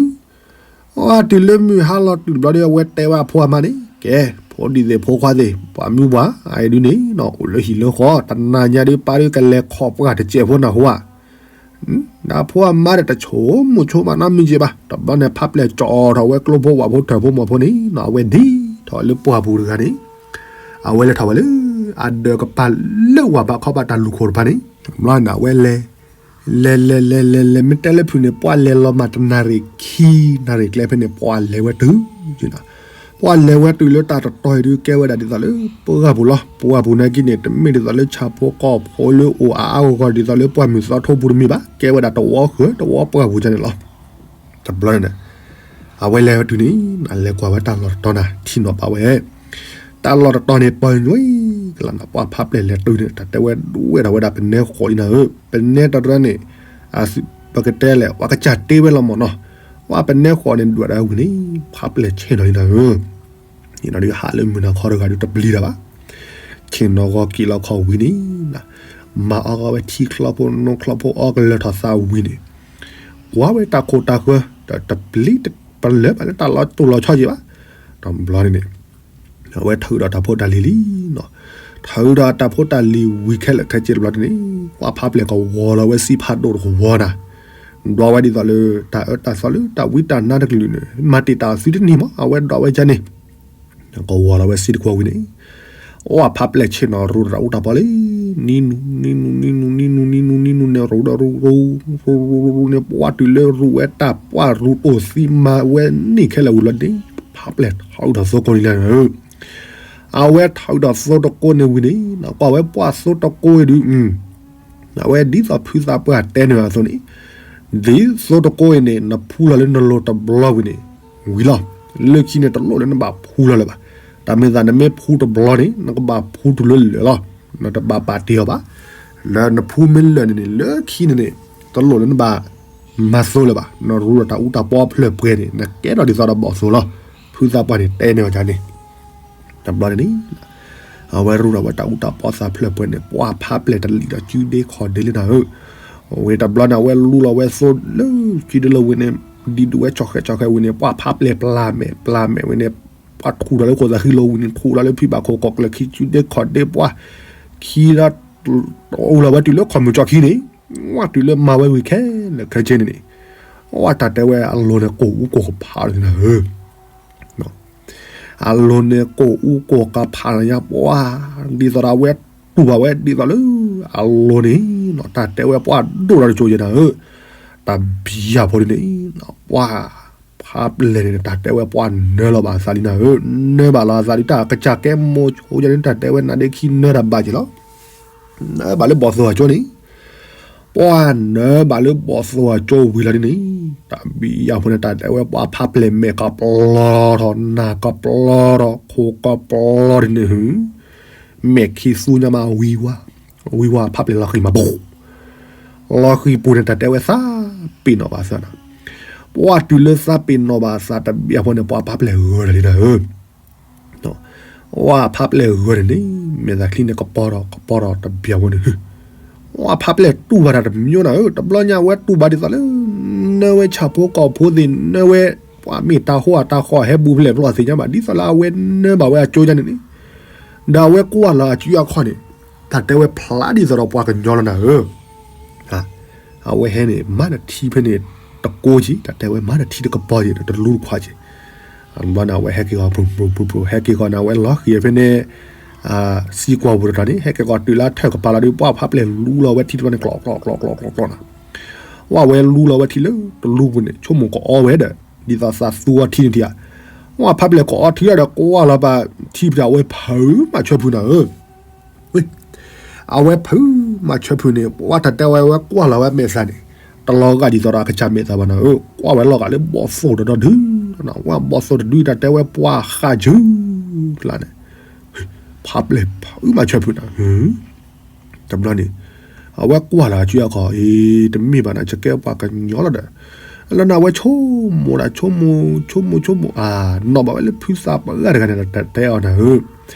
ုၤ, အတုၤလၢမုၢ်ဟါလီၤတုၤတဘျီဒီး အဝဲတဲဝဲအဖိအမါန့ၣ် ကဲ, ဖိဒံသ့ၣ်ဖိခွါသ့ၣ် ပှၤမုၢ်ပှၢ် အအံၤဒုးန့ၣ် အိၣ်လၢဟံၣ်လၢဃီ, တနၤညါဒုး ပၢ်ဒုးကလဲၤခီၣ်ပှၢ်တစဲးဖိနၢ်ဟူဧါ ဒီးဖိအမါဒီးတဆိကမိၣ်ဆိကမးနီတမံၤက့ၤဘၣ်, တဘျီန့ၣ်ဖးပျဲၢ်ကၠီထီၣ်ဝဲကျိဖိဝၣ်ဖိထၢၣ်ဖိမီၢ်ဖိန့ၣ် အဝဲဒ်ထီၣ်လၢပှၢ်ပူၤတဂၤန့ၣ်, အဝဲလဲၤထီၣ်ဝဲလၢ အဒၢးကပၤလၢဝၣ်ဘးခီဘၣ်တၢ်လူၢ်ခိၣ်တဖၣ်န့ၣ်, တဘျီန့ၣ် အဝဲလဲၤ, လဲၤလဲၤလဲၤလဲၤလဲၤ မ့ၢ်တဲလၢဖုၣ်န့ၣ် ပှၤလဲၤလီၤမးတနၣ်ရံၣ်ခံနၣ်ရံၣ်ကျဲဖဲန့ၣ် ပှၤလဲၤဝဲတုၤ ပှၤလဲၤဝဲတုၤလၢတၢ်တတီၤအံၤဒုး ကဲဝဲဒၣ်ဒ်သိးလၢပှၢ်ပူၤလီၤ. ပှၢ်ပူၤနာ်က့န့ၣ် တမ့ၢ်ဒ်သိးလၢဆၣ်ဖိကီၢ်ဖိလၢအိၣ်အါအါဂီၢ်ဂီၢ်ဒ်သိးလၢပှၢ်မုၢ်သီထိပူၤတမ့ၢ်ဘၣ်, ကဲဝဲဒၣ်တဝီဃၢၤတဝီပှၢ်ပူၤန့ၣ်လီၤ. တဘျီန့ၣ်, အဝဲလဲၤဝဲတုၤန့ၣ် လဲၤကွၢ်ဝဲတၢ်လီၢ်တတီၤနၤ ထံၣ်နီၤဘၣ်ဝဲ တၢ်လီၢ်တတီၤန့ၣ် ပၢၤညွံကလးနၤ ပှၢ်ဖးပျဲၢ်လဲၤတုၤန့ၣ် တၢ်တဲဝဲဒဝဲဒၣ်ဝဲဒၣ် ပနဲဃိးလံနၤဧၢ, ပနဲတရၢန့ၣ် ပကတဲလဲၣ် ပှၤကစၢ်တ့ဝဲလီၤမၢ်နီၤ, ပှၢ်ပနဲဃိးန့ၣ် ဒွးဒၣ်ဝံၤန့ၣ် ဖးပျဲၢ်ဆ့ၣ်နီၤလံနၤဧၢ. အံၤဒီးဒုးဟးလၢမုၢ်နၤခီတဂၤဒုးတပျံၤတၢ်ဘၣ်, ဆ့ၣ်နီၤဂီၤက့ၤလီၤခီဝံၤန့ၣ် မၤအီၣ်ဂီၢ်ဝဲထံချီဖိနိချီဖိအီၣ်ကလၢၤထီၣ်သးဝံၤန့ၣ် ကွၢ်ဝဲတၢ်ခိၣ်တၢ်ဃၢ တပျံၤတပလၢၢ်ဘၣ်လၢတၢ်လီၤတိၢ်လီၤဆီက့ၤဘၣ်. တဘျီန့ၣ်န့ၣ် အဝဲထုးဒီးတၢ်ဖိတၢ်လံၤလံနီၤ, ထုးဒီးတၢ်ဖိတၢ်လံၤဝံၤခဲလၢာ်ခဲဆ့တဘျီန့ၣ်န့ၣ် ပှၢ်ဖးပျဲၢ်ကဝီၤလီၤဝဲစံဖးဒိၣ်တကဝီၤနၤ, ဒွးဝဲဒ်သိးလၢ တၢ်အၢတၢ်သီလၢတၢ်ဝံတၢ်နါတကလုာ်န့ၣ် မၤတ့ၢ်တၢ်အီၤသုတန့ၢ်မး အဝဲဒွးဝဲဒ်န့ၣ် ကဝီၤလီၤဝဲစံတကဝီၤဝံၤန့ၣ် ပှၢ်ဖးပျဲၢ်ဆ့ၣ်နီၤရူးဒီးတၢ်အူတၢ်ပီလံ, နံၤနုၤ နံၤနုၤ နံၤနုၤ နံၤနုၤ နံၤနုၤ နံၤနုၤန့ၣ် ရူးဒီးရူး ရူး ရူး ရူး ရူးန့ၣ် ပှၢ်တုၤလၢရူးဝဲတၢ် ပှၢ်ရူးတိၢ်သံမၤဝဲန့ၣ်ခဲလၢာ်ဝံၤလီၤန့ၣ် ဖးပျဲၢ်ထုးဒီးသိကိးန့ၣ်လံ, အဝဲထုးဒီးသိတကိးန့ၣ်ဝံၤန့ၣ် ကွၢ်ဝဲပှၢ်သိတကိးအံၤဒုး အဝဲဒ်သိးဖုသးပှၢ်တဲန့ၢ်အသိးန့ၣ် ဒ်သိတကိးအံၤန့ၣ် နဖူလီၤလၢနလိၤတဘျီဝံၤန့ၣ် ဝံၤလီၤ. လၢခံန့ၣ် တလိၣ်လၢနဘၣ်ဖူလီၤလၢၤဘၣ်. တၢ်မ့ၢ်သးနမ့ၢ်ဖူတဘျီန့ၣ် နကဘၣ်ဖူတုၤလၢလၢာ်လီၤ. နတဘၣ်ပာ်တ့ၢ်အီၤဘၣ်. လၢနဖူမ့ၢ်လၢာ်န့ၣ်န့ၣ် လၢခံန့ၣ်န့ၣ် တလိၣ်လၢနဘၣ်မၤသိလၢၤဘၣ်. နရူးဒီးတၢ်အူတၢ်ပီဖျၢၣ်ပှဲၤန့ၣ် နကဲထီၣ်ဒ်သိးဒီးဘီၣ်သိလီၤ. ဖုသးပှၢ်န့ၣ်တဲန့ၢ်ဝဲဒ်န့ၣ် တဘျီန့ၣ်န့ၣ် အဝဲရူးဒီးဝဲတၢ်အူတၢ်ပီသးဖျၢၣ်ပှဲၤန့ၣ် ပှၢ်ဖးပျဲၢ်တလံၤဒီးစုဒ့ခီၣ်ဒ့လံနၤဧၢ. ဝံၤတဘျီန့ၣ် အဝဲလူလီၤဝဲသိလၢစုဒ့လၢဝံၤန့ၣ် ဒ်ဒုးဝဲကၠီဃဲကၠီဃဲဝံၤန့ၣ် ပှၢ်ဖးပျဲၢ်ပျၢ်မဲာ်ပျၢ်မဲာ်ဝံၤန့ၣ် ပှၢ်ထူၣ်ဒီးလၢခိၣ်သးဃံလိၤဝံၤန့ၣ် ထူၣ်ဒီးလၢဖံဘၣ်ခိၣ်ကီၢ်ကျၢၢ်ခံစုဒ့ခီၣ်ဒ့ပှၢ် ခံဒီး အိၣ်လီၤဝဲတုၤလၢခီၣ်မုၢ်ကၠီခံန့ၣ် ဝဲတုၤလၢမၤဝဲဝံၤခဲလၢာ်ခဲဆ့န့ၣ်န့ၣ် ဝဲတၢ်တဲဝဲအလိၤန့ၣ် ကိၢ်အူကိၢ်ကဖးလီၤန့ၣ်နၤဧၢ. အလိၤန့ၣ်ကိၢ်အူကိၢ်ကဖးလီၤညါပှၢ် ဒ်သိးဒီးအဝဲတူၢ်ဘၣ်ဝဲဒ်သိးလၢ အလိၤန့ၣ် တၢ်တဲဝဲပှၢ်ဒိၣ်ဒီးတစိၤယဲနၤဧၢ. တၢ်ဘံယၢ်ဖိဒ်န့ၣ် ပှၢ်ဖးပျဲၢ်န့ၣ် တၢ်တဲဝဲပှၢ်နၢလီၤဘၣ်အသးလံနၤဧၢ. နၢဘၣ်လီၤအသးဒ်တၢ်ကစၢ်ကဲမိၢ်ဆိယဲန့ၣ် တၢ်တဲဝဲနၤဒ့ခံနၢတၢ်ဘၣ်က့ၤလီၤ. နၢဘၣ်လၢဘီၣ်သိၣ်အကၠိန့ၣ် ပှၢ်နၢဘၣ်လၢဘီၣ်သိၣ်အကၠိဝံၤလီၤဒ်န့ၣ် တၢ်ဘံယၢ်ဖိန့ၣ် တၢ်တဲဝဲပှၢ်ဖးပျဲၢ်မဲာ်ကပျီထီၣ် နၢ်ကပျီထီၣ် ခိၣ်ကပျီဒ်န့ၣ် မဲာ်ခံသူညါမးဝံၤဝါ ဝံၤဝါဖးပျဲၢ်လီၤဃံၤမးဘိၣ် လီၤဃံၤပူၤန့ၣ် တၢ်တဲဝဲသးပ့ၤနီၣ်ဘၣ်အသးနၤ. ပှၢ်တုၤလၢသးပ့ၤနီၣ်ဘၣ်အသးတဘံယၢ်ဖိန့ၣ် ပှၢ်ဖးပျဲၢ်ဂၢၢ်လီၤလံနၤဧၢ. ဝဲဖးပျဲၢ်ဂၢၢ်န့ၣ်န့ၣ် မဲာ်သးချံန့ၣ်ကပီၤထီၣ်ကပီၤထီၣ်တဘံယၢ်ဖိန့ၣ် ဝဲဖးပျဲၢ်တူၢ်ဘၣ်တၢ်တမံၤနၤဧၢ. တဘျီညါဝဲတူၢ်ဘၣ်ဒ်သိးလၢ နၢဝဲဆၣ်ဖိကီၢ်ဖိသ့ၣ် နၢဝဲပှၤမ့ၢ်တၢ်ဟိအတၢ်ဃီဟဲဘူးဖဲလဲၣ်ဘျီသ့ၣ်ညါဘၣ် ဒ်သိးလၢအဝဲနၢဘၣ်ဝဲအကၠိယါန့ၣ်န့ၣ် ဒီးအဝဲကွၢ်လီၤအစုအခီၣ်န့ၣ် တၢ်တဲဝဲဖျါဒ်သိးဒီးပှၤကညီလီၤနၤဧၢ. အဝဲဟဲန့ၣ် မၤတထံဖဲန့ၣ် တကိးက့ၤ တၢ်တဲဝဲမၤတထံတကပီၤက့ၤ တလူတခွးက့ၤ. ဘျီန့ၣ် အဝဲဟဲက့ၤဂီၤ ပူၤပူၤပူၤပူၤ ဟဲက့ၤဂီၤန့ၣ် အဝဲလီၤဃံၤဖဲန့ၣ် စံကွၢ်ပူၤတတီၤန့ၣ် ဟဲက့ၤဂီၤတုၤလၢထၢၣ်ကပၤလီၤဒီး ပှၢ်ဖးပျဲၢ်လူလီၤဝဲထံတဘျီန့ၣ် ကျီၣ်ကျီၣ်ကျီၣ်ကျီၣ်ကျီၣ်ကျီၣ်ကျီၣ်နၤ. ဝဲအဝဲလူလီၤဝဲထံလၢတလူပူၤန့ၣ် ဆိကမိၣ်ကအီဝဲဒီး ဒ်သိးသးသူအီထံန့ၣ်ထံဧါ. ဝဲဖးပျဲၢ်ကအီထံဒီးကွၢ်လီၤပာ်ထံဖဲအဝဲဖုးမၤဆၢဖုးနၤဧၢ. အဝဲဖုးမၤဆၢဖုးန့ၣ် ပှၢ်တၢ်တဲဝဲဝဲကွၢ်လီၤဝဲမဲာ်သးန့ၣ် တလီၤဂာ်ဒ်သိးဒီးအကစၢ်မဲာ်သးဘၣ်နၤဧၢ. ကွၢ်ဝဲလီၤဂာ်လၢဘီၣ်သိၣ်တဒီဒု ဝဲဘီၣ်သိၣ်တဒုတၢ်တဲဝဲပှၢ်ဃးယုကျါန့ၣ် ဖးပျဲၢ်ဖုးမၤဆၢဖုးနၤဧၢ. တဘျီန့ၣ် အဝဲကွၢ်လီၤအစုအခီၣ် အ့ တမ့ၢ်ဘၣ်နၤ ယကဲပှၤကညီလီၤဒီး လၢနၤဝဲဆိကမိၣ်ဒၣ် ဆိကမိၣ် ဆိကမိၣ် ဆိကမိၣ် အနီၣ်ဘၣ်ဝဲလၢဖုသးပှၢ်တဂၤန့ၣ် တၢ်တဲအီၤနၤဧၢ.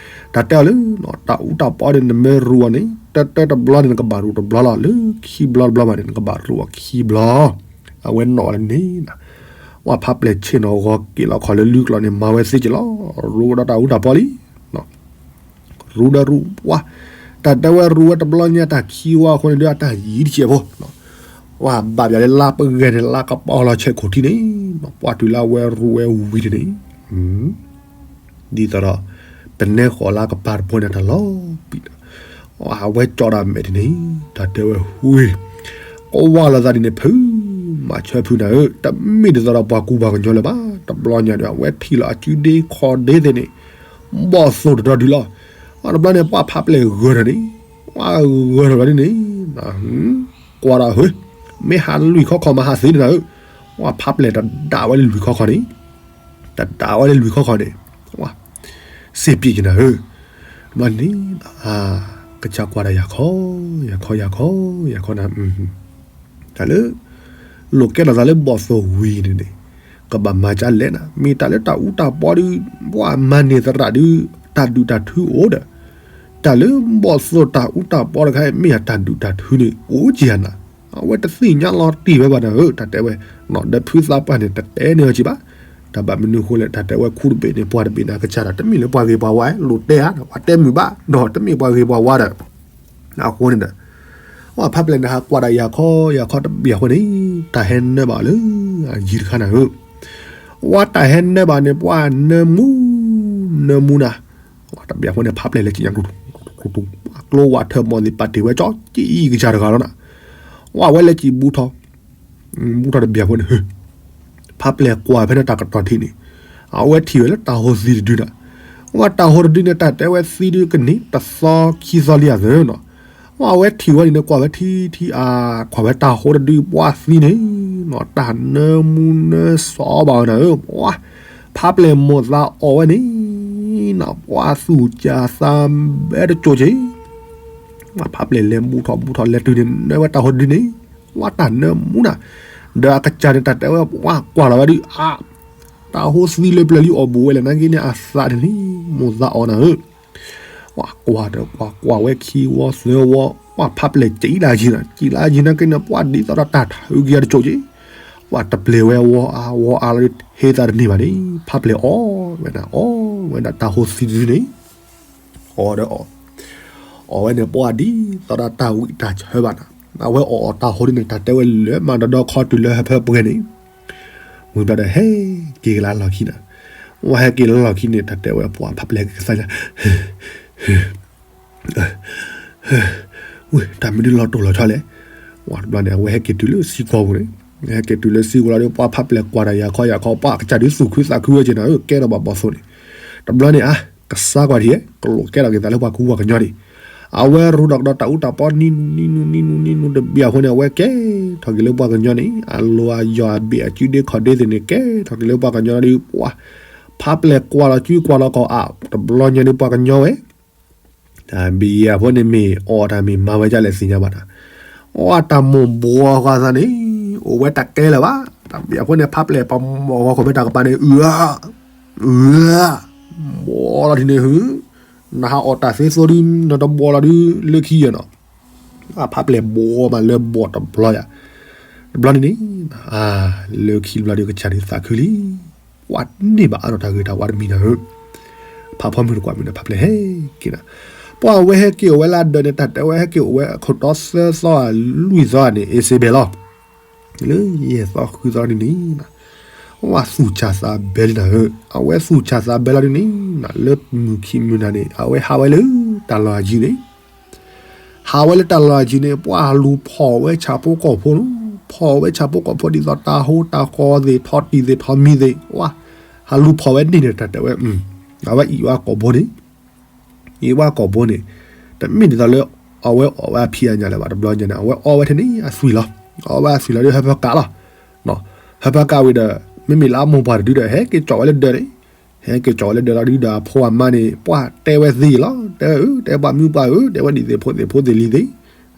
တၢ်တဲအီၤလၢ တၢ်အူတၢ်ပီန့ၣ် နမ့ၢ်ရူးအီၤန့ၣ် တၢတၢတဘျီန့ၣ် နကဘၣ်ရူးတဘျီလီၤ လၢခံဘျီတဘျီဘၣ်န့ၣ် နကဘၣ်ရူးအီၤခံဘျီ. အဝဲနီၣ်ဝဲလၢန့ၣ် ဝဲဖးပျဲၢ်ဆ့ၣ်နီၤဂီၤက့ၤလီၤခီၣ်လၢလွံၢ်ကျီၢ်န့ၣ် မၤဝဲသ့က့ၤလီၤ ရူးဒီးတၢ်အူတၢ်ပီလံ ရူးဒီးရူးပှၢ် တၢ်တဲဝဲရူးဝဲတဘျီညါတၢ်ခံဝါအဃိန့ၣ်ဒီး အတၢ်ယံၤတစဲးဖိ ပှၢ်ဘၣ်ပၠးလၢလါပဂဲၤန့ၣ် လါကပီၤလီၤဆဲးခိၣ်ထံးန့ၣ် ပှၢ်တုၤလၢအဝဲရူးဝဲဝံၤတန့ၣ် ဒ်သိးဒီး ပနဲဃီၤလၢကပၤတဘိန့ၣ်တၢ်လီၤပံာ်ဒီး အဝဲကၠီဒၣ်မဲာ်တန့ၣ် တၢ်တဲဝဲဝံၤ ကဝၢ်လီၤသးဒ်န့ၣ် ဖုးမၤဆၢဖုးနၤဧၢ, တမ့ၢ်ဒ်သိးဒီးပှၤကူပှၤကညီလၢၤဘၣ်. တဘျီညါဒီး အဝဲထံၣ်လီၤအစုဒ့ခီၣ်ဒ့သ့ၣ်န့ၣ် ဘီၣ်သိၣ်တဒီဒုလီၤ. တဘျီန့ၣ် ပှၢ်ဖးပျဲၢ်ဂၢၢ်ထီၣ်န့ၣ်, ပှၢ်ဂၢၢ်ထီၣ်လီၤဒ်န့ၣ်, ကွၢ်ဒီး မ့ၢ်ဟးလွံၢ်ခီခီမၤဟးသ့န့ၣ်နၤဧၢ, ပှၢ်ဖးပျဲၢ်တဒၣ်ဝဲလၢလွံၢ်ခီခီန့ၣ် တဒၣ်ဝဲလၢလွံၢ်ခီခီန့ၣ်, စ့ၢ်ပျံၤက့ၤနၤဧၢ, ဘျီန့ၣ်, ကစၢ်ကွၢ်ဒီးယၤခီ, ယၤခီယၤခီ, ယၤခီနၤ, တၢ်လၢ လိာ်ကဲထီၣ်သးလၢဘီၣ်သိၣ်ဝံၤန့ၣ်န့ၣ်, ကဘၣ်မၤကၢ်လဲၣ်နၤ, မ့ၢ်တၢ်လၢတၢ်အူတၢ်ပီဒီး, ပှၤမၤန့ၢ်သရၣ်ဒီး, တၢ်ဒုၣ်တၢ်ထုအိၣ်ဒီး, တၢ်လၢဘီၣ်သိၣ်တၢ်အူတၢ်ပီတခါအံၤ မ့ၢ်ယတၢ်ဒုၣ်တၢ်ထုန့ၣ် အိၣ်က့ၤယၤနၤ, အဝဲတသ့ၣ်ညါလီၤတံၢ်ဝဲဘၣ်နၤဧၢ, တၢ်တဲဝဲ, ဒီးဖုသးပှၢ်န့ၣ် တတဲန့ၢ်အီၤက့ၤဘၣ်, တၢ်ဘၣ်မနုၤအဃိလဲၣ်, တၢ်တဲဝဲခူတဘ့ၣ်န့ၣ် ပှၤတဘ့ၣ်န့ၣ် အကစၢ်ဒီး တမ့ၢ်လၢပှၤဂ့ၤပှၤဝါ လိၣ်တဲဧါ, ပှၤတဲမုာ်ဘၣ်, ဒီးတမ့ၢ်ပှၤဂ့ၤပှၤဝါဒီး အဃိန့ၣ်ဒီး, ပှၤဖးပျဲၢ်န့ၣ် ဟးကွၢ်ဒီးယၤခီယၤခီတဘျီအဃိန့ၣ်, တၢ်ဟဲနၢဘၣ်လၢ, အယံၤတခါနၤဧၢ, ပှၤတၢ်ဟဲနၢဘၣ်န့ၣ် ပှၤနၢမူ, နၢမူနၤ, တဘျီအဃိန့ၣ် ဖးပျဲၢ်လဲၤက့ၤညါ, ကျိဝးထၢၣ်မီၢ်သ့ၣ်ပာ်တ့ၢ်ဝဲကၠီ ကံအံၤကစၢ်တဂၤလီၤနၤ, ပှၤဝဲလဲၤက့ၤဘူးထီၣ် ဘူးထီၣ်တဘျီအဃိန့ၣ်, ဖးပျဲၢ်ကွၢ်ဖဲန့ၣ်တၢ်ကတီၢ်ထံးန့ၣ်, အဝဲထံၣ်ဝဲလၢတၢ်ဟိသံတဒုနၤ, ပှၤတၢ်ဟိတဒုန့ၣ် တၢ်တဲဝဲသံဒုကန့ၢ်တသီခံသီလံအသၢနၤ, ပှၤဝဲထံၣ်ဝဲန့ၣ်န့ၣ် ကွၢ်ဝဲထံထံအါ, ကွၢ်ဝဲတၢ်ဟိတဒုပှၤသံန့ၣ်, တၢ်နၢမူနၢစီဘၣ်ဝဲနၤဧၢ, ပှၤ, ဖးပျဲၢ်မိၢ်သးအီၣ်ဝဲန့ၣ်, ပှၤသူၣ်စၢ်သးဘဲတကၠိက့ၤ ဖးပျဲၢ်လဲၤဘူးထီၣ်ဘူးထီၣ်လဲၤတုၤန့ၣ် နၢဝဲတၢ်ဟိတဒုန့ၣ်, ပှၤတၢ်နၢမူနၤ, ဒီးအကစၢ်န့ၣ် တၢ်တဲဝဲပှၤကွၢ်လီၤဝဲဒုးအါ, တၢ်ဟိသံလၢပျၢၤလံအီၣ်ဘူးဝဲလဲၣ်နာ်က့န့ၣ် အသးန့ၣ်န့ၣ်, မိၢ်သးအီၣ်နၤဧၢ, ပှၤကွၢ်ဒီးပှၤကွၢ်ဝဲခံဝီသၢဝီ, ပှၤဖးပျဲၢ်ကံလၢအယံၤနၤ, ကံလၢအယံၤနာ်က့န့ၣ် ပှၤဒ်သိးဒီးတၢ်ထုးက့ၤအီၤတကၠိက့ၤ, ပှၤတပျဲၢ်ဝဲဝီအါဝီအါလီၤဒုး ဟ့သးတန့ၢ်ဘၣ်န့ၣ်, ဖးပျဲၢ်အီၣ်ဝဲဒၣ်အီၣ်ဝဲဒၣ်တၢ်ဟိသံတဒုန့ၣ် အီၣ်ဒီးအီၣ်, အီၣ်ဝဲန့ၣ်ပှၤဒ်သိးဒီးတၢ်ဝံၣ်တၢ်ဆၢဘၣ်နၤ, အဝဲအီၣ်အီၣ်တၢ်ဟိဒုန့ၣ် တၢ်တဲဝဲလၢမၤဒီးဒီခီတုၤလၢဟၢဖၢပှဲၤန့ၣ်, ဝံၤဘျီဒီးဟဲက့ၤကလါလီၢ်ခံနၤ, ဝဲဟဲက့ၤလါလီၢ်ခံန့ၣ် တၢ်တဲဝဲပှၤဖးပျဲၢ်ကသါညါ ဝ့ၢ် တၢ်မနုၤလီၤတိၢ်လီၤဆီလဲၣ်, ဝံၤတဘျီန့ၣ် အဝဲဟဲက့ၤတုၤလၢစံကီၢ်ပူၤန့ၣ်, ဟဲက့ၤတုၤလၢစံကီၢ်လီၤဒီး ပှၤဖးပျဲၢ်ကွၢ်တၢ်ယၤခီယၤခီ ပှၤကစၢ်ဒုးသူၣ်ခုသးခုဝဲက့ၤနၤဧၢ, ကဲထီၣ်ဘၣ်ဘီၣ်သိၣ်န့ၣ်, တဘျီန့ၣ်အါ, ကစၢ်ကွၢ်ထံၣ် ကလိာ်ကဲထီၣ်က့ၤသးလၢပှၤကူပှၤကညီန့ၣ်, အဝဲရူးဒီးကဒီးတၢ်အူတၢ်ပီနံၤနံၤနံၤနံၤနံၤနံၤနံၤတဘျီအဃိန့ၣ် အဝဲကဲထီၣ်က့ၤလၢပှၤကညီန့ၣ် အလိၤအယီၢ်အဘ့ၣ်အစုဒ့ခီၣ်ဒ့သ့ၣ်န့ၣ် ကဲထီၣ်က့ၤလၢပှၤကညီဒီး ပှၤဖးပျဲၢ်ကွၢ်လီၤစုကွၢ်လီၤကီၢ်အါ, တဘျီညါဒီးပှၤကညီဝဲ တၢ်ဘံယၤဖိန့ၣ်မ့ၢ်အီၣ်တၢ်မ့ၢ်မၤဝဲဒ်လဲၣ်သ့ၣ်ညါဘၣ်တၢ်, အီၣ်တၢ်မိၢ်ဘှီဃီသးန့ၣ်, အိၣ်ဝဲတၢ်ကဲလၢၤဘၣ်, တၢ်ဘံယၤဖိန့ၣ် ဖးပျဲၢ်ပမိၢ်ဂီၤခိၣ်ဖဲတၢ်ကပၤန့ၣ် အုၣ်, အုၣ်, ဘှီလီၤထံန့ၣ်ဟု, နဟးအီၣ်တၢ်သ့သိဒု နတဘှီလီၤဒု လၢခံယဲၢ်နီၤ, ဖးပျဲၢ်ဘှီမးလၢဘှီတဘျီယၤ, တဘျီန့ၣ်န့ၣ်, လၢခံတဘျီဒီးကစၢ်ဒုးသးခုလံ ပှၤန့ၢ်ဘၣ်အါထီၣ်တၢ်ဂ့ၤတၢ်ဝါတမံၤနၤဧၢ, ဖးဖီမုၢ်တကွၢ်မုၢ်ဒီးဖးပျဲၢ်ဟဲက့ၤနၤ, ပှၤဝဲဟဲက့ၤအိၣ်ဝဲလၢအဒၢးန့ၣ် တၢ်တဲဝဲဟဲက့ၤအိၣ်ဝဲအခိၣ်တီသၢသီလွံၢ်သီန့ၣ် အ့စ့ဘဲလီၤ, လၢယဲၢ်သီဃုသီဒ်န့ၣ်, ဝဲသူၣ်စၢ်သးဘဲလံနၤဧၢ, အဝဲသူၣ်စၢ်သးဘဲလီၤဒ်န့ၣ်, လၢမုၢ်ခံမုၢ်နၤန့ၣ် အဝဲဟးဝဲလၢတၢ်လီၢ်အယံၤန့ၣ် ဟးဝဲလၢတၢ်လီၢ်အယံၤန့ၣ် ပှၤဟးလူၤဖီၣ်ဝဲဆၣ်ဖိကီၢ်ဖိလီၤ, ဖီၣ်ဝဲဆၣ်ဖိကီၢ်ဖိဒ်သိးတၢ်ဟိတၢ်ဃီသ့ၣ်ထီၣ်တံၢ်သ့ၣ်ထီၣ်မံၤသ့ၣ်, ဟးလူၤဖီၣ်ဝဲန့ၣ်န့ၣ် တၢ်တဲဝဲ, အဝဲအံၤဝဲကီၢ်ဖိန့ၣ်, အံၤဝဲကီၢ်ဖိန့ၣ်, တမ့ၢ်ဒ်သိးလၢ အဝဲအီၣ်ဝဲအဖံးအညၣ်လၢၤဘၣ်, တဘျီညါန့ၣ် အဝဲအီဝဲထဲန့ၣ်အသွံၣ်လီၤ, အီဝဲအသွံၣ်လီၤဒီးဟၢဖၢကးလီၤ, ဟၢဖၢကးဝံၤဒီး မ့မ့ၢ်လၢအမိၢ်ပှၢ်တဒုဒီး ဟဲက့ၤကၠီၣ်ဝဲလၢဒၢးန့ၣ် ဟဲက့ၤကၠီၣ်ဝဲလၢဒၢးလီၤဒုဒီး အဖိအမါန့ၣ် ပှၤတဲဝဲသ့လီၤ, တဲဝဲအၢ တဲပှၤမုၣ်ပှၢ်ဧၢ တဲဝဲဒ်သ့ၣ်ဖိသ့ၣ်ဖိသ့ၣ်လံသ့ၣ်,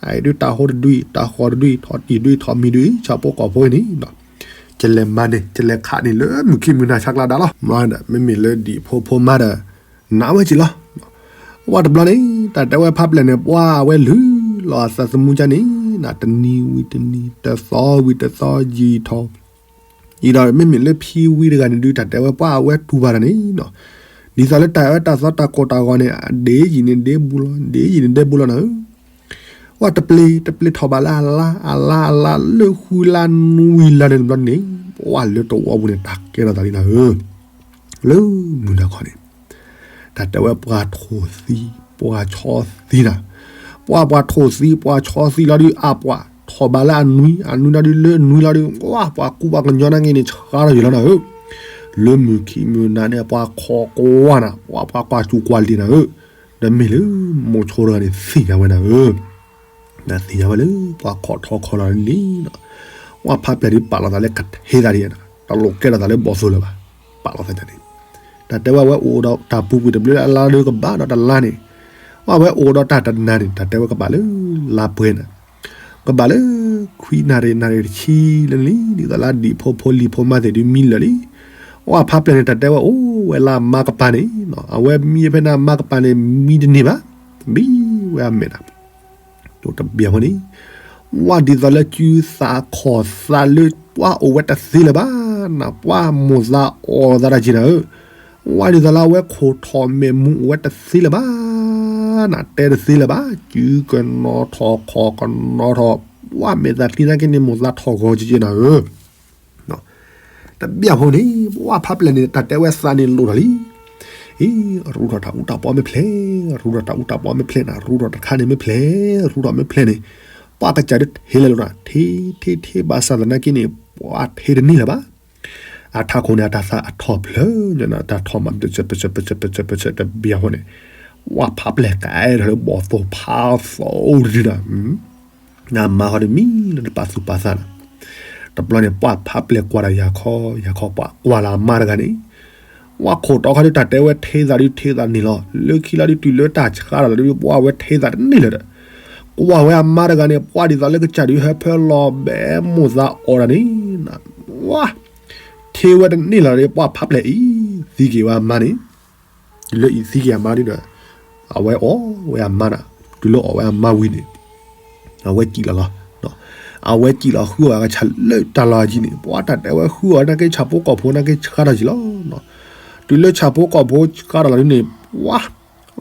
အအံၤဒုတၢ်ဟိတဒုအံၤ တၢ်ဃီတဒုအံၤ ထီၣ်တံၢ်ဒုအံၤ ထီၣ်မံၤဒုအံၤ ဆၣ်ဖိကီၢ်ဖိအံၤန့ၣ်, ကလဲၤမၤန့ၣ် ကလဲၤခးန့ၣ် လၢမုၢ်ခံမုၢ်နၤဆါကျါဒၣ်လီၤ, မ့မ့ၢ်လၢဒံၣ်ဖိဖိမါဒီး နာ်ဝဲက့ၤလီၤ ပှၤတဘျီန့ၣ် တၢ်တဲဝဲဖးပျဲၢ်န့ၣ် ပှၤအဝဲလုၢ်လီၤအသးသမူကါန့ၣ် တနံၤဝံၤတနံၤ တသီဝံၤတသီ ယံာ်ထီၣ်, ယံာ်ဒီးမ့မ့ၢ်လၢဖံဝံတဂၤန့ၣ်ဒု တၢ်တဲဝဲပှၤအဝဲတူၢ်ဘၣ်တၢ်န့ၣ်, ဒ်သိးလၢတၢ်အၢတၢ်သီတၢ်ကိၢ်တၢ်ဂီၤန့ၣ် ဒ်ယံာ်န့ၣ်ဒဲဘူးလီၤ ဒ်ယံာ်န့ၣ်ဒဲဘူးလီၤနၤဧၢ, ပှၤတပျ့ၤတပျ့ၤထီၣ်ဘးလၢအလါအလါအလါလၢဃုလါနွံလါန့ၣ်တဘျီန့ၣ် ပှၤလၢတဝီပူၤန့ၣ် တၢ်ကဲထီၣ်သးလံနၤဧၢ လၢမုၢ်နၤခီန့ၣ် တၢ်တဲဝဲပှၤထိၣ်သံ ပှၤဆီသံနၤ, ပှၤပှၤထိၣ်သံ ပှၤဆီသံလီၤဒု အါပှၤထီၣ်ဘးလၢအနွံ အနွံလီၤဒု လၢနွံလီၤဒု ပှၤပှၤကူပှၤကညီနာ်က့န့ၣ် ဆှါထီၣ်ယံာ်လီၤနၤဧၢ, လၢမုၢ်ခံမုၢ်နၤန့ၣ် ပှၤခိးကွၢ်နၤ ပှၤပှၤကွၢ်စူၤကွၢ်လံၤနၤဧၢ, ဒီးမ့ၢ်လၢမိၤဆိတဂၤန့ၣ်သ့ၣ်ညါဝဲနၤဧၢ နသ့ၣ်ညါဝဲလၢ ပှၤခိးထီၣ်ခိးလီၤန့ၣ်, ပှၤဖးပျဲၢ်ဒုပာ်လီၤသးလၢကထဲသးဒ်, တလိၣ်ကဲထီၣ်သးလၢဘီၣ်သိၣ်လၢၤဘၣ်, ပာ်လီၤသးန့ၣ်, တၢ်တဲဝဲအဝဲအိၣ်ဒီးတၢ်ပူၤကွံာ်တဘျုးလါဒီးကဘၣ်ဒီးတလါန့ၣ်, အဝဲအိၣ်ဒီးတၢ်တနၤန့ၣ် တၢ်တဲဝဲကဘၣ်လၢလါပှဲၤန့ၣ်, ကဘၣ်လၢ ခွံနၣ်ရံၣ် နၣ်ရံၣ်တဆံလၢန့ၣ်လံ, ဒ်သိးလၢဒံၣ်ဖိဖိလံၤဖိမါသ့ၣ်ဒုးမံလၢာ်လံ. ပှၢ်ဖးပျဲၢ်န့ၣ် တၢ်တဲဝဲအိၣ်ဝဲလၢအမါကပၤန့ၣ်, အဝဲမံဖဲန့ၣ်အမါကပၤန့ၣ် မံတန့ၢ်ဘၣ်, ဘံဝဲအမဲာ်နၤ တဘျီဖိန့ၣ်, ဝဲဒ်သိးလၢစုသးခီၣ်သးလၢပှၢ်အိၣ်ဝဲတသ့လၢၤဘၣ်နၤ, ပှၢ်မိၢ်သးအိၣ်သးတၢ်က့ၤနၤဧၢ, ဝဲဒ်သိးလၢအဝဲခိၣ်ထီၣ်မဲာ်မူအိၣ်ဝဲတသ့လၢၤဘၣ်နၤ, တဲတသ့လၢၤဘၣ်, စုကနီၤထီၣ်ခီၣ်ကနီၤထီၣ်, ပှၢ်မဲာ်သးသံနာ်က့န့ၣ် မိၢ်သးထီၣ်ဂီၤက့ၤက့ၤနၤဧၢ တဘျီဖိန့ၣ် ပှၢ်ဖးပျဲၢ်န့ၣ် တၢ်တဲဝဲသးန့ၣ်လိၣ်ထီၣ်လံ. အံၤ ရူထီၣ်တၢ်အူတၢ်ပီမ့ၢ်ဖျဲး, ရူထီၣ်တၢ်အူတၢ်ပီမ့ၢ်ဖျဲးနၤ, ရူထီၣ်တခါန့ၣ်မ့ၢ်ဖျဲး, ရူထီၣ်မ့ၢ်ဖျဲးန့ၣ်, ပှၢ်ကစၢ်ဒုးထဲလဲၤလိာ်နၤ, ထဲထဲထဲဘၣ်ဆၣ်သနာ်က့န့ၣ် ပှၢ်ထဲတန့ၢ်လၢၤဘၣ်. အထးခိၣ်န့ၣ် အတၢ်သးအထီၣ်ဖျၢၣ်ညါနၤ, တၢ်ထီၣ်မး ပစၢပစၢပစၢပစၢပစၢတဘျီဖိန့ၣ်, ပှၢ်ဖးပျဲၢ်ကဲထီၣ်လၢဘီၣ်သိၣ်ဖးသိၣ်တဒုနၤ နမၤဃီဒီးမံလၢနပာ်သူၣ်ပာ်သးနၤ. တဘျီန့ၣ် ပှၢ်ဖးပျဲၢ်ကွၢ်ဒီးယၤခီ, ယၤခီပှၢ်ကွၢ်လၢအမါတဂၤန့ၣ်, ဝဲခိၣ်တီခီဒုးတၢ်တဲဝဲထဲသးဒုးထဲသးန့ၣ်လီၤ. လၢခံလီၤဒုးတုၤလၢတၢ်ဆါဒီးလီၤဒုး ပှၢ်ဝဲထဲသးတန့ၢ်လၢၤဒီး, ကွၢ်ဝဲအမါတဂၤန့ၣ် ပှၢ်ဒ်သိးလၢကစၢ်ဒုးဟဲဖၢလီၤဘဲမိၢ်သးအီၣ်တၢ်န့ၣ်, ဝဲ ထဲဝဲတန့ၢ်လၢၤဒီး ပှၢ်ဖးပျဲၢ်အံၤ သံက့ၤဝဲအမါန့ၣ် တုၤလၢအံၤသံက့ၤအမါဒုဒီး, အဝဲအီၣ်ဝဲအမါနၤ, တုၤလၢအီၣ်ဝဲအမါဝံၤန့ၣ်, အဝဲစံၣ်လီၤလီၤ. အဝဲစံၣ်လီၤဃုအီၣ်အကဆၣ်လၢတၢ်လီၢ်အယံၤန့ၣ်, ပှၢ်တၢ်တဲဝဲဃုအီၣ်နာ်က့ဆၣ်ဖိကီၢ်ဖိနာ်က့ဆှါထီၣ်ယံၤလီၤ. တုၤလၢဆၣ်ဖိကီၢ်ဖိဆှါထီၣ်လီၤဒုန့ၣ်, ပှၢ်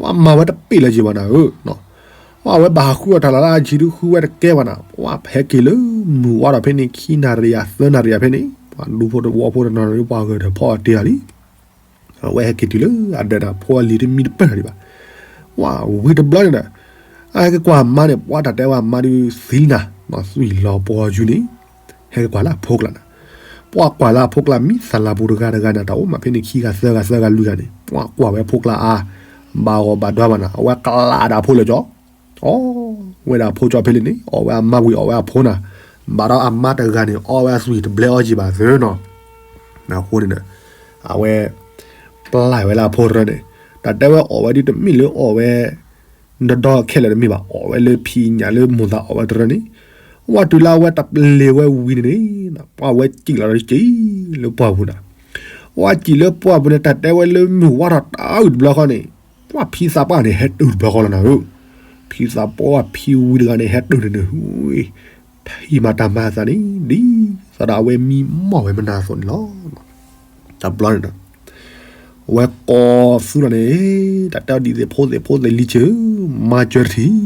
ပှၢ်မၤဝဲတပ့ၢ်လၢၤယံၤဘၣ်နၤဧၢ. ပှၢ်ဝဲဘၣ်ဟးဃုအီၣ်တၢ်လီၢ်လၢအယံၤဒုဃုဝဲတကဲဘၣ်နၤ, ပှၢ်ဟဲက့ၤလၢမုၢ်ဝါထီၣ်ဖဲန့ၣ် ခံနၣ်ရံၣ်ယၤ သၢနၣ်ရံၣ်ယၤဖဲန့ၣ်, ပှၢ်ဒူဖိတဝီဖိတနီၤန့ၣ် ပှၢ်ဂဲၤထၢၣ်ဖီအီၣ်တ့ၢ်လံ. အဝဲဟဲက့ၤတုၤလၢအဒၢးနၤ ဖိအလံၤတမံတပၢၢ်နၤဒံးဘၣ်. ပှၢ်ဝံၤတဘျီန့ၣ်ဒီး, အဟဲက့ၤကွၢ်အမါန့ၣ် ပှၢ်တၢ်တဲဝဲအမါဒုသံနၤ, သွံၣ်လီၤပှီၤယုၤန့ၣ်, ဟဲက့ၤကွၢ်လၢအဖိကျါနၤ. ပှၢ်ကွၢ်လၢအဖိကျါ မံသလၤပူၤတဂၤတဂၤန့ၣ် တၢ်အိၣ်မးဖဲန့ၣ်ခံဂၤသၢဂၤသၢဂၤလွံၢ်ဂၤန့ၣ်, ပှၢ်ကွၢ်ဝဲအဖိကျါအါ, ဘၣ်ဂီၢ်ဘၣ်ဒွါဘၣ်နၤ, အဝဲကျးဒၣ်အဖိလၢာ်ကၠီ အီၣ်ဝဲဒၣ်အဖိကၠီဖဲလံန့ၣ်, အီၣ်ဝဲအမါဝံၤအီၣ်ဝဲအဖိနၤ, ဘၣ်ဒီးအမါတဂၤန့ၣ် အီၣ်ဝဲအသွံၣ်တဘျဲအီၤကံဘၣ်သ့နီၤ. အဃိန့ၣ်ဒီး, အဝဲ ပျဲဝဲလၢအဖိတရၢန့ၣ်, တၢ်တဲဝဲအီၣ်ဝဲဒုတမ့ၢ်လၢအီၣ်ဝဲ ဒီဒီခဲလၢာ်တမ့ၢ်ဘၣ်, အီၣ်ဝဲလၢဖံးညၣ်လၢမိၢ်သးအီၣ်ဝဲတရၢန့ၣ်, ဝဲတုၤလၢအဝဲတပျဲဝဲဝံၤန့ၣ်န့ၣ်, ပှၢ်ဝဲစံၣ်လီၤဒီးစံၣ်လၢပှၢ်ပူၤနၤ. ဝဲစံၣ်လၢပှၢ်ပူၤန့ၣ် တၢ်တဲဝဲလၢမုၢ်ဝါထီၣ်တၢ်အုၣ်တဘျီဃီန့ၣ်, ပှၢ်ဖံသးပှၢ်န့ၣ် ဟဲတုၤတဘျီဃီလီၤနၤဧၢ. ဖံသးပှၢ်ဖံဝံတဂၤန့ၣ် ဟဲတုၤန့ၣ်န့ၣ်, ဟံးမၤတၢ်မၤအသးန့ၣ် ဒ်သိးဒီးအဝဲမံမီၢ်ဝဲမနၤအသိးန့ၣ်လီၤ. တဘျီန့ၣ်ဒီး ဝဲကိးသူဒီးန့ၣ်, တၢ်တဲအီၤဒ်သိးဖိသ့ၣ်ဖိသ့ၣ်လံၤဆ့ၣ်ဧၢ, မၤစၢၤတထံၣ်,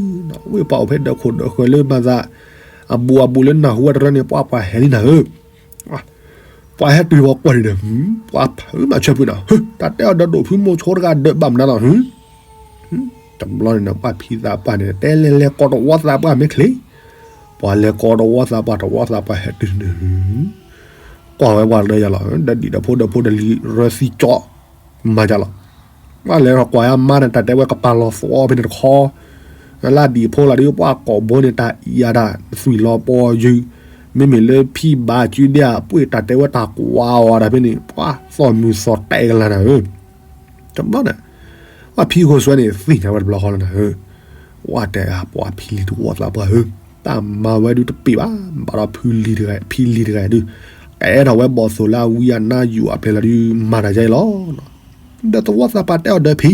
ဝ့ၢ်ပှၤအိၣ်ဖဲဒၢးခိၣ်ဒၢးဃၢၤလၢမၤသး အဘူးအဘူးလၢနၢ်ဟူဝဲတရၢန့ၣ် ပှၢ်ပှၤဟဲလံနၤဧၢ. ပှၤဟဲတုၤဝဲကွၢ်န့ၣ်ဒီး, ပှၢ်ဖုမၤဆၢဖုနၤ, တၢ်တဲအီၤဒီးဒိၣ်ဖုမိၤဆိတဂၤဒၢးဘၣ်မနုၤလီၤ. တဘျီန့ၣ်ဒီး ပှၢ်ဖံသးပှၢ်န့ၣ် တဲလဲၤလဲၤကိးတဝီသးပှၢ်မ့ၢ်ချ့, ပှၤလဲၤကိးတဝီသးပှၢ် တဝီသးပှၢ်ဟဲတုၤန့ၣ် ကွၢ်ဝဲပှၤလၢယၤလီၤ, ဒီးဒံၣ်ဒီးဖိဒီးဖိဒီးလံၤရၢသံကၠီ, မၤယၤလီၤ. ပှၢ်လဲၤထီၣ်ကွၢ်ယါမါန့ၣ် တၢ်တဲဝဲကပာ်လီၤသီဖဲန့ၣ်တခီ, လၢဒံၣ်ဖိလီၤဒုး ပှၢ်ကိာ်ဘိန့ၣ် တၢ်အံၤယၤတၢ် သွံၣ်လီၤပှီၤယုၤ, မ့မ့ၢ်လၢဖံဘၣ်စုဒ့အပှ့ၢ် တၢ်တဲဝဲတၢ်ကွၢ်အီၤဒၣ်ဖဲန့ၣ် ပှၢ်သီၣ်မုာ်သီၣ်တဲာ်ကလၤနၤဧၢ. တဘျီန့ၣ် ပှၢ်ဖံဃိးစွဲန့ၣ် သ့ၣ်ညါဝဲတဘျီဃီလီၤနၤဧၢ. ပှၢ်တဲအပှၤဖံလံၤတဝီသးပှၢ်ဧၢ, တၢ်မၤဝဲဒုတပ့ၢ်ဘၣ်, ဘၣ်ဒီးဖံလံၤတဂၤ, ဖံလံၤတဂၤဒုး ကဲထီၣ်ဝဲဘီၣ်သိၣ်လၢအဝံအနါယိာ်အပျဲၢ်လီၤဒုး မၤတၢ်ယါအံၤလီၤ. ဒီးတဝီသးပှၢ်တဲအီၤဒီးဖံ,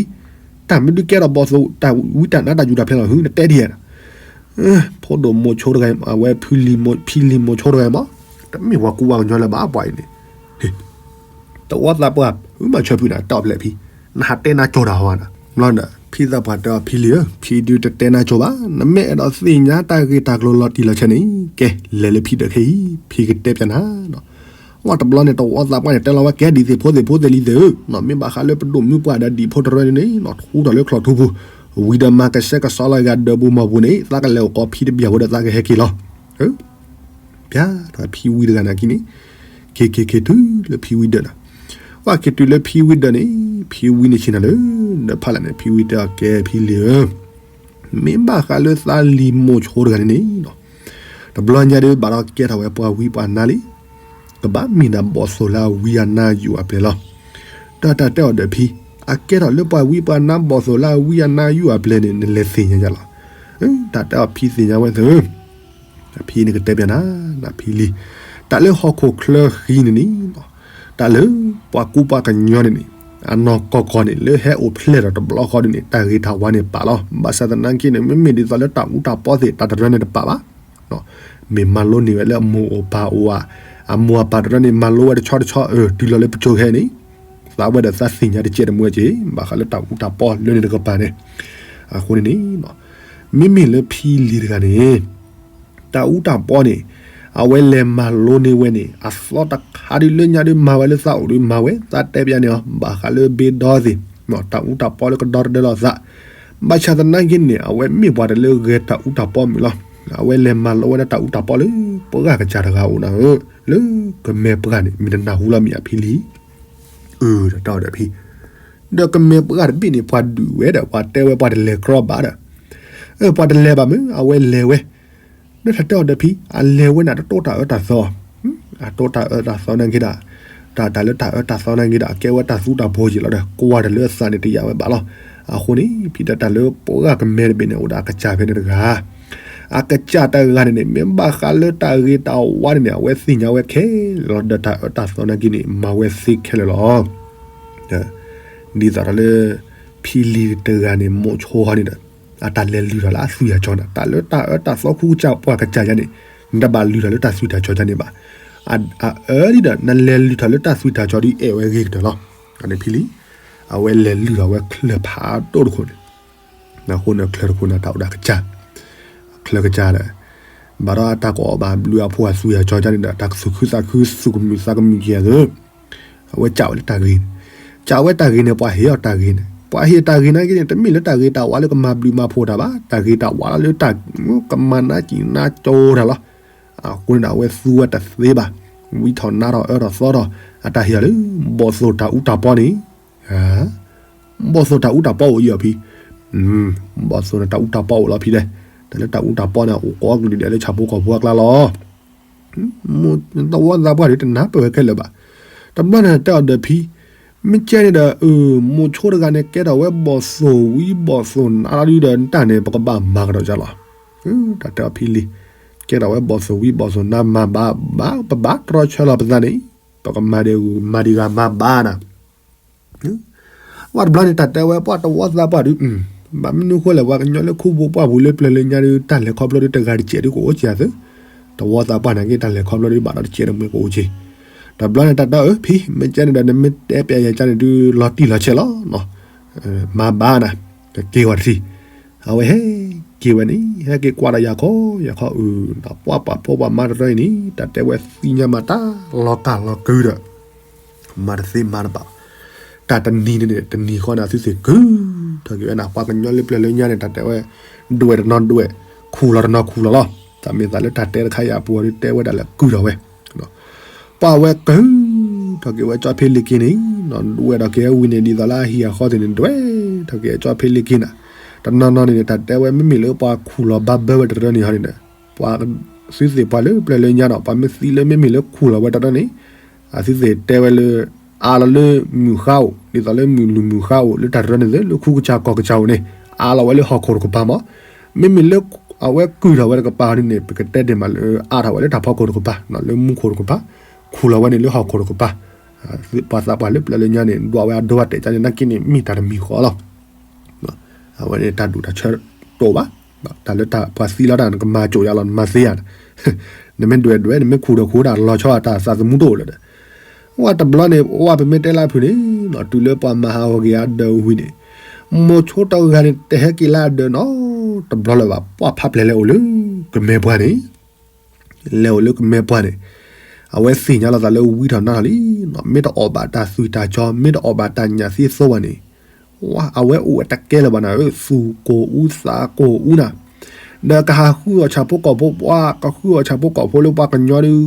တၢ်မ့ၢ်ဒုးကဲထီၣ်ဘီၣ်သိၣ် တၢ်ဝံတၢ်နါတၢ်ယိာ်တၢ်ပျဲၢ်လီၤဟု နတဲဒ်ယဲၢ် ဖိဒိၣ်မိၤဆိတဂၤအံၤ အဝဲဖံလံၤမိၤဆိတဂၤအံၤမး, တမ့ၢ်ပှၤကူပှၤကညီလၢၤဘၣ်ပှၤအံၤန့ၣ်, တဝီသးပှၢ် မၤဆၢဖုနၤ တၢ်အီၣ်ဖျဲၣ်ဖံ, နဟးတဲနါကၠီတၢ်ဟီနၤ. ဘျီန့ၣ် ဖံသးပှၢ်တဲအီၤဖံလံၤဧၢ, ဖံဒုးတတဲနါကၠီဘၣ်, နမ့ၢ်အဲၣ်ဒိးသ့ၣ်ညါတၢ်ဂ့ၢ်တၢ်ကျိၤလီၤတံၢ်လီၤဆဲးန့ၣ် ကဲ လဲၤလၢဖံဒၢးခဲအံၤ ဖံကတဲပျးနၤ. ဝဲတဘျီန့ၣ် တဝီသးပှၢ်န့ၣ် တဲလီၤဝဲကဲ ဒ်သိးဖိသ့ၣ်ဖိသ့ၣ်လံၤသ့ၣ်ဧၢ, မ့ၢ်ဘၣ်ဃးလၢပဒိၣ်မုၢ်ပှၢ်ဒီးဒံၣ်ဖိတရၢန့ၣ်န့ၣ် ထူးထီၣ်လၢချီၣ်ထူပူၤ, ဝံၤဒီးမၤကဆှဲကဆှီလီၤဂၤဒၢးပူၤမီၢ်ပူၤန့ၣ် သးကလဲၤအိၣ်ကိးဖံတဘျီဖိဒီးသးကဟဲက့ၤလီၤ. ပျးထီၣ်ဖံဝံတဂၤန့ၣ်အခံန့ၣ်, က့ၤက့ၤက့ၤတုၤလၢဖံဝံဒၢးနၤ. ဝဲက့ၤတုၤလၢဖံဝံဒၢးန့ၣ် ဖံဝံန့ၣ်ဆ့ၣ်နၤလၢ ဒီးဖးလဲၣ်န့ၣ် ဖံဝံတဲအီၤကဲဖံလံၤဧၢ, မ့ၢ်ဘၣ်ဃးလၢသးလံၤမိၤဆိတဂၤန့ၣ်န့ၣ်, တဘျီညါဒုးဘၣ်ဒီးကဲထီၣ်ဝဲပှၤဝံပှၤနါလံ, ကဘၣ်မ့ၢ်ဒၣ်ဘီၣ်သိၣ်လၢအဝံအနါယိာ်အပျဲၢ်လီၤ. ဒီးတၢ်တဲအီၤဒီးဖံ, အကဲထီၣ်လၢပှၤဝံပှၤနါဘီၣ်သိၣ်လၢအဝံအနါယူၢ်အပျဲၢ်န့ၣ် နလဲၤသ့ၣ်ညါယၤလီၤ. တၢ်တဲအီၤဖံသ့ၣ်ညါဝဲသၢ, ဖံန့ၣ်ကတဲပျးနၤ, နဖံလံၤ, တၢ်လၢဟီၣ်ခိၣ်ချၢဃံန့ၣ်န့ၣ်, တၢ်လၢပှၤကူပှၤကညီန့ၣ်န့ၣ်, အနီၢ်ကီၢ်ကီၢ်န့ၣ် လၢဟဲအိၣ်ဖျဲၣ်ထီၣ်တဘျီဃီဒ်န့ၣ် တၢ်ဂ့ၤတၢ်ဝါန့ၣ်ပာ်လီၤ. ဘၣ်ဆၣ်သနာ်က့န့ၣ် မ့မ့ၢ်ဒ်သိးလၢတၢ်အူတၢ်ပီသ့ၣ် တၢ်တရၢန့ၣ်တပာ်ဘၣ် မ့ၢ်မၤလိန့ၢ်ဝဲလၢအမိၢ်အိၣ်ပၢ်အိၣ်ဧါ, အမိၢ်အပၢ်တရၢန့ၣ် မၤလိဝဲတဆီတဆီ အၢ တုၤလီၤလၢပစိၤခဲအံၤန့ၣ်, သးဝဲဒီးသးသ့ၣ်ညါတကဲးတမှဲက့ၤ ဘၣ်ဃးလၢတၢ်အူတၢ်ပီလၢန့ၣ်တကပၤန့ၣ်, အဃိန့ၣ်န့ၣ်, မ့မ့ၢ်လၢဖံလံၤတဂၤန့ၣ်, တၢ်အူတၢ်ပီန့ၣ်, အဝဲလဲၤမၤလိန့ၢ်ဝဲန့ၣ် အသီတခါဒုလၢညါဒုမၤဝဲလၢသးအိၣ်ဒုမၤဝဲ သးတဲပျးန့ၢ်အီၤ ဘၣ်ဃးလၢဘ့ဒီသ့ၣ်, တၢ်အူတၢ်ပီလၢကဒီတဒၢလီၤသး, ဘၣ်ဆၣ်သနာ်က့န့ၣ် အဝဲမ့ၢ်ပှၤတလၢဂဲၤတၢ်အူတၢ်ပီမုၢ်လီၤ. အဝဲလဲၤမၤလိဝဲဒၣ်တၢ်အူတၢ်ပီလၢပှၤဂၤကစၢ်တဂၤအိၣ်နၤဧၢ, လၢကမဲာ်ပှၢ်န့ၣ် မ့ၢ်တနၢ်ဟူလီၤမ့ၢ်အဖံလံၤ, အၢ တၢ်တဲအီၤဒီးဖံ, ဒီးကမဲာ်ပှၢ်တဘ့ၣ်န့ၣ် ပှၤဒုးဝဲဒီး ပှၤတဲဝဲပှၤတလဲၤကြီဘၣ်ဒီး, အၢ ပှၤတလဲၤဘၣ်မ့ၢ် အဝဲလဲၤဝဲ, ဒီးတၢ်တဲအီၤဒီးဖံ, အလဲၤဝဲန့ၣ်တတိၢ်တၢ်အၢတၢ်သီ, အတိၢ်တၢ်အၢတၢ်သီနာ်က့ဒီး, တၢ်တၢ်လၢတၢ်အၢတၢ်သီနာ်က့ဒီး အကဲဝဲတၢ်သူတၢ်ဖိက့ၤလီၤဒီး ကွၢ်တၢ်လၢအသးန့ၣ်တယာ်ဝဲဘၣ်လီၤ. အဃိန့ၣ် ဖံဒီးတၢ်လၢပှၤကမဲာ်တဘ့ၣ်န့ၣ် အိၣ်ဒီးအကစၢ်ဖဲန့ၣ်တဂၤ, အကစၢ်တဂၤန့ၣ်န့ၣ် မ့ၢ်ဘၣ်ဃးလၢတၢ်ဂ့ၤတၢ်ဝါန့ၣ်န့ၣ် အဝဲသ့ၣ်ညါဝဲခဲလၢာ်လီၤ ဒီးတၢ်အၢတၢ်သီနာ်က့န့ၣ် မၤဝဲသ့ခဲလၢာ်လီၤ. ဒ်သိးဒီးလၢ ဖံလံၤတဂၤန့ၣ် မိၢ်ဆိဟီန့ၣ်ဒီး အတၢ်လဲၤလုၢ်ထီၣ်လၢအသွံၣ်အကၠီန့ၣ် တၢ်လၢတၢ်အၢတၢ်သီခူကစၢ်ပှၤကစၢ်ယါန့ၣ် နတဘၣ်လုၢ်ထီၣ်လၢတၢ်သွံၣ်တၢ်ကၠီယါန့ၣ်ဘၣ်. အအၢဒ်ဒီး နလဲၤလုၢ်ထီၣ်လၢတၢ်သွံၣ်တၢ်ကၠီဒ်အဲၣ်ဝဲဂ့ၤကတၢၢ်လီၤ. အန့ၣ်ဖံလံၤ အဝဲလဲၤလုၢ်ထီၣ်ဝဲချၢၣ်ဖးဒိၣ်တခိၣ်န့ၣ် အဃိန့ၣ်ချၢၣ်တခိၣ်န့ၣ် တၢ်အိၣ်ဒီးကစၢ်, ချၢၣ်ကစၢ်ဒီး ဘၣ်ဒီးအတၢ်ကအီၣ်ဘၣ်ဘျုးအဖိအသွံၣ်အကၠီန့ၣ်ဒီး တၢ်သူၣ်ခုသးခုသူၣ်ကမုာ်သးကမုာ်က့ၤအသး အဝဲကးဝဲလၢတၢ်ဂ့ၤန့ၣ်, ကးဝဲတၢ်ဂ့ၤန့ၣ် ပှၤဟ့ၣ်အီၤတၢ်ဂ့ၤန့ၣ်, ပှၤဟ့ၣ်တၢ်ဂ့ၤနာ်က့န့ၣ် တမ့ၢ်လၢတၢ်ဂ့ၤတၢ်ဝါလၢကမၤဘျုးမၤဖှိၣ်တၢ်ဘၣ်, တၢ်ဂ့ၤတၢ်ဝါလၢတၢ်ကမၤနးစံးနးကၠိတၢ်လီၤ. အဃိန့ၣ်ဒီး အဝဲသူဝဲတသ့ဘၣ်, ဝံထီၣ်နါထီၣ်အၢထီၣ်သီထီၣ် အတၢ်ဟ့ၣ်အီၤလၢ ဘီၣ်သိၣ်တၢ်အူတၢ်ပီန့ၣ် ဘီၣ်သိၣ်တၢ်အူတၢ်ပီအိၣ်အံၤအီၤဖံ, ဘီၣ်သိၣ်န့ၣ်တၢ်အူတၢ်ပီအိၣ်လီၤဖံဒဲး, တၢ်လၢတၢ်အူတၢ်ပီန့ၣ် အိၣ်ကိးကလုာ်ဒဲးလၢဆၣ်ဖိကီၢ်ဖိအကျါလီၤ. သဝီသးပှၢ်ဒုးတနၢ်ပၢၢ်ဝဲခဲလၢာ်ဘၣ်. တဘျီန့ၣ်တဲအီၤဒီးဖံ, မ့ၢ်ကဲန့ၣ်ဒီး မိၢ်ဆိတဂၤန့ၣ် ကဲထီၣ်ဝဲဘီၣ်သိၣ်ဝံဘီၣ်သိၣ်နါလီၤဒုဒီး တၢ်န့ၣ် ပကဘၣ်မၤကဒီးကၢ်လီၤ. တၢ်တဲအီၤဖံလံၤ, ကဲထီၣ်ဝဲဘီၣ်သိၣ်ဝံဘီၣ်သိၣ်နါမၤဘၣ်, ပဘၣ်တြီဆၢလီၤပသးန့ၣ်, ပကမၤဒံးဂုၤမၤဒံးဂၤမၤဘၣ်နၤ ဝဲတဘျီန့ၣ် တၢ်တဲဝဲပှၤတဝီသးပှၢ်ဒုး, ဘၣ်မနုၤဃိလဲၣ် ပှၤကညီလၢခူပူၤပှၢ်ပူၤလၢပျၢၤလၢညါဒုး တၢ်လဲၤခီဖျိဒုးတဂၤတစဲးဒုးကအိၣ်က့ၤအသး, တဝီသးပှၢ်နာ်က့ တၢ်လဲၤခီဖျိဒုးဘၣ်ဒီးတစဲးတမှဲကအိၣ်က့ၤ. တဘျီန့ၣ် တၢ်တဲအီၤဖံ, မ့ၢ်ကဲန့ၣ်ဒီး နမ့ၢ်တဲပျးယၤကန့ၣ်ဒုး လီၤတံၢ်လီၤဆဲးလီၤ, မၤဘၣ်နၤ, ကက့ၤဝဲတထံၣ်. အဝဲဟဲက့ၤဝဲန့ၣ် ဟဲက့ၤကွၢ်ဒီးယၤခီယၤခီအုး, ဒီးပှၤပာ်ဖိပှၤမါတရၢအံၤန့ၣ် တၢ်တဲဝဲသ့ၣ်ညါမးတၢ်လီၤကၢ်လီၤကုဒီး မၤတသ့မၤတဘၣ်. တၢ်တနံၤန့ၣ် တနံၤဃီန့ၣ် အသုသ့ၣ်ကုၢ်ထီၣ်က့ၤဝဲန့ၣ် ပှၤကညီလၢပျၢၤလၢညါန့ၣ် တၢ်တဲဝဲ ဒွဲၣ်တနီၤဒွဲၣ်, ခူၣ်လီၤတနီၤခူၣ်လီၤလီၤ. တၢ်မ့ၢ်သးလၢတၢ်တဲတခါအံၤအပူၤအီၤဒုး တဲဝဲဒၣ်လၢကုၢ်ထီၣ်ဝဲ, ပှၤဝဲကုၢ်ထီၣ်က့ၤဝဲကၠီဖ့လ့ၣ်က့န့ၣ်, ဒွဲၣ်ထီၣ်က့ၤဝဲဝံၤန့ၣ် ဒ်သိးလၢအဟံၣ်အဃီသ့ၣ်န့ၣ် ဒွဲၣ်ထီၣ်က့ၤကၠီဖ့လ့ၣ်က့နၤ. တနီၤနီၤန့ၣ် တၢ်တဲဝဲမ့မ့ၢ်လၢပှၤခူၣ်လီၤဘၣ်ဘၢဝဲတရၢန့ၣ်ဟီန့ၣ်ဒီး ပှၤသုသ့ၣ်ပှၤလၢပျၢၤလၢညါဒီး ပှၤမ့ၢ်သံလၢမ့မ့ၢ်လၢခူၣ်လီၤဝဲတရၢန့ၣ် အသုသ့ၣ်တဲဝဲလၢ အါလီၤလၢမုၢ်ဃါအိၣ် ဒ်သိးလၢမုၢ်လူၢ်မုၢ်ဃါအိၣ် လၢတၢ်တရၢန့ၣ်သ့ လၢခူကစၢ်ကီၢ်ကစၢ်အိၣ်န့ၣ် အါလီၤဝဲလၢဟီၣ်ခိၣ်တကပၤမး. မ့မ့ၢ်လၢအဝဲကုၢ်ထီၣ်ဝဲတကပၤန့ၣ်န့ၣ် ပကတဲဒ်မးလၢအါထီၣ်ဝဲလၢတၢ်ဖီခိၣ်တကပၤ လၢမူခိၣ်တကပၤ ခူၣ်လီၤဝဲန့ၣ်လၢဟီၣ်ခိၣ်တကပၤ. ပှၤသးပှၢ်လၢပျၢၤလၢညါန့ၣ် ဒွးဝဲအဒိအတဲာ်ကန့ၣ် နာ်က့န့ၣ် မ့ၢ်တၢ်တမံၤဃီလီၤ. အဝဲန့ၣ်တၢ်ဒူၣ်တၢ်ဆၢတအိၣ်ဘၣ်. တၢ်လၢပှၤသံလီၤတၢ် နကမၤကိၤယါလီၤ နမၤသ့ဧါ. နမ့ၢ်ဒွဲၣ်ဒွဲၣ် နမ့ၢ်ခူၣ်ဒီးခူၣ်ဒၣ် လီၤဆီအတၢ်သးသမူတအိၣ်လၢၤဒီး ဝဲတဘျီန့ၣ် ဝဲပမ့ၢ်တဲလၢဖုၣ်န့ၣ် တုၤလၢပှၤမၤဟးဂီၤက့ၤအဒၢးဝံၤန့ၣ် မိၤဆိတဂၤန့ၣ် တဟဲက့ၤလၢအဒၢးနီတဘျီ တဘျီလၢၤဘၣ်. ပှၤဖးပျဲၢ်လဲၤအိၣ်လၢကမဲပှၢ်န့ၣ် လဲၤအိၣ်လၢကမဲပှၢ်န့ၣ် အဝဲသ့ၣ်ညါလီၤသးလၢဝံထီၣ်နါထီၣ်လံ. မ့ၢ်တအီၣ်ဘၣ်တၢ်သွံၣ်တၢ်ကၠီ မ့ၢ်တအီၣ်ဘၣ်တၢ်ညၣ်သ့သိဘၣ်န့ၣ် ဝဲအဝဲအိၣ်ဝဲတကဲလၢၤဘၣ်နၤဧၢ, သူၣ်ကိၢ်အူသးကိၢ်အူနၤ. ဒီးကဟးဃုအီၣ်ဆၣ်ဖိကီၢ်ဖိ ပှၤကဃုအီၣ်ဆၣ်ဖိကီၢ်ဖိလၢပှၤကညီဒုး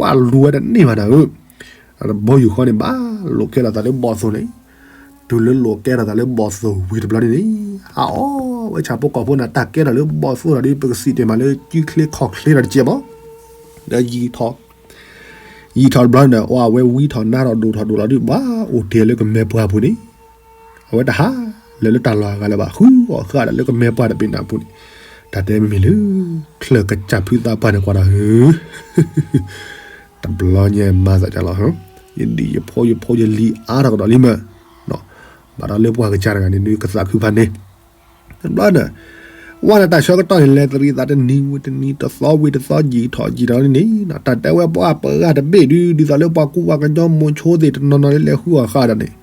ဝဲလူၤဝဲတန့ၢ်ဘၣ်နၤဧၢ. တဘိယူၢ်ဃီန့ၣ် ဘၣ်လိာ်ကဲထီၣ်သးလၢဘီၣ်သိၣ်န့ၣ် တုၤလၢလိာ်ကဲထီၣ်သးလၢဘီၣ်သိၣ်ဝံၤတဘျီန့ၣ်န့ၣ် အအီၣ်ဝဲဆၣ်ဖိကီၢ်ဖိန့ၣ် တၢ်ကဲထီၣ်လၢဘီၣ်သိၣ်ဒီး ပကစံးတဲာ်မးလၢ ကုချ့ခီၣ်ချ့ဒီးတကဲးမး ဒီးယံာ်ထီၣ် ယံာ်ထီၣ်တဘျီန့ၣ် အဝဲဝံထီၣ်နါထီၣ်ဒိၣ်ထီၣ်ဒိၣ်လီၤဒုး ဘၣ်အိၣ်တ့ၢ်လၢကမဲပှၢ်ပူၤန့ၣ် အဝဲတဟးလၢာ်လၢတၢ်လီၢ်အဂၤလၢၤဘၣ် ဃုအီၣ်ဃာ်ဒၣ်လၢကမဲပှၢ်တဘ့ၣ်န့ၣ်အပူၤန့ၣ် တၢ်တဲမ့မ့ၢ်လၢ ချၢၣ်ကစၢ်ဖုသးပှၢ်န့ၣ်ကွၢ်ဒီး တဘျီညါမၤသးဒ်လီၤ, ယဒံၣ်ယဖိယဖိယလံၤအါထီၣ်ကဒီးလံမ့ၢ်, ဘၣ်ဒီးလၢပှၤကစၢ်တဂၤန့ၣ် နကသးခုဖးန့ၣ် တဘျီန့ၣ် ဝဲန့ၣ်တၢ်ဆၢကတီၢ်န့ၣ် လဲၤသရံးသးတနံၤဝံၤတနံၤ တသီဝံၤတသီ ယံာ်ထီၣ်ယံာ်ထီၣ်န့ၣ် တၢ်တဲဝဲပှၤပှၤဂၤတဘ့ၣ်ဒုး ဒ်သိးလၢပှၤကူပှၤကညီမိၤဆိသ့ၣ်တနီၤနီၤလၢလဲၤဃုအီၣ်ဃာ်ဒီးန့ၣ်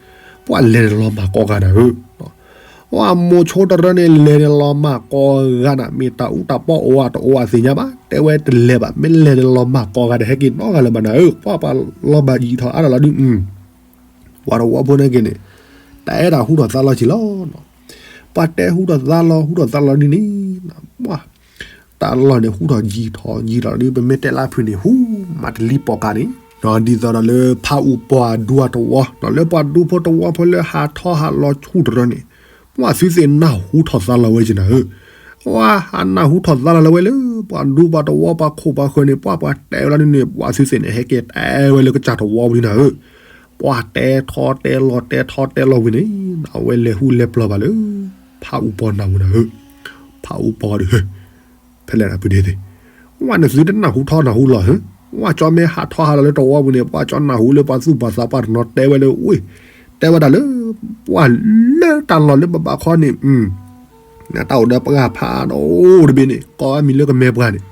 ပှၤလဲၤန့ၣ်လီၤမၢ်ကိးဂၤနၤဧၢ ပှၤမိၤဆိတရၢန့ၣ် လဲၤန့ၣ်လီၤမၢ်ကိးဂၤနၤ မ့ၢ်တၢ်အူတၢ်ပီအိၣ်ဧါတအိၣ်ဧါသ့ၣ်ညါဘၣ် တဲဝဲတလဲၤဘၣ် မ့ၢ်လဲၤန့ၣ်လီၤမၢ်ကိးဂၤဒီး ဟဲက့ၤနီတဂၤလၢၤဘၣ်နၤဧၢ ပှၤပှၤလီၤဘၣ်ယံာ်ထီၣ်အါထီၣ်လီၤဒုး ပှၤတဝီဖိန့ၣ်က့ၤန့ၣ် တၢ်အဲၣ်ဒိးဟူထီၣ်သါလီၤက့ၤလီၤ ပှၤတဲဟူထီၣ်သါလီၤ ဟူထီၣ်သါလီၤဒ်န့ၣ် ပှၤ တၢ်လီၢ်န့ၣ် ဟူထီၣ်ယံာ်ထီၣ်ယံာ်ထီၣ်ဒ် ပမ့ၢ်တဲလၢဖုန့ၣ် ဟူမးတလံၤပိာ်ကါန့ၣ် ဒ်သိးဒီးလၢဖးအူပှၤဒူအတဝီ ဒီးလၢပှၤဒူဖိတဝီဖိလၢဟးထီၣ်ဟးလီၤဆူၣ်တရၢန့ၣ် ပှၤသုသ့ၣ်နၢ်ဟူထီၣ်သါလီၤဝဲက့ၤနၤဧၢ ပှၤဟးနၢ်ဟူထီၣ်သါလီၤလၢဝဲလၢ ပှၤဒူပှၤတဝီပှၤခိၣ်ပှၤဃၢၤန့ၣ် ပှၤပှၤတဲဝဲလီၤဒ်န့ၣ် ပှၤသုသ့ၣ်န့ၣ် ဟဲက့ၤတဲဝဲလၢကစၢ်တဝီပူၤန့ၣ်နၤဧၢ ပှၤတဲထီတဲလီၤတဲထီတဲလီၤဝံၤန့ၣ် အဝဲလဲၤဟူလဲၤပျီၢ်ဘၣ်လၢ ဖးအူပှၤနၢ်ဟူနၤဧၢ ဖးအူပှၤဒီး ဖဲလဲၣ်နၤဖုဒ့သ့ၣ် ဝဲနသုတနၢ်ဟူထီနၢ်ဟူလီၤဧၢ ဝဲကၠီမ့ၢ်ဟးထီၣ်ဟးလီၤလၢတဝီပူၤန့ၣ် ပှၤကၠီနၢ်ဟူလၢပှၤသူၣ်ပှၤသးပှၢ်တနီၤတဲဝဲလၢဝ့ၢ် တဲဝဲဒၣ်လၢ ပှၤလၢတၢ်လီၢ်လၢပဘၣ်ခီန့ၣ် တၢ်အိၣ်ဒီးပှၤဖးဒိၣ်တဘ့ၣ်န့ၣ် ကိးအမံၤလၢကမဲပှၢ်န့ၣ်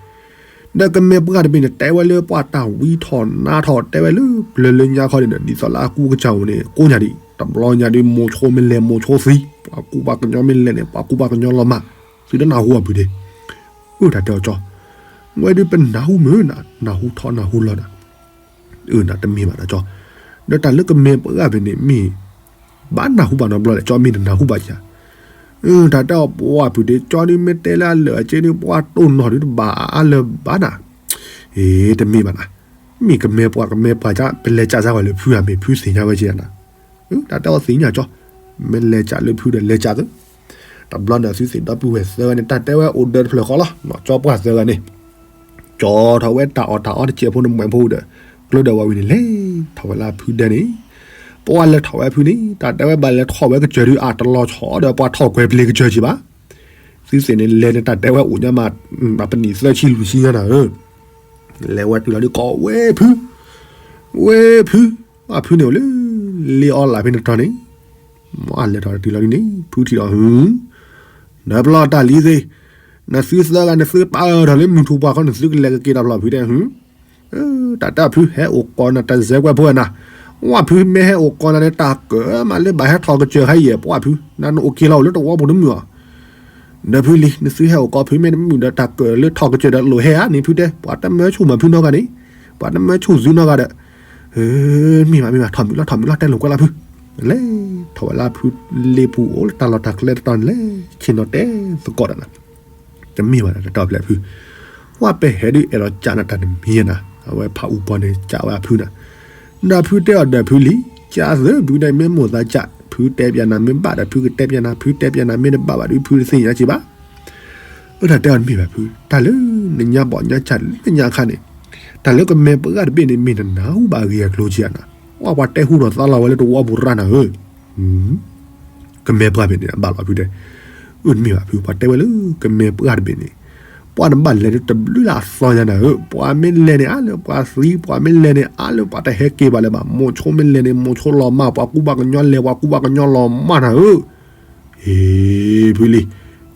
ဒီးကမဲပှၢ်တဘ့ၣ်န့ၣ် တဲဝဲလၢပှၤတၢ်ဝံထီၣ်နါထီၣ်တဲဝဲလၢ ပျၢၤလၢညါခီန့ၣ်ဒီး ဒ်သိးလၢအကူကစၢ်အိၣ်န့ၣ် ကိးညါဒံး တဘျီညါဒ်မိၤဆိမ့ၢ်လဲၤမိၤဆိသံ ပှၤကူပှၤကညီမ့ၢ်လဲၤန့ၣ် ပှၤကူပှၤကညီလီၤမၢ် သုတနၢ်ဟူအီၤဖုဒ့ အၢ တၢ်တဲအီၤကၠီ ဝဲဒုးပနၢ်ဟူမုၢ်နၤ နၢ်ဟူထီနၢ်ဟူလီၤနၤ အၢ နတမ့ၢ်ဘၣ်နၤကၠီ ဒီးတၢ်လၢကမဲပှၢ်ဘ့ၣ်န့ၣ်မ့ၢ် ဘၣ်နၢ်ဟူဘၣ်နီတဘျီလဲၣ် ကၠီမ့ၢ်တနၢ်ဟူဘၣ်ဧါ အၢ တၢ်တဲအီၤပှၤဖုဒ့ ကၠီဒုးမ့ၢ်တဲလၢအလၢာ်အက့ဒုး ပှၤတိၢ်နီၣ်ဒုးတဘၣ်အါလၢၤဘၣ်နၤ အ့ တမ့ၢ်ဘၣ်နၤ မ့ၢ်ကမဲပှၢ်ကမဲပှၢ်ကၠီ ပလဲၤကၠီစၢ်ဝဲလၢဖုဧါ မ့ၢ်ဖုသ့ၣ်ညါဝဲက့နၤ တၢ်တဲအီၤသ့ၣ်ညါကၠီ မ့ၢ်လဲၤကၠီလၢဖုဒီးလဲၤကၠီသု တဘျီန့ၣ်သုသ့ၣ်ဒီပုၢ်ဝဲၢ်သၢဂၤန့ၣ် တၢ်တဲဝဲအိၣ်ဒၢတဖျၢၣ်ဃီလီၤ ကၠီပှၢ်သၢဂၤန့ၣ် ကၠီထီၣ်ဝဲတၢ်အီၣ်တၢ်အီတစဲးဖိန့ၣ်မွဲဖိဒီး ကျိဒီးဝဲဝံၤန့ၣ်လဲၤထီၣ်ဝဲလၢဖုဒၢန့ၣ် ပှၤလဲၤထီၣ်ဝဲဖုန့ၣ် တၢ်တဲဝဲဘၣ်လဲၤထီၣ်ဝဲကစၢၢ်ဒုးအတလီၤဆီဒီးပှၤထီၣ်ကွဲၤပျ့ၤကစၢၢ်က့ဘၣ် သုသ့ၣ်န့ၣ်လဲၤန့ၣ် တၢ်တဲဝဲအိၣ်ညါမး ပနံၣ်သၢဆံလွံၢ်ဆံညါနၤဧၢ လဲၤဝဲတုၤလီၤဒုးကိးဝဲဖု ဝဲဖု အဖုန့ၣ်အိၣ်လၢ လ့အီလးဖဲန့ၣ်တီၤန့ၣ် မ့ၢ်လဲၤထီၣ်တုၤလီၤဒုးန့ၣ် ဖုထံၣ်ဒီးဟု နပျီတၢ်လံသ့ၣ် နသုသၢဂၤနသုပာ်ထီၣ်လၢမုၢ်ထူၣ်ပှၢ်ခီ နသုကလဲၤကက့ၤတၢ်ဖျီဖုတဲဟု တၢ်တၢ်ဖုဟဲအိၣ်ကိးနၤတစဲးကွဲးဖိနၤ ဝဲဖုမ့ၢ်ဟဲအိၣ်ကိးနၤန့ၣ် တၢ်ကၢၢ်မးလၢဘၣ်ဟဲထီၣ်ကစၢၢ်ခါအံၤ ပှၤဖု နနအိၣ်က့ၤလီၤအိၣ်လၢတဝီပူၤတမုာ်အီၤ ဒီးဖုလံ နသုဟဲအိၣ်ကိးဖုမ့ၢ်တမုာ်ဒီး တၢ်ကၢၢ်လၢထီၣ်ကစၢၢ်ဒီးလိၣ်ဟဲဧါန့ၣ် ဖုတဲ ပှၤတမၢဆူၣ်မၤဖုနီတဂၤန့ၣ် ပှၤတမၢဆူၣ်သုနီတဂၤဒီး မ့ၢ်ဘၣ်မ့ၢ်ဘၣ် ထီၣ်မုၢ်လီၤထီၣ်မုၢ်လီၤ တဲလိာ်ကွဲလၢဖု လဲၤထီၣ်ဝဲလၢဖုလ့ပူၤအိၣ်လၢတၢ်လီၢ်တၢ်ကျဲတတီၤန့ၣ်လဲၣ် ဆ့ၣ်နီၤတဲသကိးဒီးနၤ တမ့ၢ်ဘၣ်ဒီးတၢ်ပျဲၢ်ဖု ဝဲပဟဲဒုးအဲၣ်ဒိးကၠးနၤတၢ်တမံၤနၤ အဝဲဖးအူပီၤန့ၣ်ကၠးဝဲအဖုနၤ ဒီးဖုတဲအီၤဒီးဖုလံ ကၠးသၢဖုန့ၣ်မ့ၢ်မိၢ်သးကၠး ဖုတဲပျးနၤမ့ၢ်ဘၣ်ဒီးဖုကတဲပျးနၤ ဖုတဲပျးနၤမ့ၢ်တဘၣ်ဘၣ်ဒီးဖုတသ့ၣ်ညါက့ဘၣ် အၢတၢ်တဲအီၤတမ့ၢ်ဘၣ်ဖု တၢ်လၢနညါဘီၣ်ညါကၠးလၢညါခါန့ၣ် တၢ်လၢကမဲပှၢ်တဘ့ၣ်န့ၣ် မ့ၢ်နနၢ်ဟူဘၣ်အဂ့ၢ်အကျိၤက့ဧါနၤ ပှၤပှၤတဲဟူထီၣ်သါလီၤဝဲလၢတဝီပူၤရၣ်နၤဧၢ ကမဲပှၢ်ဘ့ၣ်န့ၣ် အဘၣ်လီၤဖုတဲ အၢတမ့ၢ်ဘၣ်ဖု ပှၤတဲဝဲလၢကမဲပှၢ်တဘ့ၣ်န့ၣ် ပှၤနဘၣ်လဲၤတဘျုးလၢအသီညါနၤဧၢ ပှၤမ့ၢ်လဲၤန့ၣ်အါလၢပှၤသံ ပှၤမ့ၢ်လဲၤန့ၣ်အါလၢပှၤတဟဲက့ၤဘၣ်လၢၤဘၣ် မိၤဆိမ့ၢ်လဲၤန့ၣ် မိၤဆိလီၤမၢ် ပှၤကူပှၤကညီလဲၤ ပှၤကူပှၤကညီလီၤမၢ်နၤဧၢ ဟ့ၣ်ဖုလံ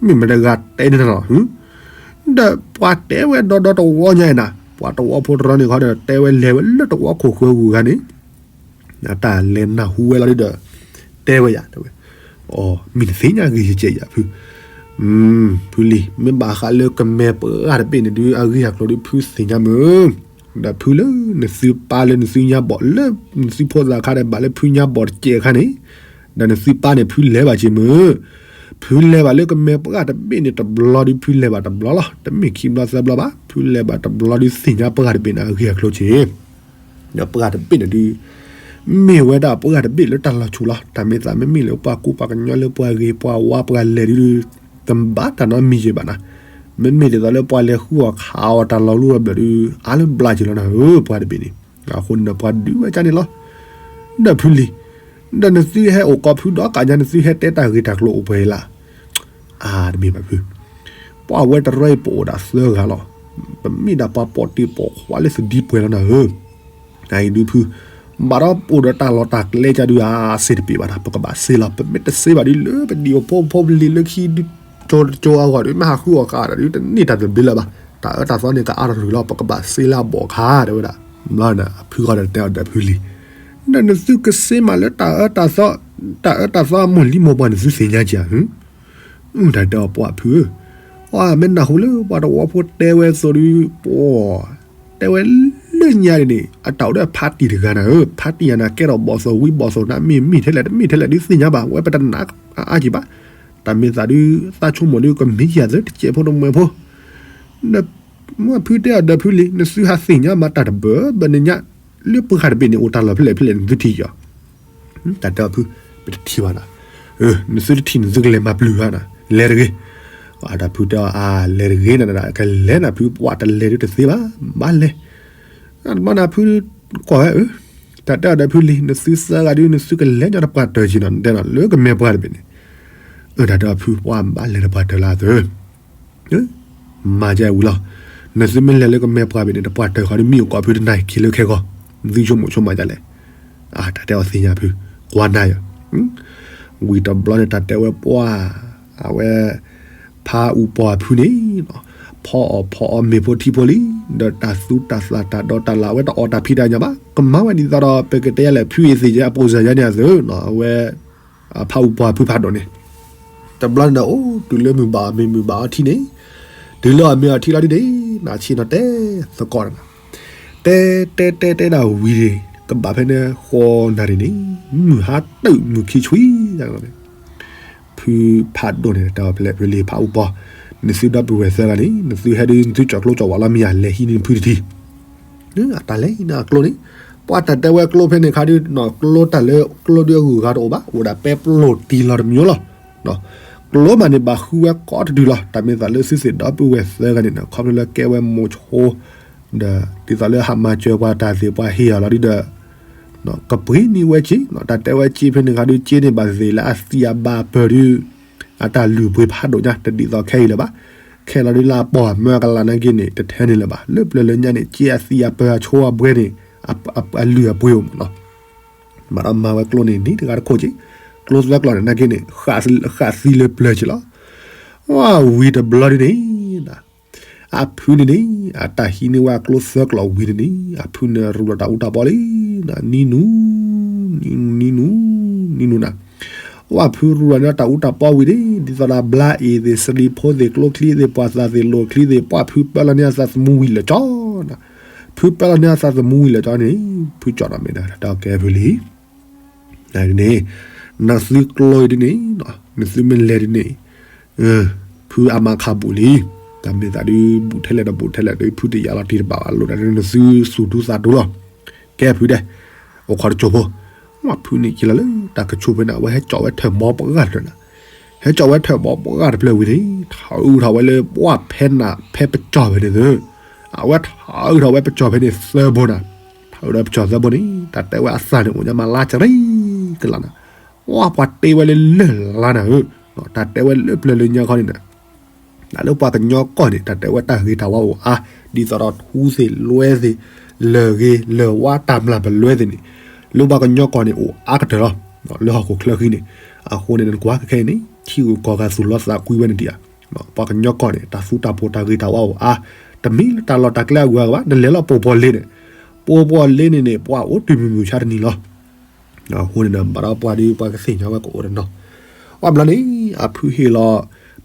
မ့ၢ်မတၤတဂၤတဲန့ၣ်လီၤ ဒီးပှၤတဲဝဲဒီဒီတဝီညါအံၤနၤ ပှၤတဝီဖိတရၢန့ၣ်ခီဒီး တဲဝဲလဲၤဝဲလၢတဝီခိၣ်ဃၢဂုၤဂၤန့ၣ် တၢ်လဲၤနၢ်ဟူဝဲလီၤဒုဒီး တဲဝဲယၤ တဲဝဲ အိ မ့ၢ်နသ့ၣ်ညါဂ့ၤယကဲယၤဖု ဖုလံ မ့ၢ်ဘၣ်ဃးလၢကမဲပှၢ်တဘ့ၣ်န့ၣ်ဒုး အဂ့ၢ်အကျိၤဒုး ဖုသ့ၣ်ညါမုၢ် ဒီးဖုလၢနသုပၢ်လၢနသုညါဘီၣ်လၢ နသုဖိသၣ်ခါဒီး ဘၣ်လၢဖုညါဘီၣ်တကဲးအခါန့ၣ် ဒီးနသုပၢ်န့ၣ် ဖုလဲၤဘၣ်က့ၤမုၢ် ဖုလဲၤဘၣ်လၢကမဲပှၢ်တဘ့ၣ်န့ၣ်တဘျီဒုး ဖုလဲၤဘၣ်တဘျီလီၤ. တမ့ၢ်ခံဘျီသၢဘျီဘၣ်. ဖုလဲၤဘၣ်တဘျီဒုး သ့ၣ်ညါပှၢ်တဘ့ၣ်န့ၣ် အဂ့ၢ်အကျိၤက့ၤ ဒီးပှၢ်တဘ့ၣ်န့ၣ်ဒုး မ့ၢ်ဝဲဒၣ်ပှၢ်တဘ့ၣ်လၢတၢ်လီၤဆူၣ်လီၤ. တၢ်မ့ၢ်သးမ့မ့ၢ်လၢပှၤကူပှၤကညီလၢပှၤဂ့ၤပှၤဝါပှၤလဲၤဒုး တဘၣ်တၢ်နီတမံၤက့ၤဘၣ်နၤ. မ့မ့ၢ်ဒ်သိးလၢပှၤလဲၤဃုအီၣ်ခးအီၣ်တၢ်လီၤလူလီၤဘျၢၣ်ဒုး အါလၢဘျါက့ၤလီၤနၤဧၢ ပှၢ်တဘ့ၣ်န့ၣ် အဃိန့ၣ်ဒီးပှၤဒုးဝဲဒ်န့ၣ်လီၤ. ဒီးဖုလံၤ, ဒီးနသုဟဲအိၣ်ကိးဖုဒီးကးညါ နသုဟဲတဲတၢ်ဂ့ၢ်တၢ်ကျိၤအိၣ်ပှဲၤလၢ်, အါ တမ့ၢ်ဘၣ်ဖု, ပှၤဝဲတရၢအံၤ ပအိၣ်ဒၣ်သၢဂၤလီၤ. ပမ့ၢ်ဒၣ်ပှၤပိာ်တ့ၢ်ပိာ်ခွါလၢသဒံပှဲၤလီၤနၤဧၢ. အအံၤဒုးဖု, ဘၣ်ဒီးပအိၣ်ဒီးတၢ်လီၢ်တၢ်ကျဲကဒုး အစ့တပ့ၤဘၣ်နၤ, ပကဘၣ်စ့လီၤ. ပမ့ၢ်တစ့ဘၣ်ဒုး လၢပဒံၣ်အိၣ်ဖိဖိပလံၤလၢခံဒုး ကၠိတကၠိအဂီၢ်ဒုး မ့ၢ်ဟးဃုအီၣ်ဃာ်ဒီး တန့ၢ်တၢ်တဘျုးလၢၤဘၣ်. တၢ်အၢတၢ်သီန့ၣ် ကအါတရံးလီၤ. ပကဘၣ်စ့လၢအဘီၣ်ခါ တဲဝဲဒၣ်. ဘျီန့ၣ် အဖုဃီဒီးတဲအီၤဒီးဖုလံၤ, ဒီးနသုကစ့မးလၢတၢ်အၢတၢ်သီ, တၢ်အၢတၢ်သီအမိၢ်လံမိၢ်ပှၢ် နသုသ့ၣ်ညါက့ၤဧါ. တၢ်တဲအီၤပှၤဖုဧၢ, ပှၤမ့ၢ်နၢ်ဟူလၢပှၤတဝီဖိတဲဝဲအသိးဒုး ပှၤ တဲဝဲလၢညါန့ၣ်န့ၣ် အတၢ်အိၣ်ဒီးဖါတံၢ်တဂၤနၤဧၢ, ဖါတံၢ်ယၤနၤ ကဲထီၣ်ဘီၣ်သိၣ်ဝံဘီၣ်သိၣ်နၤ မ့ၢ်မ့ၢ်ထဲလဲၣ် တမ့ၢ်ထဲလဲၣ် ဒုးသ့ၣ်ညါဘၣ်, ဝဲပတနာ်အါက့ၤဘၣ်. တၢ်မ့ၢ်သးဒုး သးဆိကမိၣ်ဒုး ကမ့ၢ်ယၤသ့ တစဲးဖိတမှဲၤဖိ မ့ၢ်ဖုတဲအီၤဒီးဖုလံၤ, နသုဟးသ့ၣ်ညါမးတၢ်တဘၢ ဘၣ်နညါ လၢပှၤတဘ့ၣ်န့ၣ် အိၣ်တၢ်လီၢ်ဖဲလဲၣ်ဖဲလဲၣ် နသုထံၣ်ကီး. တၢ်တဲအီၤဖု, ပတထံၣ်ဘၣ်နၤ. နသုတထံၣ် နသုကလဲၤမၤပျုၢ်ဧါနၤ, လဲၤတဂ့ၤ. တၢ်ဖုတဲအီၤ အါ လဲၤတဂ့ၤနၤ, ကလဲၤနၤဖု, ပှၤတလဲၤဒုးတသ့ဘၣ်, ဘၣ်လဲၤ. တဘျီန့ၣ်ဖု ကွၢ်ဝဲဧၢ, တၢ်တဲအီၤဒီးဖုလံၤ, နသုသၢဂၤဒုး နသုကလဲၤညီတပှၢ်တၢၢ်က့ၤနီၤ, နတဲနီၤ လၢကမဲာ်ပှၢ်တဘ့ၣ်န့ၣ်. တၢ်တဲအီၤဖု ပှၤဘၣ်လဲၤတပှၢ်တၢၢ်လၢအသိး မၤကဲဝံၤလီၤ. နသုမ့ၢ်လဲၤလၢကမဲာ်ပှၢ်ဘ့ၣ်န့ၣ် တပှၢ်တၢၢ်ဃီဒုး မ့ၢ်အိၣ်ကိးဖုတနၤအံၤခံလၢခဲဂီၢ်, နသုဆိကမိၣ်ဆိကမးဒ်လဲၣ်. တၢ်တဲအီၤသ့ၣ်ညါဖု, ကွၢ်နၤယၤ. ဝံၤတဘျီန့ၣ် တၢ်တဲဝဲပှၤ, အဝဲ ဖးအူပီၢ်အဖုန့ၣ်, ဖီအီၣ်ဖီအီမ့ၤဖိထံဖိလံ, ဒီးတၢ်သူတၢ်သၣ်တၢ်ဒီးတၢ်လၢ် အဝဲတအီၣ်တၢ်ဖံးတၢ်ညၣ်ဘၣ်, ကမၤဝဲဒ်သိးဒီး ပကတဲယၤလဲၣ် ဖုအံၤသ့ၣ်ညါအပိစၢၤယါန့ၣ်အသိး, အဝဲ ဖးအူပီၢ်အဖုဖးဒိၣ်န့ၣ်. တဘျီန့ၣ်ဒီး အိၣ်တုၤလၢမုၢ်ဘၣ်အီၤမ့ၤ မုၢ်ဘၣ်အီၤထံန့ၣ်, တုၤလၢအီၤမ့ၤအီၤထံလီၤဒ်န့ၣ်, နဆ့ၣ်နီၤတဲသကိးနၤ, တဲတဲတဲတဲဒၣ်ဝံၤန့ၣ် ကဘၣ်ဖဲန့ၣ်ဃီနၤဒ်န့ၣ်, မုၢ်ဟါတုၤမုၢ်ခံဆွံ, ဖုဖးဒိၣ်န့ၣ် တဲအီၤဖဲလဲၣ် ဖုလံၤ ဖးအူပီၢ်, နသုဒီပုၢ်ဝဲၢ်သၢဂၤန့ၣ် နသုဟဲဒုး နသုကၠီၣ်ကျိကၠီၣ်ဝးလီၤ မ့ၢ်ယၤလဲၤဟံးန့ၢ်နဖုတထံၣ် အတၢ်လဲၤဟံးန့ၢ်အကျိန့ၣ်, ပှၤတၢ်တဲဝဲကျိဖဲန့ၣ်ခါဒုး ကျိတၢ်လၢကျိဒုးအဂုၤအဂၤတအိၣ်ဘၣ်, အိၣ်ဒၣ်ပဲပျိၢ်တံၢ်လီၤတမံၤလီၤ. ကျိမးန့ၣ် ဘၣ်ဃုဝဲကိးတဒုလီၤ. တၢ်မ့ၢ်သးလၢသုသ့ၣ်ဒီပုၢ်ဝဲၢ်သၢဂၤန့ၣ် ခီဖျိလၢကဲဝဲမိၤဆိ, ဒီးဒ်သိးလၢဟးမၤစၢၤပှၤတၢ်သ့ၣ်ပှၤဟ့ၣ်အီၤလီၤဒုးဒီး ကပှ့ၤန့ၢ်ဝဲက့, တၢ်တဲဝဲက့ဖဲန့ၣ်ခါဒုး က့န့ၣ်ဘၣ်သ့ၣ်လၢအသံအဘၣ်အပၢၢ်ဒုး အတၢ်လုၢ်ပှ့ၤဖးဒိၣ်ညါ တဒ်သိးခဲအံၤလၢၤဘၣ်. ခဲလီၤဒုးလၢအပီၢ်အမၢအကလးနာ်က့န့ၣ် တထဲန့ၣ်လၢၤဘၣ်. လၢပျၢၤလၢညါန့ၣ် က့အသံအပၢၢ်အဆိအဘှဲန့ၣ် အလုၢ်အပှ့ၤအိၣ်မးနီၤ. ဘၣ်ဒီးမၤဝဲကျိန့ၣ် နံၤတဂၤတခိၣ်က့, ကျိသၢကျိာ်န့ၣ်နာ်က့န့ၣ် ဃၣ်သံလၢပျၢၤက့လီၤ. ဝံၤတဘျီဒ်န့ၣ် အဖုန့ၣ်န့ၣ် အတၢ်ဟံးန့ၢ်ဝဲအကျိသၢကျိာ်ဝံၤန့ၣ်န့ၣ် အဖုန့ၣ်ရူးလီၤတၢ်အူတၢ်ပီလံ, နံၤနူၤ, နံၤနူၤ, နံၤနူၤနၤ, ဝဲဖုရူးလီၤန့ၣ်တၢ်အူတၢ်ပီဝံၤန့ၣ် ဒ်သိးဒီးဘျါအ့ၣ်သ့ၣ် စလံၤဖိသ့ၣ် ကျိချံသ့ၣ် ပှၤသးသ့ၣ် လိၣ်ချံသ့ၣ် ပှၤဖုပၢလီၤန့ၢ်အသးသမူဝံၤလၢာ်ကၠီ, ဖုပၢလီၤန့ၢ်အသးသမူဝံၤလၢာ်ကၠီန့ၣ် ဖုကၠီနီၤမ့ၢ်ဒီး တၢ်ကဲဖုလံ န့ၣ် နသုကျိအံၤဒ်န့ၣ် နသုမ့ၢ်လဲၤဒ်န့ၣ် ဖုအမါခးဘူးလံ. တၢ်မ့ၢ်သးဒုး ဘူးထဲလဲၣ်ဒီးဘူးထဲလဲၣ်ဒီး ဖုတယာ်လီၤတံၢ်တဘၣ်ဘၣ် လိၣ်ဒၣ်နသုသူၣ်ဒူသးဒူလီၤ. ကဲဖုဒဲး အိၣ်ခိးတစိၢ်ဖိ ဝဲဖုန့ၣ်က့ၤလီၤလၢတၢ်ကဆိၣ်ဖဲန့ၣ် အဝဲဟဲကၠီၣ်ဝဲထၢၣ်ဘီပှၢ်တဖျၢၣ်န့ၣ်, ဟဲကၠီၣ်ဝဲထၢၣ်ဘီပှၢ်တဖျၢၣ်ဝံၤန့ၣ် ထးအုးထီၣ်ဝဲလၢပှၢ်ဖဲနၤ ဖဲပကၠီၣ်ဖဲန့ၣ်သၢ, အဝဲထးအုးထီၣ်ဝဲပကၠီၣ်ဖဲန့ၣ်သၢဘိနၤ, ထးအုးထီၣ်ပကၠီၣ်သၢဘိန့ၣ် တၢ်တဲဝဲအသးန့ၣ် အိၣ်ညါမးလါကရံကလးနၤ, ဝဲပှၤတ့ဝဲလၢလၢၢ်လါနၤဧၢ, တၢ်တဲဝဲလၢပျၢၤလၢညါခီန့ၣ် လၢပှၤကညီကီၢ်န့ၣ် တၢ်တဲဝဲတၢ်ဂ့ၤတၢ်ဝါအိၣ်အါ, ဒ်သိးဒီးထူသ့ၣ်လွဲသ့ၣ်, လၢၢ်ဂ့ၤလၢၢ်ဝါတၢ်မျၢ်ပလွဲသ့ၣ်န့ၣ်, လၢပှၤကညီကီၢ်န့ၣ်အိၣ်အါကတၢၢ်လီၤ. လၢဟီၣ်ခိၣ်ချၢဃံန့ၣ်, အဃိန့ၣ်နကွၢ်ခဲခဲအံၤန့ၣ် ထံဂုၤကီၢ်ဂၤသူၣ်လီသးကွံဝဲန့ၣ်ဒံးဧါ. ပှၤကညီကီၢ်န့ၣ် တၢ်သူတၢ်ပိၢ်တၢ်ဂ့ၤတၢ်ဝါအိၣ်အါ, တမ့ၢ်လၢတၢ်လီၢ်တၢ်ကျဲအဂုၤအဂၤဘၣ်, နလဲၤလီၤပိာ်ပီၢ်လ့န့ၣ်, ပိာ်ပီၢ်လ့န့ၣ်န့ၣ် ပှၤအိၣ်တုၤမုၢ်မုၢ်ဆါတနံၤလီၤ. အဃိန့ၣ်ဒီး ဘၣ်ဒီးပှၤဒုးပှၤကသ့ၣ်ညါဝဲကအိၣ်ဒီးနီၤ, အဘျီန့ၣ် အဖုဟ့ၣ်လီၤ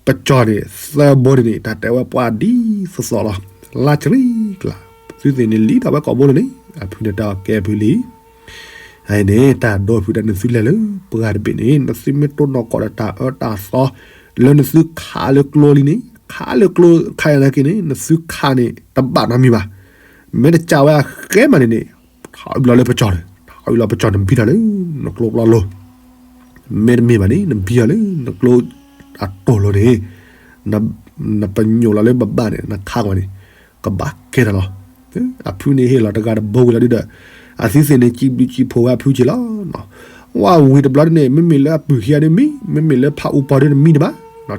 ပကၠီၣ်န့ၣ် သၢဘိန့ၣ်န့ၣ် တၢ်တဲဝဲပှၤဒ်သိးသိးလီၤ, လါကရံကလး, သုသ့ၣ်န့ၣ်လံဒီးဝဲကိးဘိလၢန့ၣ် အဖုန့ၣ်တၢ်ကဲဖုလံ အန့ၣ် တၢ်ဒိဖုဒၣ်နသုလဲၤလၢပှၢ်တဘ့ၣ်န့ၣ် နသုမ့ၢ်တိၢ်နီၢ်ကီၢ်ဒီးတၢ်အၢတၢ်သီ လၢနသုခးလၢကျိလံန့ၣ် ခးလၢကျိခးယၤနာ်က့န့ၣ် နသုခးန့ၣ် တဘၣ်နီတမံၤဘၣ်. မ့ၢ်တကးဝဲအဃဲမးန့ၣ်န့ၣ် ထီၣ်အုးလီၤလၢပကၠီၣ်န့ၣ် ထီၣ်အုးလီၤပကၠီၣ်န့ၣ် ဘံထီၣ်လၢနကျိပျီလိၤ မ့တမ့ၢ်ဘၣ်န့ၣ် နဘံအီၤလၢနကျိအတိၢ်လိၤန့ၣ် နပညိၣ်လီၤလၢဘဘၣ်န့ၣ် နခးကွၢ်န့ၣ် ကဘၣ်ကဲထီၣ်လီၤ. အဖုန့ၣ်ဟ့ၣ်လီၤတဂၤတဘိဝံၤလီၤဒုဒီး အသုသ့ၣ်န့ၣ် စံးဘျုးစံးဖှိၣ်ဝဲအဖုက့လီၤ. ဝဲဝံၤတဘျီဒ်န့ၣ် မ့မ့ၢ်လၢအပုၢ်ခံဂၤဒ်မံ, မ့မ့ၢ်လၢဖးအူပီၤဒ်တမံတဘၣ်.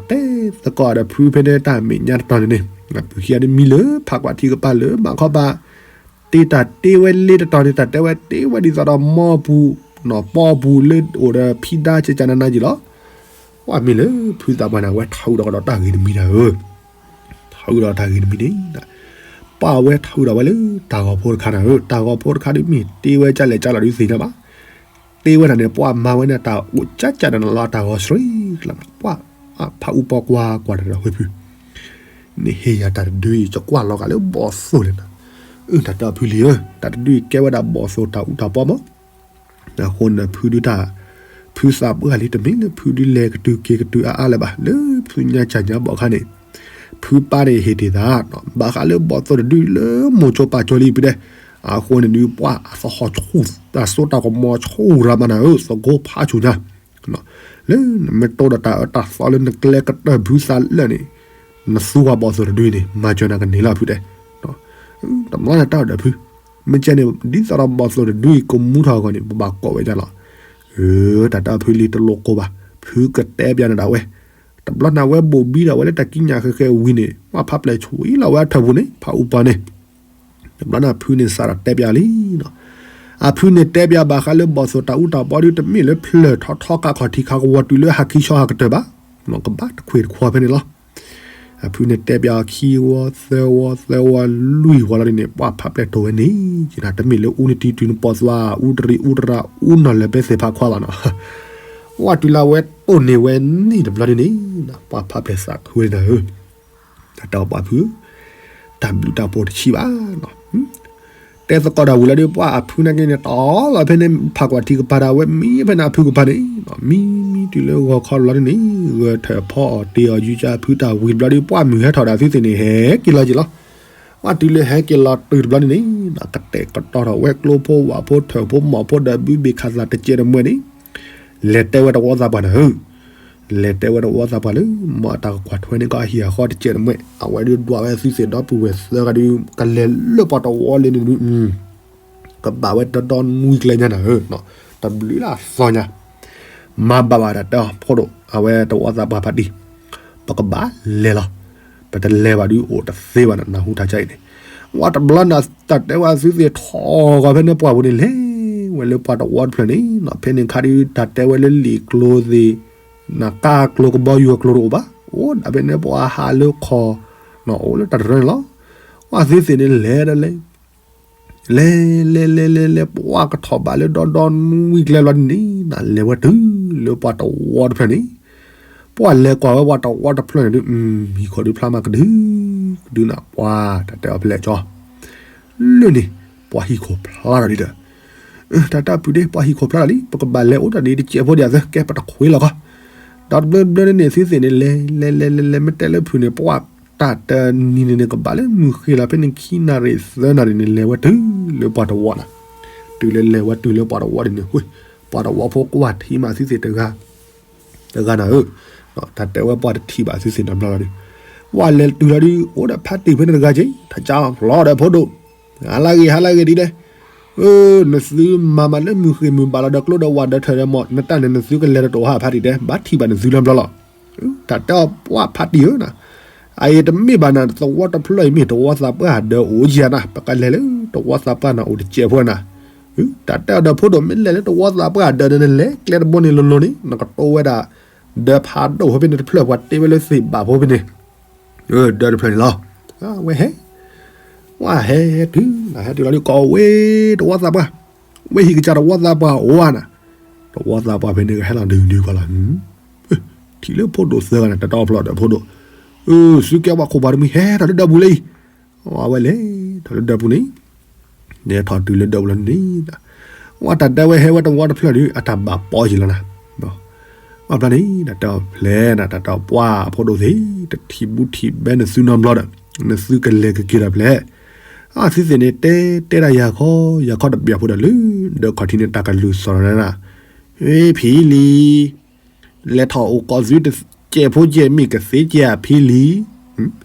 တဲသကိးဒီးဖုဖဲန့ၣ်တၢ်မဲာ်ညါတတီၤန့ၣ်န့ၣ် အပုၢ်ခံဂၤဒ်မံလၢဖးကွၢ်ထံကပၤလၢဘၣ်ခီဘၣ် တ့တၢ်တ့ဝဲလ့တတီၤန့ၣ် တၢ်တဲဝဲတ့ဝဲဒ်သိးဒီးမီပူၤ, ပီပူၤလၢအိၣ်ဒီးဖံဒါကကနနက့လီၤ. ဝဲမ့ၢ်လၢဖုသးပှၢ်န့ၣ် အဝဲထီၣ်အုးဒီးကဒီးတၢ်ဂ့ၤတမံၤနၤဧၢ, ထီၣ်အုးဒီးတၢ်ဂ့ၤတမံၤန့ၣ် ပှၢ်ဝဲထီၣ်အုးဒီးဝဲလၢတၢ်ဂီၤဖိတခါနၤဧၢ, တၢ်ဂီၤဖိတခါဒ်မ့ၢ်တ့ဝဲကလဲၣ်ကလီၤဒ်သ့ၣ်ညါဘၣ်. တ့ဝဲတၢ်န့ၣ် ပှၢ်မၤဝဲန့ၣ်တၢ်အိၣ်ကကနနလီၤ တၢ်ဂီၤဆှံလီၤ. ပှၢ်ဖးအူပီၤကွၢ်ကွၢ်တၢ်ဒီးဝဲဖု နဟ့ၣ်ယၤတၢ်တဒုအံၤ ယကွၢ်လီၤဂာ်လၢဘီၣ်သိၣ်လဲၣ်နၤ. အၢ တၢ်တဲအီၤဖုလံၤဧၢ, တၢ်တဒုအံၤကဲဝဲဒၣ်ဘီၣ်သိၣ်တၢ်အူတၢ်ပီမး. အဃိန့ၣ်ဖုဒုတၢ်, ဖုသးပှၢ်လံ တမ့ၢ်လၢဖုဒုလဲၤကတုၤက့ၤကတုၤအါအါလၢၤဘၣ်. လၢဖုညါကၢ်ညါဘီၣ်ခါန့ၣ် ဖုပၢ်န့ၣ်ဟ့ၣ်တ့ၢ်သး ဘၣ်ဃးလၢဘီၣ်သိၣ်တဒုလၢမိၢ်ကၠိပၢ်ကၠိလံဖုတဲ. အဃိန့ၣ်ဒုး ပှၢ်အသဟီၣ်ဆူၣ် တၢ်စိတၢ်ကမီၤဆူၣ်ရၤမးနၤဧၢ, သကိးဖးဆူၣ်ညါ လၢနမ့ၢ်တိဒီးတၢ်အၢတၢ်သီလၢနကျဲကတၢၢ်ဘုသးလၢာ်န့ၣ်, နသူဝဲဘီၣ်သိၣ်တဒုအံၤန့ၣ် မၤစၢၤနၤကန့ၢ်လီၤဖုတဲ. တဘျီန့ၣ်တၢ်ဒီးဖု, မ့ၢ်ကဲန့ၣ် ဒ်သိးဒီးဘီၣ်သိၣ်တဒုအံၤကမူထီၣ်အဂီၢ်န့ၣ် ပဘၣ်ကိးဝဲဒ်လီၤ. အၢ တၢ်တဲအီၤဖုလံၤတလိၣ်ကိးဘၣ်, ဖုကတဲပျးနၤဒၣ်ဝဲ. တဘျီန့ၣ်ဝဲဘိၣ်ဘံဒီးဝဲလၢတၢ်ကံးညာ်ဃဲၤဃဲၤဝံၤန့ၣ် ပှၢ်ဖးပျဲၢ်ဆှံလီၤဝဲအထၢၣ်ပူၤန့ၣ် ဖးအူပီၤန့ၣ် တဘျီန့ၣ်ဖုန့ၣ်စးထီၣ်တဲပျးလံ. အဖုန့ၣ်တဲပျးဘၣ်ဃးလၢဘီၣ်သိၣ်တၢ်အူတၢ်ပီဒုး တမ့ၢ်လၢဖျၢၣ်ထီထီကးခီၣ်ထံးခးကဝီၤတုၤလၢဟးခံဆီဟးကတၢၢ်ဘၣ်, ကဘၣ်တခွ့ၣ်တခွီဖဲန့ၣ်လီၤ. အဖုန့ၣ်တဲပျးအီၤခံဝီသၢဝီသၢဝီလွံၢ်ဝီလီၤဒ်န့ၣ် ပှၢ်ဖးပျဲၢ်တိၢ်ဝဲန့ၣ် ယနာ်တမ့ၢ်လၢအူနတံၤတုၤနပိာ်သွါ အူတရံးအူတရၤအူနီၢ်လၢာ်ဘဲသ့ၣ်ဖးခွါဘၣ်နီၤ. ဝဲတုၤလၢဝဲတိၢ်န့ၢ်ဝဲန့ၣ်တဘျီဒ်န့ၣ် ပှၢ်ဖးပျဲၢ်သးခုဝဲနၤဧၢ တၢ်တဲအီၤပှၢ်ဖု, တၢ်ဘျုးတၢ်ဖှိၣ်တဆံးဘၣ်. တဲသကိးတၢ်ဝံၤလီၤဒုး ပှၢ်အဖုနာ်က့န့ၣ် တီၢ်လီၤဖဲန့ၣ် ဖးကွၢ်ထံကပၤဒၣ်ဝဲ မံဖဲန့ၣ်အဖုကပၤန့ၣ်, မံမံတုၤလၢဂီၤခီလီၤဒ်န့ၣ် ဂဲၤထၢၣ်ဖီအီၣ်တ့ၢ်အီၣ်ယူၤကၢ်အဖုတၢ်ဝံၤတဘျီဒုး ပှၢ်မုၢ်ဟဲထီၣ်ဒီးသုသ့ၣ်န့ၣ် ဟဲက့ၤလီၤက့ၤလီၤ. ပှၢ်တုၤလၢဟဲက့ၤလီၤတုၤတဘျီဒ်န့ၣ် ကတဲာ်ကတီၤထီၣ်ဝဲကျိဖိဝၣ်ဖိထၢၣ်ဖိမီၢ်ဖိဒီး ဘုဘ့ၣ်ခးသးတကဲးတမှဲန့ၣ် လဲၤတဲဝဲတဝီသးပှၢ်နၤဧၢ လဲၤတဲဝဲတဝီသးပှၢ်လၢ မ်အတၢ်ကကွၢ်ထွဲန့ၢ်ကီးအဟံၣ်အဃီတကဲးတမှဲ, အဝဲဒုးဒွးဝဲသုသ့ၣ်ဒီပုၢ်ဝဲၢ်သၢဂၤဒုး ကလဲၤလၢပှၤတဝီလၢန့ၣ်ဒုး ကဘၣ်ဝဲဒီဒီနွံကျဲညါနၤဧၢ, တဘျုးလၢအသီညါ, မၤဘၣ်ဘၣ်ဒီးတဲအီၤ ဖိဒိၣ် အဝဲတဝီသးပှၢ်ဖးတံၢ်, ပကဘၣ်လဲၤလီၤ, ပတလဲၤဘၣ်ဒုးအိၣ်တသ့ဘၣ်နၤ နၢ်ဟူတၢ်ကါအံၤန့ၣ်, ဝဲတဘျီန့ၣ် တၢ်တဲဝဲသုသ့ၣ်ထီၣ်ဂီၤဖဲန့ၣ်ပှၢ်ပူၤန့ၣ် လဲၤဝဲလၢပှၤတဝီတဖျၢၣ်န့ၣ်, ဖဲန့ၣ်ခါဒုး တၢ်တဲဝဲလၢလံာ်ကျိသ့ၣ် နကါကျိကဘီယူၤအကျိတအိၣ်ဘၣ်, အိၣ်ဒၣ်ဖဲန့ၣ်ပှၤဟးလၢခီၣ်, အိၣ်လၢတၢ်တရၢန့ၣ်လီၤ. ဝဲသုသ့ၣ်န့ၣ်လဲၤဒီးလဲၤ, လဲၤလဲၤလဲၤလဲၤလဲၤ ပှၢ်ကထီၣ်ဘးလၢဒီဒီနွံကျဲလီၤဒ်န့ၣ် နလဲၤဝဲတုၤလၢပှၤတဝီတဖျၢၣ်န့ၣ်, ပှၢ်လဲၤကွၢ်ဝဲပှၤတဝီတဖျၢၣ်န့ၣ်ဒုး ဟံၣ်ခိၣ်ဒုးဖျါမးကဒုကဒုနၤ ပှၢ်တၢ်တဲအီၤဖဲလဲၣ်ကၠီ လၢန့ၣ် ပှၤဟံၣ်ခိၣ်ဖျါထီၣ်လံဒီး, တၢ်တဲအီၤဖုဒ့ ပှၤဟံၣ်ခိၣ်ဖျါထီၣ်လံ ပကဘၣ်လဲၤအိၣ်တၢ်ဒ်တစဲးဖိဒံးအသၢ ကဲပတခွ့လီၤကီး, ဒီးတဘျီတဘျီန့ၣ် သုသ့ၣ်န့ၣ် လဲၤလဲၤလဲၤလဲၤလဲၤ မ့ၢ်တဲလၢဖုန့ၣ် ပှၢ်တၢ်တနံၤန့ၣ်န့ၣ် ကဘၣ်လၢမုၢ်ဃ့လီၤဖဲန့ၣ်ခံနၣ်ရံၣ်သၢနၣ်ရံၣ်န့ၣ် လဲၤဝဲတုၤလၢပှၤတဝီနၤ, တုၤလၢလဲၤဝဲတုၤလၢပှၤတဝီဒ်န့ၣ် ပှၤတဝီဖိကွၢ်ထံမးသုသ့ၣ်တဂၤ တဂၤနၤဧၢ, တၢ်တဲဝဲပှၤတထံၣ်ဘၣ်သုသ့ၣ်န့ၣ်ဘျီလီၤဒုး, ဝဲလဲၤတုၤလီၤဒုး အိၣ်ဒီးဖါတံၢ်ဖဲန့ၣ်တဂၤက့ၤ ထးကၢလီၤဒီးဖိဒိၣ်, ဟါလၢဂ့ၤ ဟါလၢဂ့ၤဒ်လဲၣ်, နသုမၤမးလၢမုၢ်ဃ့ၢ်မုၢ်ဘၣ်လီၤဒီးကျိဒီးဝၣ်ဒီးထၢၣ်ဒီးမး နတၢ်န့ၣ် နသုကလဲၤတတိာ်ဟးဖါတံၢ်တဲ ဘၣ်ထံၣ်ဘၣ်နသုလီၤဘျီလီၤ. တၢ်တဲအီၤပှၢ်ဖါတံၢ်ဧၢနၤ, အအံၤတမ့ၢ်ဘၣ်နၤ သဝီတဖျၢၣ်အံၤမ့ၢ်တဝီသးပှၢ်ဒၢးအိၣ်ကံနၤ ပကလဲၤလၢတဝီသးပှၢ်နၤအိၣ်တစဲးဖိနၤ, တၢ်တဲအီၤဒီးဖိဒိၣ် မ့ၢ်လဲၤလၢတဝီသးပှၢ်ဒၢးဒီးနလဲၤကျဲတဘိန့ၣ်လိၤလိၤန့ၣ် နကတိဝဲဒၣ် ဒၢးဖးဒိၣ်ဖိဖဲန့ၣ်တဖျၢၣ်ပှၤတ့ဝဲလၢသ့ၣ်ဘၣ်ဖိဖဲန့ၣ်, ဒၢးတဖျၢၣ်န့ၣ်လီၤ. ဝဲဟဲ, ဝဲဟဲတုၤ, ဟဲတုၤလီၤဒုး ကိးဝဲတဝီသးပှၢ်, ဝဲဟံၣ်ကစၢ်တဝီသးပှၢ်အိၣ်ဧါနၤ, တဝီသးပှၢ်ဖဲန့ၣ်ကဟဲလီၤဒုးဒုးကီလီၤ ထံၣ်လၢဖိဒိၣ်သၢဂၤန့ၣ် တတီဖျီၣ်ဒီးဖိဒိၣ်, သုကဲပှၤခိၣ်ပှၤတမှံၤ ဟဲထီၣ်လၢဒၢးပူၤလံ, အဝဲလဲၤထီၣ်လၢဒၢးပူၤန့ၣ်, လဲၤထီၣ်တုၤလၢဒၢးပူၤလီၤန့ၣ်, ဝဲတၢ်တဲဝဲဟဲဝဲတဝီတဖျၢၣ်ဒုး အတၢ်ဘၣ်ပီယံာ်လီၤနၤ, ဝဲဖျါန့ၣ် တၢ်တဲအီၤဖျဲနၤ တၢ်တဲအီၤပှၢ်အဖိဒိၣ်သ့ၣ် တထံၣ်ဘူးထံၣ်ဘဲနသုနီတဘျီဒီး နသုကလဲၤကက့ၤဒီးဖျဲ, အသုသ့ၣ်န့ၣ် တဲတဲဒၣ်ယၤခီ ယၤခီတဘၣ်ဖိဒီးလၢ ဒၢးခီၣ်ထံးန့ၣ် တၢ်ကလုၢ်စီၣ်လီၤနၤ, ဖံလံၤ လဲၤထီၣ်အိၣ်ကိးသုတစဲးဖိကဲမ့ၢ်ကသ့ကဲဧါဖံလံၤ,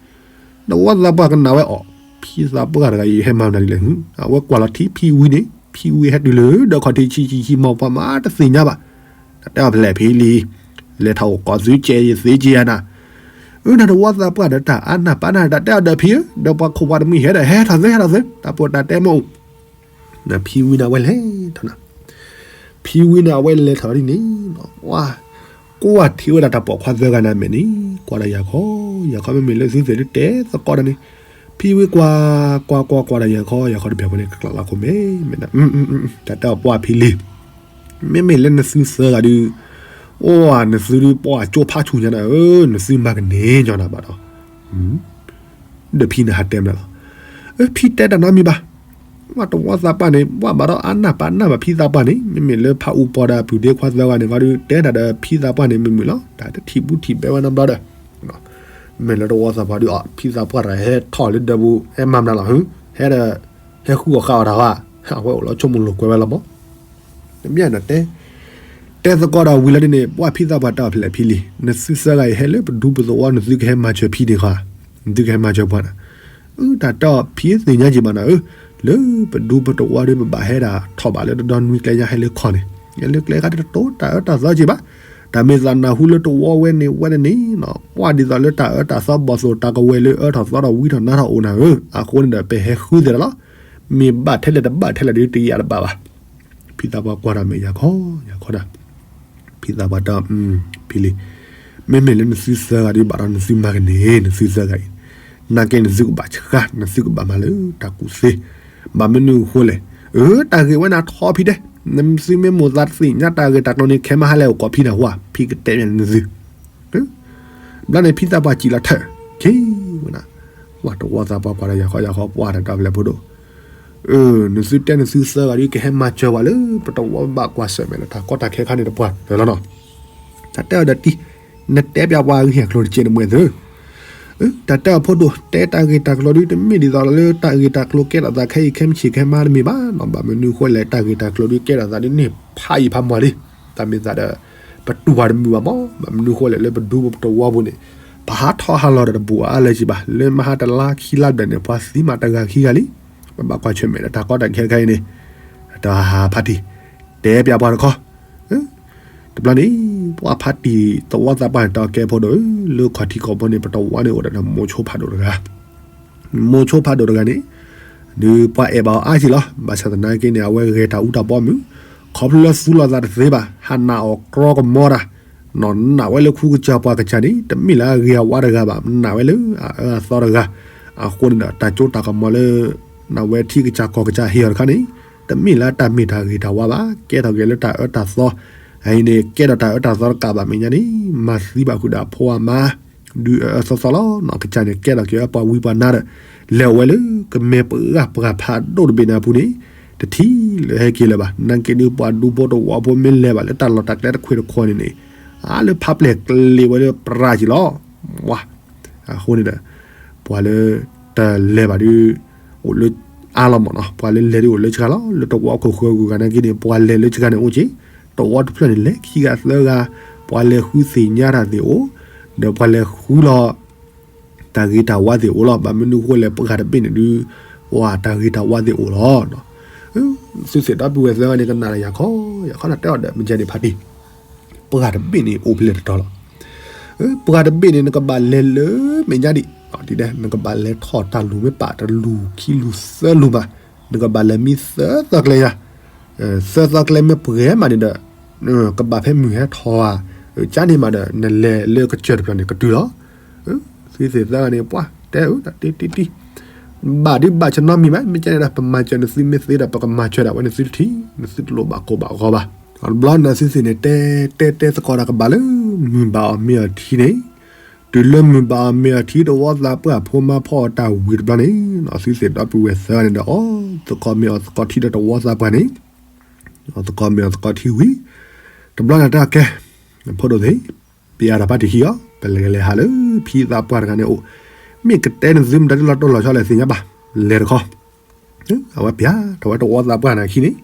တဝီသးပှၢ်ကနၣ်ဝဲအီၤ ဖံသးပှၢ်တဂၤအံၤ ဟဲမၤမနုၤဒ်လဲၣ်. အဝဲကွၢ်လီၤထံဖံဝံန့ၣ်, ဖံဝံဟဲတုၤလၢဒီးခီၣ်ထံးဆံးဆံးဆံး မ့ၢ်ပှၤမၤတသ့ၣ်ညါဘၣ်. တၢ်တဲအီၤဖဲလဲၣ်ဖံလံၤ, လဲၤထီၣ်အိၣ်ကိးသုကဲ ယသ့က့ၤယၤနၤ. အၢ နတဝီသးပှၢ်ဒီးတၢ်အါနၢ်ပာ်နၢ် တၢ်တဲအီၤဒီးဖံဧၢ, ဒီးပှၤခိၣ်ပှၤတမှံၤဟဲဒီး ဟဲထီၣ်သု ဟဲထီၣ်သု တၢ်ပှၢ်တၢ်တဲမ့ၢ်အိၣ် ဖံဝံန့ၣ်အဝဲလဲၤထီၣ်, ဖံဝံန့ၣ်အဝဲလဲၤထီၣ်ဒ်န့ၣ်, ကွၢ်ထံဝဲဒၣ်တၢ်ပိာ်ခွါသၢဂၤန့ၣ်အမဲာ်န့ၣ်, ကွၢ်ဒီးယၤခီ, ယၤခီမ့မ့ၢ်လၢသုသ့ၣ်ဒုးတဲသကိးဒီးန့ၣ်, ဖံဝံကွၢ်, ကွၢ်ကွၢ်ကွၢ်ဒီးယၤခီ, ယၤခီတဘၣ်ပှၤန့ၣ် ကကျးလီၤခိၣ်မဲမဲာ်, တၢ်တဲအီၤပှၢ်ဖံလံၤ, မ့မ့ၢ်လၢနသုသၢဂၤဒုး, အိၣ်နသုဒုး ပှၤကၠိဖးဆူၣ်ညါနၤဧၢ, နသုမၤကန့ၢ်ညီနၤဘၣ်ဒီး ဒီးဖံန့ၣ်ဟးတဲမနုၤလီၤ. အၢ ဖံတဲတၢ်နီတမံၤဘၣ်. ဝဲတဝီသးပှၢ်န့ၣ် ဘၣ်ဘၣ်ဒီးအါနၢ်ပာ်နၢ်ဘၣ်ဖံသးပှၢ်န့ၣ်, မ့မ့ၢ်လၢဖးအူပီဒီးအပုၢ်ဒ့ခွါသၢဂၤန့ၣ် ခီဒုးတဲတၢ်ဒီးဖံသးပှၢ်န့ၣ် မုာ်မုာ်လီၤ. တၢ်တထံၣ်ဘူးထံၣ်ဘဲဝဲနီတဘျီဒီး, မ့ၢ်လၢတဝီသးပှၢ်ဒုး ဖံသးပှၢ်တဂၤဟဲထီၣ်လၢဒၢးပူၤ ဟဲမၤမနုၤလီၤ. ဟဲဒီး ဟဲဃုအီၣ်ဃုအီတၢ်ဝဲ, အဝဲအိၣ်လီၤဆိကမိၣ်လိာ်ကွဲဝဲလီၤမး. တမ့ၢ်နီၤတဲ တဲသကိးဒီးဝံၤလီၤဒ်န့ၣ် ပှၢ်ဖံသးပှၢ်တဲအီၤဖဲလဲၣ်ဖံလံၤ, နသုသၢဂၤအံၤဟဲလၢပဒူပသဝီ နသုကဟဲမၤစၢၤဖံန့ၣ်ဃီ, နသုကဟဲမၤစၢၤပှၤန့ၣ်, အၢ တၢ်တဲအီၤဖံသ့ၣ်ညါက့ၤဘၣ်နၤဧၢ, လၢပဒူပသဝီဒီး ပဘၣ်ဟဲဒၣ်ထီၣ်ဘးလၢတဒီနွံကျဲညါ ဟဲလၢခီန့ၣ်, ဟဲလၢကျဲခါတတိၤတၢ်အၢတၢ်သီက့ၤဘၣ်. တၢ်မ့ၢ်သးနၢ်ဟူလၢတဝီဝဲန့ၣ်ဝဲန့ၣ်နီၤ, ပှၢ်ဒ်သိးလၢတၢ်အၢတၢ်သီဘီၣ်သိၣ်တၢ်ကဝဲၤလၢအၢထီၣ်သီထီၣ်ဝံထီၣ်နါထီၣ်အိၣ်နၤဧၢ, အဃိန့ၣ်ဒီး ပဟဲဃုသ့ၣ်တၢ်လီၤ. မ့ၢ်ဘၣ်ထဲလဲၣ်တဘၣ်ထဲလဲၣ်ဒုး တယာ်တဘၣ်ဘၣ်. ဖံသးပှၢ်ကွၢ်တၢ်မဲာ်ယၤခီ, ယၤခီဒၣ် ဖံသးပှၢ်တဲအီၤ, ဖံလံၤ, မ့မ့ၢ်လၢနသုသၢဂၤဒုး ဘၣ်ဒီးနသုမၤကန့ၢ် နသုသၢဂၤအံၤ, နာ်က့နသုကဘၣ်ဆှါ နသုကဘၣ်မၤလၢတၢ်ကူၣ်သ့, ဘၣ်မနုၤအဃိလဲၣ်. အၢ တၢ်ဂ့ၢ်ဝဲန့ၣ်ထီဖံတဲ, နသုမ့ၢ်မိၣ်သးတသ့ၣ်ညါတၢ်ဂ့ၢ်တၢ်ကျိၤန့ၣ် ခဲမးဟါလဲၣ်အိၣ်ကိးဖံနၤဟူဧါ, ဖံကတဲဘၣ်နသု ဘျီန့ၣ်ဖံသးပှၢ်စံးလီၤထၢၣ်, ခ့ဝဲဒၣ်, ပှၢ်တဝီသးပှၢ်ကွၢ်ဒီးယၤခီယၤခီပှၢ်တၢ်တဲအီၤဖဲလဲၣ်ဖိဒိၣ်, အၢ နသုတဲနသုသၢဂၤဒုး ကဟဲမၤစၢၤဝဲလၢ ပတဝီဘၣ်ကွၢ်ဆၢၣ်မဲာ်လၢတၢ်ကီတၢ်ခဲခါန့ၣ်တပှၢ်တၢၢ်လီၤနီၤ. တၢ်တဲအီၤဒီးတံၢ်, နတဲပၠးပှၤဂ့ၢ်အကျိၤတကဲးနမှဲသု တၢ်တဲအီၤဖိဒိၣ် တဲတၢ်ဂ့ၢ်တၢ်ကျိၤဒုး တမ့ၢ်ဒ်သိးလၢတၢ်ဂ့ၢ်တၢ်ကျိၤကဲထီၣ်သးခဲအံၤခဲမုၢ်ဆ့ၣ်ခဲမုၢ်ဟါတမ့ၢ်ဘၣ်နီၤ. ဘၣ်မနုၤအဃိလဲၣ် တၢ်ဂ့ၢ်တၢ်ကျိၤဒုးကဲထီၣ်သးဒ်န့ၣ် ဖးယံာ်ဖးမွှၤလံ. တၢ်မ့ၢ်သးဒီး ပတူၢ်ဘၣ်တမုာ်ဘၣ်မး. ဘၣ်မနုၤအဃိလဲၣ် လၢပဒူပတဝီပူၤန့ၣ် ပဟးထီၣ်ဟးလီၤဒီးတဘူးအါလၢၤက့ၤဘၣ်. လၢမဟါတလါခံလါဘျဲၣ်န့ၣ် ပှၤသံမးတဂၤခံဂၤလံ. ပဘၣ်ကွၢ်ဆၢၣ်မဲာ်ဒီးတၢ်ကီတၢ်ခဲတခါအံၤန့ၣ် တၢ်ဟးဖးတံၢ် တဲပၠးပှၤတခီ တဘျီန့ၣ် ပှၢ်ဖးတံၢ်သဝီသးပှၢ်န့ၣ် တဲအီၤကဲဖိဒိၣ်ဧၢ, လၢခီၣ်ထံးခီၣ်ဘိန့ၣ် ပတဝီန့ၣ်အိၣ်ဒီးမိၤဆိဖးဒိၣ်တဂၤ, မိၤဆိဖးဒိၣ်တဂၤန့ၣ် ဒုးပှၤအဲၣ်ဘၣ်အီၤအါက့ၤလီၤ. ဘၣ်ဆၣ်သနာ်က့န့ၣ် အဝဲဂဲၤတၢ်အူတၢ်ဘီမုၢ်, ခီဖျိလၢသူလီၤသးတသ့ဘၣ်, ဟးနာ်အီၤကြီကမီတၢ်, နာ်ဝဲလၢခူကစၢ်ပှၤကစၢ်န့ၣ် တမ့ၢ်လၢအဂ့ၤအဝါတဂၤဘၣ်, နာ်ဝဲလၢအအၢအသီတဂၤ, အဃိန့ၣ်ဒီး တၢ်ကၠိတၢ်ကမီၤလၢ နာ်ဝဲထံကစၢ်ကီၢ်ကစၢ်ဟ့ၣ်အီၤတခါန့ၣ် တမ့ၢ်လၢတၢ်မ့ၢ်တၢ်ဂ့ၤတၢ်ဝါဘၣ်, ကဲထီၣ်က့ၤလၢတၢ်အၢတၢ်သီ, အအံၤန့ၣ် ကဲထီၣ်တၢ်အၢတၢ်သီတကးဘၣ်မဲာ်ညါန့ၣ် မၤသံဘၣ်ဃုာ်ဒီးအဖိအမါ ဒုးအၢအၢသီသီလီၤ. နီၢ်ကစၢ်န့ၣ် ကဲထီၣ်က့ၤအပှၤဝံပှၤနါဒီး လဲၤဝဲလၢကမဲာ်ပှၢ်ပှၢ်ဖးဒိၣ်တဘ့ၣ်န့ၣ်အပူၤန့ၣ် တထံၣ်လၢၤဟဲက့ၤလၢၤဘၣ်. နာ်က့ဒုးပှၤဒူဖိတဝီဖိမ့ၢ်လဲၤဘၣ်လၢတၢ်လီၢ်တၢ်ကျဲတခွ့ၣ်တခီန့ၣ်န့ၣ် အါလၢဖးပျဲၢ်ကျ့ဝဲလၢပြးက့ၤလီၤ. ဝါ အဃိန့ၣ်ဒီး ပှၤလၢတလဲၤဘၣ်ဒုး အိၣ်လၢအါလီၤမးနီၤ, ပှၤလၢလဲၤဒုးအိၣ်လၢစှၤလီၤ. လၢတဝီခိၣ်ဃၢၤဂုၤဂၤနာ်က့န့ၣ် ပှၤလဲၤလၢစှၤန့ၣ်အိၣ်က့ၤ, တဝီတဖျၢၣ်န့ၣ် လဲၤခံဂၤသၢဂၤ, ပှၤလဲၤဃုသ့ၣ်ညါတၢ်သ့ၣ်အိၣ်, ဒီးပှၤလဲၤဃုလီၤ တၢ်ဂ့ၤတၢ်ဝါသ့ၣ်အိၣ်လီၤ. ဘၣ်မနုၤအဃိလဲၣ် ပှၤတဘ့ၣ်န့ၣ်ဒုး ဝဲတၢ်ဂ့ၤတၢ်ဝါသ့ၣ်အိၣ်လီၤ. သုသ့ၣ်ဒီပုၢ်ဝဲၢ်သၢဂၤန့ၣ် ကနၣ်ယၤခီ, ယၤခီနတဲအီၤဒီး မ့ၢ်ကဲန့ၣ်ဖးတံၢ် ပှၤတဘ့ၣ်န့ၣ်အိၣ်ဖဲလဲၣ်တတီၤလီၤ. ပှၤတဘ့ၣ်န့ၣ် နကဘၣ်လဲၤလၢမဲာ်ညါဒံး, ဒ်လဲၣ် နကဘၣ်လဲၤထီၣ်တၢ်လူၤမ့ၢ်ပာ်တလူၤခံလူၤသၢလူၤမး, နကဘၣ်လဲၤမံသၢသီကျဲညါ, သၢသီကျဲမ့ၢ်ပှဲၤမးန့ၣ်ဒီး ကဘၣ်ဖဲမုၢ်ဟဲထီၣ်ဧါ, ကန့ၣ်မးဒီး နလဲၤလၢကစၢၢ်တဖျၢၣ်န့ၣ် ကတုၤလီၤ. သုသ့ၣ်သၢဂၤန့ၣ် ပှၤတဲအၢ တၢ်တံၢ်တံၢ်တံၢ် ဘၣ်ဒုးဘၣ်ဆၢနီတမံၤဘၣ်, မ့ၢ်ကဲန့ၣ်ဒီး ပမၤစၢၤနသုမ့ၢ်သ့ဒီး ပကမၤစၢၤဒၣ်ဝဲနသုတထံၣ်, နသုတလိၣ်ဘၣ်ကိၢ်ဘၣ်ဂီၤဘၣ်. တဘျီန့ၣ်သုသ့ၣ်န့ၣ် တဲတဲတဲသကိးတၢ်ကဘၣ်လၢ မုၢ်ဘၣ်အီၤမ့ၢ်အီၤထံန့ၣ်, တုၤလၢမုၢ်ဘၣ်အီၤမ့ၢ်အီၤထံ တဝီသးပှၢ်ဖိမါဖီအီၣ်တၢ်ဝံၤတဘျီန့ၣ်, သုသ့ၣ်ဒီပုၢ်ဝဲၢ်သၢဂၤန့ၣ်ဒီး အီၣ်သကိးမ့ၢ်အီၣ်သကိးထံဒီးတဝီသးပှၢ်န့ၣ်, အီၣ်သကိးမ့ၢ်အီၣ်သကိးထံဝံၤ, တဘျီန့ၣ်တဲအီၤကဲ, ဖိဒိၣ်သ့ၣ် ပျးတၢ်ဖးတံၢ်ခံအီၤ, ပလဲၤကလဲၤဟးလၢ ဖံသးပှၢ်တဂၤန့ၣ်အိၣ်, မ့ၢ်ကတဲနသုမတၤတလီၤတိၢ်လီၤဆီလဲၣ်သ့ၣ်ညါဘၣ်, လဲၤတခီ, အဝဲပျးထီၣ်ဝဲတဝီသးပှၢ်န့ၣ်အခံန့ၣ်,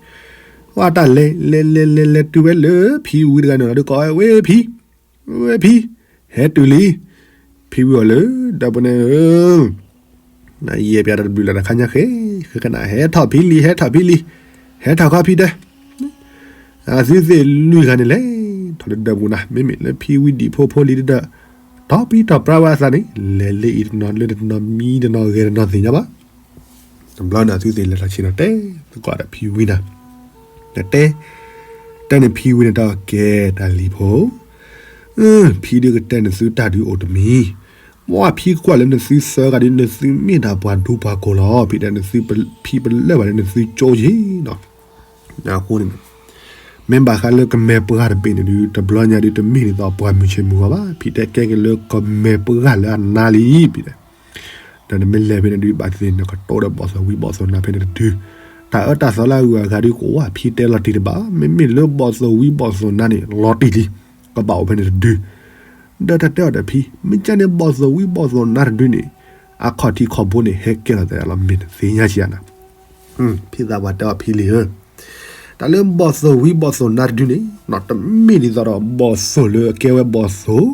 ဝဲတၢ်လဲၤလဲၤလဲၤလဲၤလဲၤတုၤဝဲလၢ ဖံဝံၤတဂၤန့ၣ်လီၤဒုးကိးဝဲ ဝဲဖံ, ဝဲဖံ, ဟဲတုၤလံ, ဖံဝံၤအီၤလၢ ဒီပုၢ်ဝဲၢ်န့ၣ်ဧၢ ယဲၢ်ပၠးဒီးတဘျုးလၢ်တခါညါဃဲ, ဃဲကနၣ် ဟဲထီၣ်ဖံလံ, ဟဲထီၣ်ဖံလံ, ဟဲထီၣ်ခီဖံတဲ, အသုသ့ၣ်လွံၢ်ဂၤန့ၣ်လဲၤထီၣ်လၢဒၢးပူၤနၤ, မ့မ့ၢ်လၢဖံဝံဒံးဖိဖိလံၤတဒၢး, တီပံတီပရၢဝဲအသးန့ၣ် လဲၤလၢအံၤတနီၤလၢတနီၤမံတနီၤဂဲၤတနီၤသ့ၣ်ညါဘၣ်. တဘျီန့ၣ်အသုသ့ၣ်လဲၤထီၣ်ဆ့ၣ်နီၤတဲသကိးဒီးဖံဝံနၤ, တဲ, တဲန့ၣ်ဖံဝံန့ၣ်ဒီး ကဲတၢ်လံၤဖိ, ဖံဒုးကတဲနသုတၢ်ဒုးအိၣ်တမံၤ, မ်ဖံကွၢ်လၢနသုသၢဂၤဒုး နသုမ့ၢ်ဒၣ်ပှၤဒူပှၤကိၢ်လီၤ, ဖံတဲနသုဖံပလၢၢ်ဘၣ်လၢနသုကၠိယ့ၤနီၤ. အဃိန့ၣ် မ့ၢ်ဘၣ်ဃးလၢကမဲာ်ပှၢ်တဘ့ၣ်န့ၣ်ဒုး တဘျီညါဒုးတမ့ၢ်ဒ်သိးပှၤမုၢ်ဆ့ၣ်မုၢ်ဂီၤဘၣ်, ဖံတဲကဲက့ၤလၢကမဲာ်ပှၢ်လၢအနါလံ, ဖံတဲ ဒီးနမ့ၢ်လဲၤဖဲန့ၣ်ဒုး ဘၣ်သ့ၣ်နကတိၤဒီးဘီၣ်သိၣ်ဝံဘီၣ်သိၣ်နါဖဲန့ၣ်တဒု, တၢ်အၢတၢ်သီလၢအဂၤဒုးကအိၣ်ဝဲဖံတဲလီၤတံၢ်တဘၣ်, မ့မ့ၢ်လၢဘီၣ်သိၣ်ဝံဘီၣ်သိၣ်နါန့ၣ် လီၤတံၢ်လံ, ကဘၣ်အိၣ်ဖဲန့ၣ်တဒု, ဒီးတၢ်တဲအီၤဒီးဖံ, မ့ၢ်ကဲန့ၣ်ဘီၣ်သိၣ်ဝံဘီၣ်သိၣ်နါတဒုန့ၣ် အခီၣ်ထံးခီၣ်ဘိန့ၣ် ဟဲကဲထီၣ်သးလီၤမ့ၢ်တသ့ၣ်ညါဆံးဧါနၤ. ဖံသးပှၢ်တဲအီၤဖံလံဧၢ, တၢ်လၢဘီၣ်သိၣ်ဝံဘီၣ်သိၣ်နါတဒုန့ၣ် တမ့ၢ်ဒ်သိးဒီးဘီၣ်သိၣ်လၢအကဲဝဲဘီၣ်သိၣ်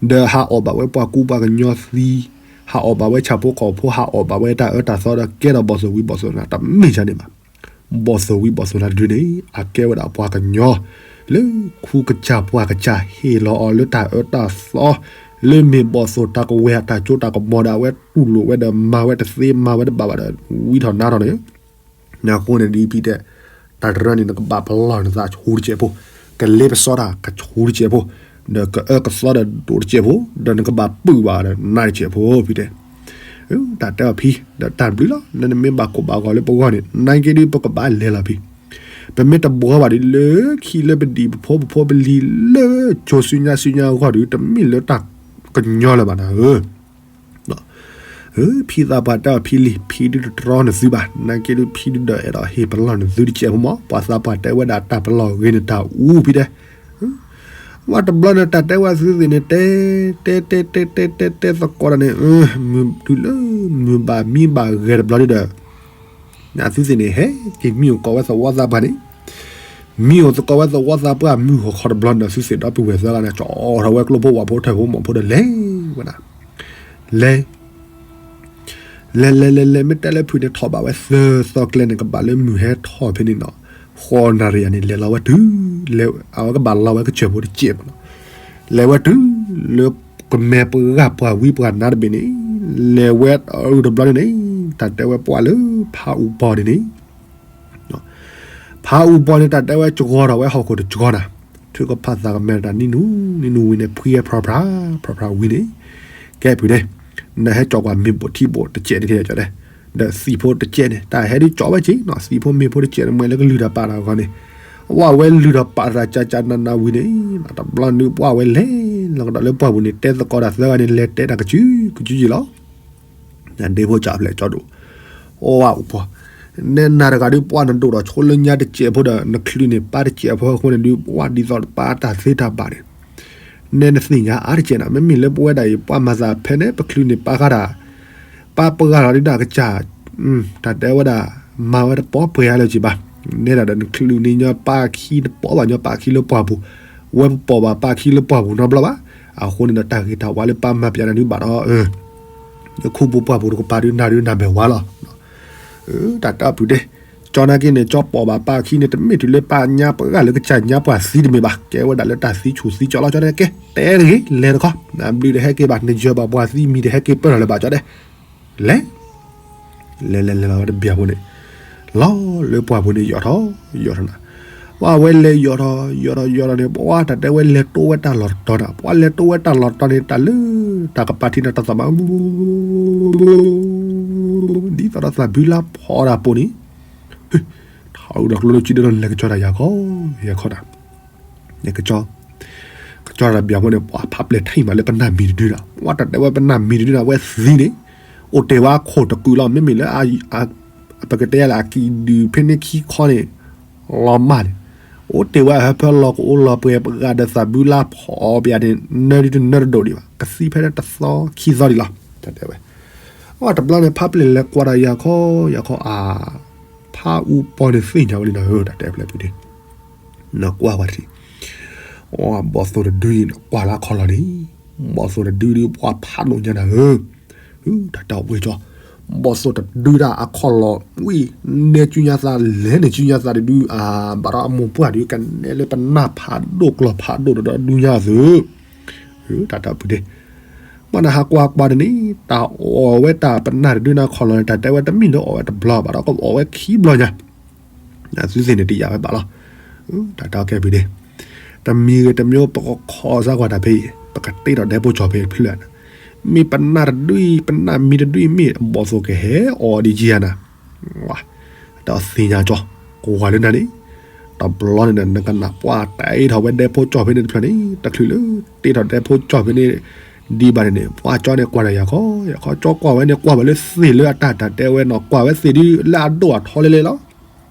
ဒီးဟးအီၣ်ဘၣ်ဝဲပှၤကူပှၤကညီသံ, ဟးအီၣ်ဘၣ်ဝဲဆၣ်ဖိကီၢ်ဖိ, ဟးအီၣ်ဘၣ်ဝဲတၢ်အၢတၢ်သီဒီးကဲထီၣ်ဘီၣ်သိၣ်ဝံဘီၣ်သိၣ်နါ တမ့ၢ်ဒ်န့ၣ်ဘၣ်. ဘီၣ်သိၣ်ဝံဘီၣ်သိၣ်နါတဒုန့ၣ် အကဲဝဲဒၣ်ပှၤကညီ လၢခူကစၢ်ပှၢ်ကစၢ်ဟ့ၣ်လီၤအီၤလၢတၢ်အၢတၢ်သီ လၢမ့ၢ်ဘီၣ်သိၣ်တၢ်ကဝဲၤအတၢ်စိတၢ်ကမီၤဒီး အဝဲတူၢ်လိာ်ဝဲဒီးမၤဝဲတသ့မၤဝဲတဘၣ်ဘၣ်ဒီး ဝံထီၣ်နါထီၣ်န့ၣ် အဃိန့ၣ်ဒ်ဖံတဲ, တၢ်တရၢန့ၣ် နကဘၣ်ပလီၢ်နသးဆူတစဲးဖိ, ကလ့ပစီတၢ်ကဆူတစဲးဖိ, ဒီးကအၢကသီဒီးဒိၣ်တစဲးဖိ, ဒီးနကဘၣ်ပုၢ်ဘၣ်ဒီးနါတစဲးဖိ ဖံတဲ. တၢ်တဲအီၤဖံ, ဒီးတၢ်ဘျုးလီၤ လၢနမ့ၢ်ဘၣ်ကိၢ်ဘၣ်ဂီၤလၢပဂီၢ်န့ၣ် နက့ဒုးပကဘၣ်လဲၤလီၤဖံ. ပမ့ၢ်တဘှီဘၣ်ဒုးလၢခံလၢပဒံးပဖိပဖိပလံၤလၢကၠိစုညါစုညါအဂီၢ်ဒုး တမ့ၢ်လၢတၢ်ကညီလၢၤဘၣ်နၤဧၢ ဖံသးပှၢ်တဲအီၤဖံလံၤ ဖံဒုးတတြီနသုဘၣ်, နက့ဒုးဖံဒုးဒီးအဲၣ်ဒိးဟ့ၣ်ပလီၢ်နသုတစဲးဖိမး, ပှၤသးပှၢ်တဲဝဲဒၣ်တၢ်ပလီၢ်ဂ့ၤန့ၣ်တၢ်အူဖံတဲ. ဝဲတဘျီန့ၣ် တၢ်တဲဝဲသုသ့ၣ်န့ၣ် တဲ တဲ တဲ တဲ တဲ တဲသကိးတၢ်န့ၣ် မုၢ်တုၤလၢ မုၢ်ဘၣ်မံဘၣ်ဂဲၤတဘျီဒုးဒီး သုသ့ၣ်န့ၣ် ဟဲက့ၤမံအိၣ်ကီးဝဲသဝီသးပှၢ်န့ၣ် မံအိၣ်သကိးဝဲသဝီသးပှၢ်မုၢ်ဟီၣ်ခီတဘျီန့ၣ်ဒီး သုသ့ၣ်ဒီပုၢ်ဝဲၢ်သၢဂၤန့ၣ် ကၠီထီၣ်ဝဲကျိဖိဝၣ်ဖိထၢၣ်ဖိမီၢ်ဖိဒီးလဲၤဝဲဒၣ် လဲၤ လဲၤလဲၤလဲၤလဲၤ မ့ၢ်တဲလၢဖုၣ်န့ၣ် ထီၣ်ဘၣ်ဝဲသၢသီကျဲန့ၣ် ကဘၣ်လၢမုၢ်ဟဲထီၣ်ဖဲန့ၣ်နီၤ, ဃိးနၣ်ရံၣ်ယၤန့ၣ် လဲၤလီၤဝဲတုၤ လဲၤ အဝဲကဘၣ်လီၤဝဲကစၢၢ်ဖိတစဲးမးနီၤ, လဲၤဝဲတုၤလၢကမဲာ်ပှၢ်ပှၢ်ဝံပှၢ်နါတဘ့ၣ်န့ၣ်, လဲၤဝဲအုတဘျီန့ၣ်န့ၣ်, တၢ်တဲဝဲပှၢ်လၢဖးအူပီၤန့ၣ်န့ၣ် ဖးအူပီၤန့ၣ် တၢ်တဲဝဲကှီၤထီၣ်ဝဲဟီၣ်ခိၣ်တကှီၤနၤ, ထုကဖၣ်သးကမဲာ်တၢ်နံၣ်နူနံၣ်နူဝံၤန့ၣ် ဖှံဝဲဖြးဖြး ဖြးဖြးဝံၤန့ၣ်, ကဲဖုၣ်န့ၣ်, နဟဲကၠီၤကွၢ်မ့ၢ်ဘိၣ်ထံဘိၣ်တစဲးန့ၣ်ကဲကၠီၤဒဲး, ဒီးသံၣ်ဖိတစဲးန့ၣ် တၢ်ဟဲဒုးကၠီၤဝဲက့ၤနီၤ, သံၣ်ဖိမ့ၢ်ဖိတစဲးန့ၣ် မ့ၢ်လၢကလုၢ်တၢ်ပာ်တၢ်အဂီၢ်န့ၣ်, ဝဲဝဲလုၢ်ထီၣ်ပာ်တၢ်ကၠးကၠးနးနးဝံၤန့ၣ်, တဘျီနုာ်ပှၢ်ဝဲလဲၤလီၤကဒီးလၢပှၢ်ပူၤန့ၣ် တဲသကိးတၢ်သၢဂၤန့ၣ် လဲၤတဲတၢ်ကစုကစုယံာ်လီၤ ဒ့ဖိကၠီဖျဲးကၠီဒိၣ်, အိၣ်ဝဲအူပီၤ, နဲနၤတဂၤဒုး ပှၢ်နဒိၣ်ဒီးဆိလၢညါတစဲးဖိဒီး နချုးန့ၢ်ပၢ်တစဲးဖိအဃိန့ၣ်ဒုး ပှၢ်ဒ်သိးပၢ်တၢ်သ့တၢ်ဘၣ်န့ၣ်, နဲနသ့ၣ်ညါအါတစဲးနၤ, မ့မ့ၢ်လၢပဝဲဒၣ်အံၤ ပှၢ်မၤသးဖဲန့ၣ် ပချုးန့ၢ်ပၢ်ဃါတၢ်, ပၢ်ပှၢ်လီၤဒုးဒၣ်ကစၢ်, တၢ်တဲဝဲဒၣ်, မၤဝဲတပီၢ်ပှဲၤအါလၢၤက့ၤဘၣ်, နဲဒၣ်ဒီးနချုးန့ၢ်ညီပၢ်ခံ တပီၢ်ဘၣ်ညီပၢ်ခံလၢပှၢ်ပူၤ, ဝဲပပီၢ်ဘၣ်ပၢ်ခံလၢပှၢ်ပူၤနီတဘျီဘၣ်, အဃိန့ၣ်ဒီးတၢ်ဂ့ၤတၢ်ဝါလၢပၢ်မၤပၠးနၤဒုးဘၣ်ဒီး လၢခူပူၤပှၢ်ပူၤတကပၤဒုးနၤဒုးနၤမဲာ်ဝါလီၤ. တၢ်တၢ်အပူၤဒ့, ကၠီနာ်က့န့ၣ် ကၠီပီၢ်ဘၣ်ပၢ်ခံန့ၣ် တမ့ၢ်တုၤလၢပၢ်ညါပှၢ်ဂၤလၢကစၢ်ညါပှၢ်သံတမ့ၢ်ဘၣ်, ကဲဝဲဒၣ်လၢတၢ်သံဆူၣ်သံကၠီလီၤ ကၠီတဲကဲ, တဲတဂ့ၤ လဲၤတခီ, နဘျုးတဟဲက့ၤဘၣ် နယၢၤဘၣ်ပှၤသံမံၤတဟဲက့ၤပၢၢ်ထီၣ်လၢၤဘၣ် ကၠီတဲ, လဲၤ လဲၤလဲၤလဲၤလီၤဝဲတဘျီဖိန့ၣ်, လီၤလၢပှၢ်ပူၤန့ၣ်ယီၢ်ထီၣ်, ယီၢ်ထီၣ်နၤ, ပှၢ်ဝဲလဲၤယီၢ်ထီၣ် ယီၢ်ထီၣ်ယီၢ်ထီၣ်န့ၣ် ပှၢ်တၢ်တဲဝဲလဲၤတိဝဲတၢ်လီၢ်တတီၤနၤ, ပှၢ်လဲၤတိဝဲတၢ်လီၢ်တတီၤန့ၣ် တၢ်လၢ တၢ်ကပၤထံနၤတၢ်သးမး ဒ်သိးဒီးသးဘုလါဖီတၢ်ပိာ်န့ၣ်, ထီၣ်အုးဒီးကျိလၢကံဒၢလီၤလဲၤကကၠီတၢ်ယၤခီ, ယၤခီတၢ် ကကၠီ, ကကၠီတၢ်ဘျီဖိန့ၣ် ပှၢ်ဖးပျဲၢ်ထံၣ်မးလၢပနၢ်မံၤတဒုဒီး ပှၢ်တၢ်တဲဝဲပနၢ်မံၤတဒုဒီး အဝဲသံန့ၣ်, အိၣ်တ့ၢ်ဝဲအခိၣ်တကုာ်လီၤ မ့မ့ၢ်လၢ ပကတဲယၤလၢအကံၣ်ဒုၣ်ဖဲန့ၣ်ခံခီန့ၣ်, လီၤမၢ်န့ၣ်, အိၣ်တ့ၢ်ဝဲအဟၢဖၢလီၤကအိၣ်လီၤပှဲၤပဂၤဒီးသးဘုလါဖီပယၤန့ၣ် နၢဒုတနၢတဒိၣ်ဒံးဘၣ် ကသံဖဲတသီခံသီဒံးလီၤ တၢ်တဲဝဲ, အဝဲတဘျီန့ၣ် ဖးပျဲၢ်လဲၤကွၢ်တၢ်ယၤခီ, ယၤခီအါ ဖးအူပီၤန့ၣ်သ့ၣ်ညါဝဲလံနၤဧၢ တၢ်တဲဖျဲၣ်ဖုန့ၣ်, နကွၢ်ဝဲထံၣ်, ဘီၣ်သိၣ်တဒုအံၤ နကွၢ်လၢခီလီၤန့ၣ်, ဘီၣ်သိၣ်တဒုဒုးပှၢ်ဖးဒိၣ်ညါနၤဧၢ, တၢ်တဲအီၤပှဲၤကၠီ, ဘီၣ်သိၣ်တဒုဒၣ်အခီၣ်လီၢ်ဝံၤ နဲၣ်ဆူညါသး လဲၤန့ၣ်ဆူညါသးတဒု ဘၣ်ဒီးအမိၢ်ပှၢ်ဒုး ကနဲလၢပနၢ်ဖးဒိၣ်ကျီၢ်ဖးဒိၣ်ဒီးဒုညါသုး တၢ်တၢ်ဖုဒ့ ဘၣ်နဟးကွၢ်ကွၢ်တန့ၣ် တၢ်အီၣ်ဝဲတၢ်ပနၢ်တဒုန့ၣ်ခီၣ်လီၢ်န့ၣ် တၢ်တဲဝဲတမ့ၢ်လၢအီၣ်ဝဲတဘျီဘၣ်ဒီး ကအီၣ်ဝဲခံဘျီညါ အသုသ့ၣ်န့ၣ်တယာ်ဝဲဘၣ်လီၤ. တၢ်တၢ်ကဲဖုဒ့ တမံၤဂ့ၤတမံၤ ပကခီစါကွၢ်တၢ်ဖဲအံၤ ပကတ့ထီၣ်ဒဲဖိကၠီၣ်ဖဲတဖျၢၣ်န့ၣ် မ့ၢ်ပနၢ်တဒုအံၤ ပနၢ်မံၤတဒုအံၤမ့ၢ် အဘီၣ်သိၣ်ကဟဲအီၣ်ဒံးကယၤနၤ တၢ်သ့ၣ်ညါကၠီ ကွၢ်လၢနၤန့ၣ် တဘျီန့ၣ် နကနၣ်ပှၢ်တ့ထီၣ်ဝဲဒဲဖိကၠီၣ်ဖဲန့ၣ်တဖျၢၣ်န့ၣ် တချုးလၢတ့ထီၣ်ဒဲဖိကၠီၣ်ဖဲန့ၣ် ဒံးဘၣ်န့ၣ်န့ၣ် ပှၢ်ကၠီန့ၣ်ကွၢ်တၢ်ယၤခီ ယၤခီ ကၠီကွၢ်ဝဲန့ၣ် ကွၢ်ဝဲလၢသ့ၣ်လၢအတၢ်တၢ်တဲဝဲနီၤ ကွၢ်ဝဲသ့ၣ်ဒုလၢအဒိၣ်အထီလဲလဲလီၤ.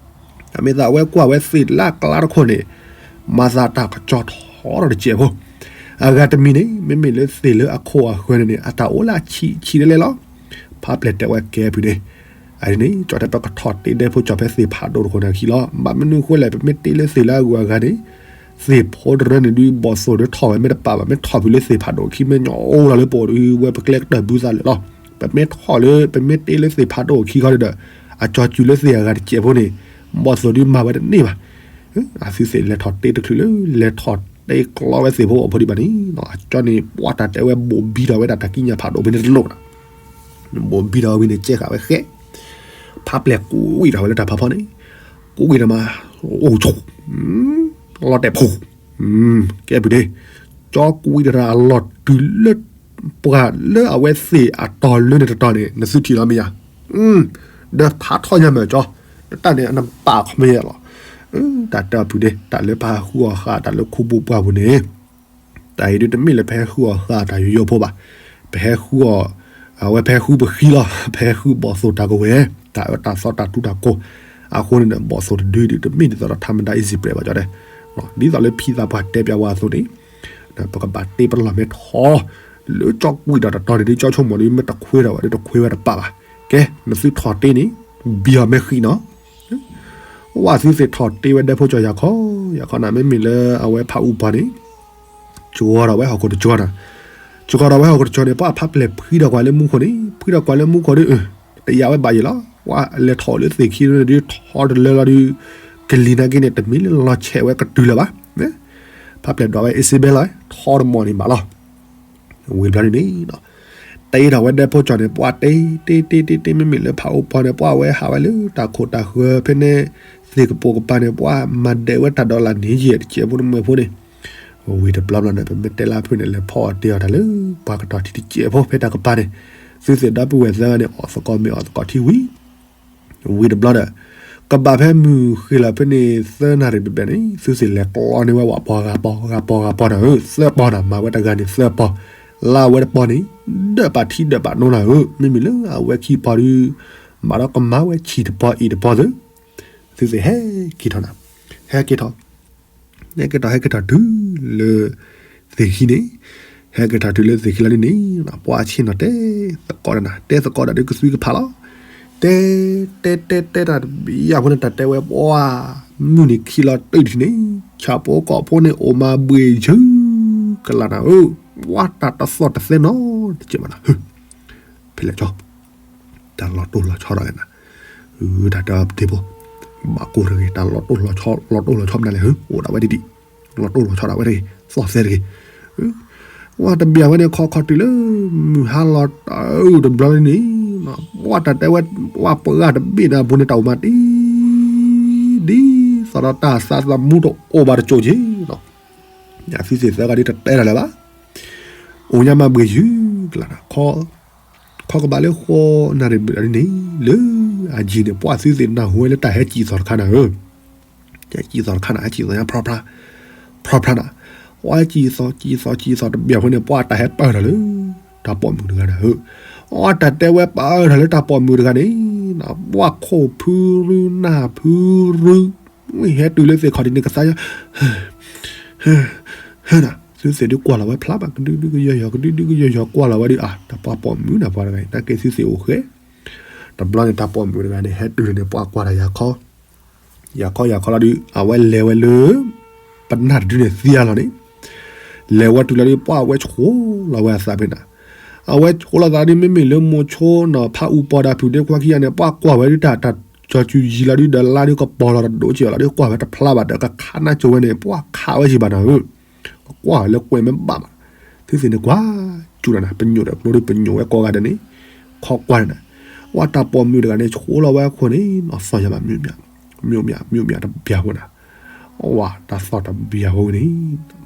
အမ့ၢ်သးဝဲကွၢ်ဝဲသ့ၣ်လၢအကျါတခိၣ်န့ၣ် မၤသးတၢ်ကစီၣ်ထီထီၣ်တစဲးဖိ အဂၤတမံၤန့ၣ် မ့မ့ၢ်လၢသ့ၣ်လၢအခိၣ်အဃၢၤန့ၣ်န့ၣ် အတၢ်အိၣ်လၢအဆံးဆံးလဲလဲလီၤ. ဖးပျဲၢ်တဲဝဲကဲဖုန့ၣ် အန့ၣ် ကၠီတဲပကထီၣ်တ့ဒဲဖိကၠီၣ်ဖဲသ့ၣ်ဖးဒိၣ်တခိၣ်န့ၣ်အခံလီၤ. ဘၣ်မနုၤဃိလဲၣ် ပမ့ၢ်တ့လၢသ့ၣ်လၢအဂုၤအဂၤန့ၣ် သ့ၣ်ဖိတရၢန့ၣ်ဒုး ဘီၣ်သိၣ်ဒုးထီၣ်ဝဲမ့ၢ်တပာ်ဘၣ် မ့ၢ်ထီၣ်ဖုးလၢသ့ၣ်ဖးဒိၣ်ခံ မ့ၢ်ညီအိၣ်လီၤလၢပအိၣ်ဒုး ဝဲပကျဲကတၢၢ်ဘုသးလၢာ်လီၤ. ပမ့ၢ်ထီၣ်လၢ ပမ့ၢ်တ့လၢသ့ၣ်ဖးဒိၣ်ခံခီဒီး အကၠီစုၤလၢသ့ၣ်အဂၤတစဲးဖိန့ၣ် ဘီၣ်သိၣ်ဒုးမၤဝဲတန့ၢ်ဘၣ်. အသုသ့ၣ်လဲၤထီၣ်တ့တချုးလၢ လဲၤထီၣ်တ့ကျီဝဲသ့ၣ်ဖိအဖိဒံးဘၣ်န့ၣ် အကၠီန့ၣ် ပှၤတၢ်တဲဝဲဘိၣ်ဘံထီၣ်ဝဲဒၣ်တၢ်ကံးညာ်ဖးဒိၣ်ဖဲန့ၣ်တလိၣ်နီၤ ဘိၣ်ဘံထီၣ်ဝဲဝံၤန့ၣ် ကဲဃာ်ဝဲဃဲ ဖးပျဲၢ်ကွံာ်ထီၣ်ဝဲလၢတၢ်ဖးဖီန့ၣ် ကွံာ်တမး အိၣ်ဆိ လီၤတဲာ်ဖူ ကဲဖုဒ့ ကၠီကွံာ်တရၣ်အလီၢ်တုၤလၢ ပှၤလၢအဝဲသ့ၣ်အတီၤလၢန့ၣ်တတီၤန့ၣ် နသုထံၣ်လီၤမ့ၢ်ယါ ဒီးဖးထီၣ်ညါမ့ၢ်ကၠီ တၢ်န့ၣ်နပာ်ခီမ့ၢ်ယါလီၤ တၢ်တဲအီၤဖုဒ့ တၢ်လၢပဟဲဃုအီၣ်ဃာ်တၢ်လၢခိပူၤပှၢ်ပူၤန့ၣ် တၢ်အံၤဒုးတမ့ၢ်လၢပဟဲဃုအီၣ်ဃာ်တၢ်ယိယိဖိဘၣ်. ပဟဲဃုအီၣ် အဝဲပဟဲဃုပဃံလီၤ ပဟဲဃုဘီၣ်သိၣ်တၢ်ကဝဲၤ တၢ်အၢတၢ်သီတၢ်တူတၢ်ကိၢ် အဃိန့ၣ် ဘီၣ်သိၣ်တဒုဒုးတမ့ၢ်ဒ်သိးဒီးထးမတၤအံၤစံးပြဲးဘၣ်ကၠီတဲ ဒ်သိးလၢဖံသးပှၢ်တဲပျးဝဲအသိးန့ၣ် ပကဘၣ်တ့ပလီၢ်မ့ၢ်ထီၣ် လၢကၠီကွံာ်ဒီးတတီၤန့ၣ်ဒုး ကၠီဆိကမိၣ်ဒုး မ့ၢ်တခွ့ထီၣ်ဝဲဒုး တခွ့ဝဲတပာ်ဘၣ်. ကဲ နသုထီၣ်တ့န့ၣ် ဘံအီၤမ့ၢ်ဃံနီၤ ဝဲသုသ့ၣ်ထီၣ်တ့ဝဲဒဲဖိကၠီယၤခီ ယၤခီနၤ မ့မ့ၢ်လၢအဝဲဖးအူပှၤန့ၣ် ကၠီထီၣ်ဝဲဟီၣ်ခိၣ်တကၠီနၤ ကၠီထီၣ်ဝဲဟီၣ်ခိၣ်တကၠီန့ၣ် ပှၤဖးပျဲၢ်ဖှံထီၣ်ကွၢ်လၢမူခိၣ်န့ၣ် ဖှံထီၣ်ကွၢ်လၢမူခိၣ်ဒုး တယာ်ဝဲဘၣ်ယံၤလီၤ ပှၤလဲၤထီၣ်လၢသ့ၣ်ခံဒုး ထီတလၢလီၤဒုး ကလံၤနာ်က့န့ၣ် တမ့ၢ်လၢလီၤဆဲးဝဲကတုၤလၢၤဘၣ် ဖးပျဲၢ်ဒွးဝဲအ့စ့ဘဲလီၤ ထီတမီၢ်န့ၣ်ဘၣ်လီၤ ဝံၤဘျီဒ်န့ၣ် တ့ထီၣ်ဝဲဒဲဖိကၠီန့ၣ် ပှၤတ့တ့တ့တ့တ့ မ့မ့ၢ်လၢဖးအူပှၤန့ၣ် ပှၤဝဲဟးဝဲလၢတၢ်ခိၣ်တၢ်ဃၢၤဖဲန့ၣ် သ့ၣ်ကပိာ်ကပၤန့ၣ် ပှၤမၤဒဲးဝဲတၢ်ဒီးလၢ်န့ၣ်ယဲၢ်တစဲးဖိတမှဲၤဖိန့ၣ် ဝံၤတဘျီဘျီန့ၣ် ပမ့ၢ်တဲလၢဖုန့ၣ် လဲၤဖီအီၣ်တ့အီၣ်တၢ်လၢ ပှၤကတီၢ်ထံတစဲးဖိဖဲတၢ်ကပၤန့ၣ် သုသ့ၣ်ဒီပုၢ်ဝဲၢ်သၢဂၤန့ၣ် အီၣ်သကိးမ့ၤအီၣ်သကိးထံဝံၤ ဝံၤတဘျီဒီး ကဘၣ်ဖဲမုၢ်ဃ့ၢ်လီၤဖဲန့ၣ် သၢနၣ်ရံၣ်ဘျဲၣ်ဘျဲၣ်န့ၣ် သုသ့ၣ်လဲၤကျီန့ၢ်ဝဲဝဲပီၢ်ဂၤပီၢ်ဂၤပီၢ်ဂၤပီၢ်နၤဧၢ သၢပီၢ်နၤ မၤဝဲတဂၤန့ၣ်သၢပီၢ် လၢအဝဲတပီၢ်န့ၣ် ဒၢးပာ်ထံဒၢးပာ်နိနၤဧၢ မ့မ့ၢ်လၢအဝဲခံပီၢ်ဒုး ဘၣ်ဒီးကမၤဝဲဆံးတပီၢ်အံၤတပီၢ်သု သုသ့ၣ်ဟဲက့ၤထီၣ်နၤ ဟဲက့ၤထီၣ် ဟဲက့ၤထီၣ် ဟဲက့ၤထီၣ်တုၤလၢ သ့ၣ်ခံန့ၣ် ဟဲက့ၤထီၣ်တုၤလၢသ့ၣ်ခံလီၤဒ်န့ၣ် ပှၤဆ့ၣ်နီၤတဲသကိးဒီးနၤ တဲသကိးဒီးဒုးကသွံကဖးလီၤ တဲ တဲတဲတဲတၢ်တဘျီဖိန့ၣ် တၢ်တဲဝဲပှၤ မုၢ်နံၤခံလီၤတုၤထံၣ်န့ၣ် ဆၣ်ဖိကီၢ်ဖိန့ၣ် အိၣ်မၤဘှ့ၣ်ယုၢ် ကလၢ်နၤဧၢ ပှၤတၢ်တသီၣ်တသဲနီတစဲးဘၣ်နၤ ဖဲလဲၣ်ကၠီ တၢ်လီၤတိၢ်လီၤဆီဒၣ်ဝဲနၤ တၢ်တဲပတ့ဖိ ဘၣ်ကိၢ်တဂ့ၤ တၢ်လီၤတိၢ်လီၤဆီ လီၤတိၢ်လီၤဆီမနုၤလဲၣ် အိၣ်ဒၣ်ဝဲဒ်ဒ် လီၤတိၢ်လီၤဆီဒၣ်ဝဲတဂ့ၤ သီၣ်သဲတဂ့ၤ ဝဲတဘျီဝဲန့ၣ် ခီခီတုၤလၢ မုၢ်ဟါလီၤတၢ်တဘျီန့ၣ် ပှၤတၢ်တဲဝဲ ပှၤပှၤဂၤတဘ့ၣ်န့ၣ် အပူၤန့ၣ် တၢ်အိၣ်မးတံၢ် ဒ်သိးဒီးတၢ်သးသမူတအိၣ်ဘၣ်တစိၤက့ၤ သုသ့ၣ်သၢဂၤဒ်တတဲတၢ်လၢၤဘၣ် အိၣ်ညါမၤဘှ့ၣ်ယုၢ်ကလၢ်နၤ ခီကဘၣ်လၢဃိးနၣ်ရံၣ်ဘျဲၣ်ဒ်န့ၣ် လၢအယံၤန့ၣ် ပှၤသုသ့ၣ်နၢ်ဟူဝဲလၢတၢ်ဟဲစံၣ်သီၣ်တခါနၤဧၢ ဟဲစံၣ်သီၣ်တခါနၤ ဟဲစံၣ်သီၣ်ညါ ဖြီဖြါ ဖြီဖြါနၤ ပှၤဟဲစံၣ်သီၣ်စံၣ်သီၣ်စံၣ်သီၣ်တဘျီဖိန့ၣ် ပှၤတၢ်ဟဲပၢၢ်ထီၣ်လၢ တၢ်ပိာ်မုၣ်တဂၤနၤဧၢ အီတၢ်တဲဝဲပၢၢ်ထီၣ်လၢတၢ်ပိာ်မုၣ်တဂၤန့ၣ် ပှၤခိၣ်ဖုရူနၢ်ဖုရူ ဝံၤဟဲတုၤလၢသ့ၣ်ခီၣ်ဒ်န့ၣ် ကသါယါ ဟဲ သုသ့ၣ်ဒုးကွၢ်လီၤဝဲဖျါဘၣ် ကဒုဒုကယီယီ ကဒုဒုကယီယီ ကွၢ်လီၤဝဲဒုး အါ တၢ်ပှၤပိာ်မုၣ်နၢ်ပှၤတဂၤအံၤ နာ်က့သုသ့ၣ်အိၣ်ဃဲ တဘျီန့ၣ် တၢ်ပိာ်မုၣ်တဂၤန့ၣ် ဟဲတုၤန့ၣ် ပှၤကွၢ်တၢ်ယၤခီ ယၤခီယၤခီလီၤဒုး အဝဲလဲၤဝဲလၢ ပနၢ်တဒုန့ၣ်သံအလီၢ်န့ၣ် လဲၤဝဲတုၤလီၤဒုး ပှၤဝဲဆိလီၤဝဲအသးဖဲနၤ အဝဲဆိလီၤသးဒ်မ့မ့ၢ်လၢမိၤဆိနီၤ ဖးအူပီၤဒီးဖုဒ့ခွါခံဂၤန့ၣ် ပှၤကွၢ်ဝဲဒုးတၢ်တၢ်ကၠီၤကူယံၤလီၤဒုး ဒီးလါဒုးကပီၤလီၤတဒိးက့ၤအီၤလီၤဒုး ကွၢ်ဝဲတဖျါဘၣ်ဒီး ကခးနါကၠိဝဲန့ၣ် ပှၤခးဝဲက့ၤဘၣ်နၤဧၢ, ကကွၢ်ဝဲလၢကွဲမ့ၢ်ဘၣ်မး, သုသ့ၣ်န့ၣ်ကွၢ် စူၣ်နၤနၤ ပညိၣ်ဒီးကျိဒုး ပညိၣ်ဝဲကိးဂၤဒဲးန့ၣ် ခီကွၢ်န့ၣ်, ဝဲတၢ်ပိာ်မုၣ်တဂၤန့ၣ် ဆိလီၤဝဲအခိၣ်န့ၣ် နီၢ်သီၣ်ယၤဘၣ် မ့ၢ်မ့ၢ် မ့ၢ်မ့ၢ်တဘျီဝဲနၤ, ဝဲတၢ်သီၣ်တဘျီဝဲန့ၣ်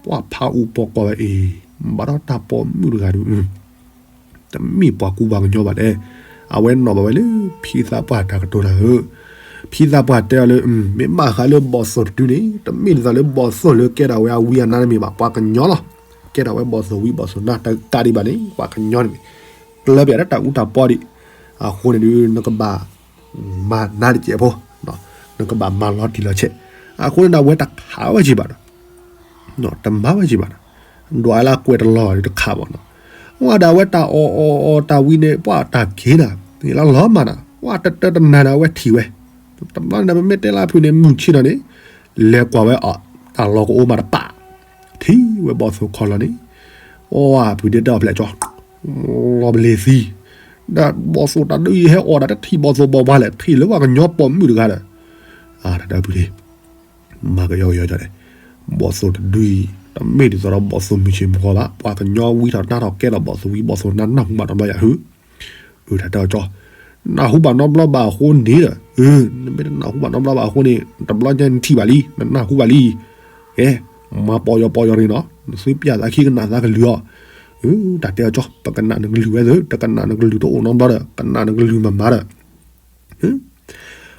ပှၤဖးအူပီၤကွၢ်ဝဲအံၤ ဘၣ်ဒီးတၢ်ပိာ်မုၣ်တဂၤဒုး တမ့ၢ်ပှၤကူပှၤကညီဘၣ်လဲၣ်, အဝဲနီၣ်ဘၣ်ဝဲလၢ ဖံသးပှၢ်တၢ်ကတိၤနၤဧၢ, ဖံသးပှၢ်တဲအီၤလၢ မ့ၢ်ဘၣ်ဃးလၢဘီၣ်သိၣ်တဒုန့ၣ် တမ့ၢ်ဒ်သိးလၢဘီၣ်သိၣ်လၢကဲထီၣ်ဝဲအဝံအနါတမ့ၢ်ဘၣ် ပှၤကညီလီၤ, ကဲထီၣ်ဝဲဘီၣ်သိၣ်ဝံဘီၣ်သိၣ်နါတကးဒံးဘၣ်န့ၣ် ပှၤကညီန့ၣ် ကျၢပျးတၢ်အူတၢ်ပီဒံး, အဃိန့ၣ်ဒုး နကဘၣ် မၤနါတစဲးဖိ, နကဘၣ်မၤလီၤတံၢ်လီၤဆဲး, အဃိန့ၣ်ဒီးအဝဲတခးဝဲက့ၤဘၣ်ဒီး တမၤဝဲက့ၤဘၣ်ဒီး, ဒွးလၢကွဲးတလီၤဒုးတခးဘၣ်နီၤ, ဝဲဒၣ်ဝဲတၢ်အီၣ်အီၣ်အီၣ်တၢ်ဝံၤန့ၣ် ပှၤတၢ်က့ၤနၤ, လီၤလီၤမးနၤ, ဝဲတတၢတနၤန့ၣ် အဝဲထံၣ်ဝဲ, တဘျီန့ၣ် ပမ့ၢ်တဲလၢဖုန့ၣ် မုၢ်ဆ့ၣ်နီၤန့ၣ်, လဲၤကွၢ်ဝဲအီၤ တၢ်လီၢ်ကအိၣ်မးတပာ်, ထံၣ်ဝဲဘီၣ်သိၣ်ခီလီၤန့ၣ်, အီၣ်ဖုဒ့တၢ်အီၣ်ဖျဲၣ်ကၠီ လီၤဘျ့သံ, ဒီးဘီၣ်သိၣ်တဒုအံၤဟဲအီၣ်ဒၣ်တထံၣ်ဘီၣ်သိၣ်ဘီၣ်ပှၤလဲၣ် ထံၣ်လၢပှၤကညီပိာ်မုၣ်တဂၤဒီး, တၢ်ဒၢဖုဒ့, မၤကယီကယီကီန့ၣ်, ဘီၣ်သိၣ်တဒုအံၤ, တမ့ၢ်ဒ်သိးဒီးဘီၣ်သိၣ်မုၢ်ဆ့ၣ်မုၢ်ဂီၤဘၣ် ပှၤကညီဝံထီၣ်နါထီၣ်ကဲထီၣ်ဘီၣ်သိၣ်ဝံဘီၣ်သိၣ်နါနၢ်ဟူဘၣ်နီတဘျီယၤဧၢ, တၢ်တဲအီၤကၠီ, နၢ်ဟူဘၣ်နီတဘျီဘၣ်အဃိန့ၣ်ဒီး, နမ့ၢ်တနၢ်ဟူဘၣ်နီတဘျီဘၣ်အဃိန့ၣ် တဘျီညါနထံၣ်ဘၣ်လံ နနၢ်ဟူဘၣ်လံ, ကဲ, မၤပီၢ်ယီၤပီၢ်ယီၤရ့ၣ်နီၤ နသုပျၢ်သးခံကနၣ်သးကလုၢ်အီၤ, တၢ်တဲအီၤကၠီ ပကနၣ်နကလုၢ်ဝဲသ့ၣ် တကနၣ်နကလုၢ်တအိၣ်နီတဘျီဒီး ကနၣ်နကလုၢ်မၤမၤဒီး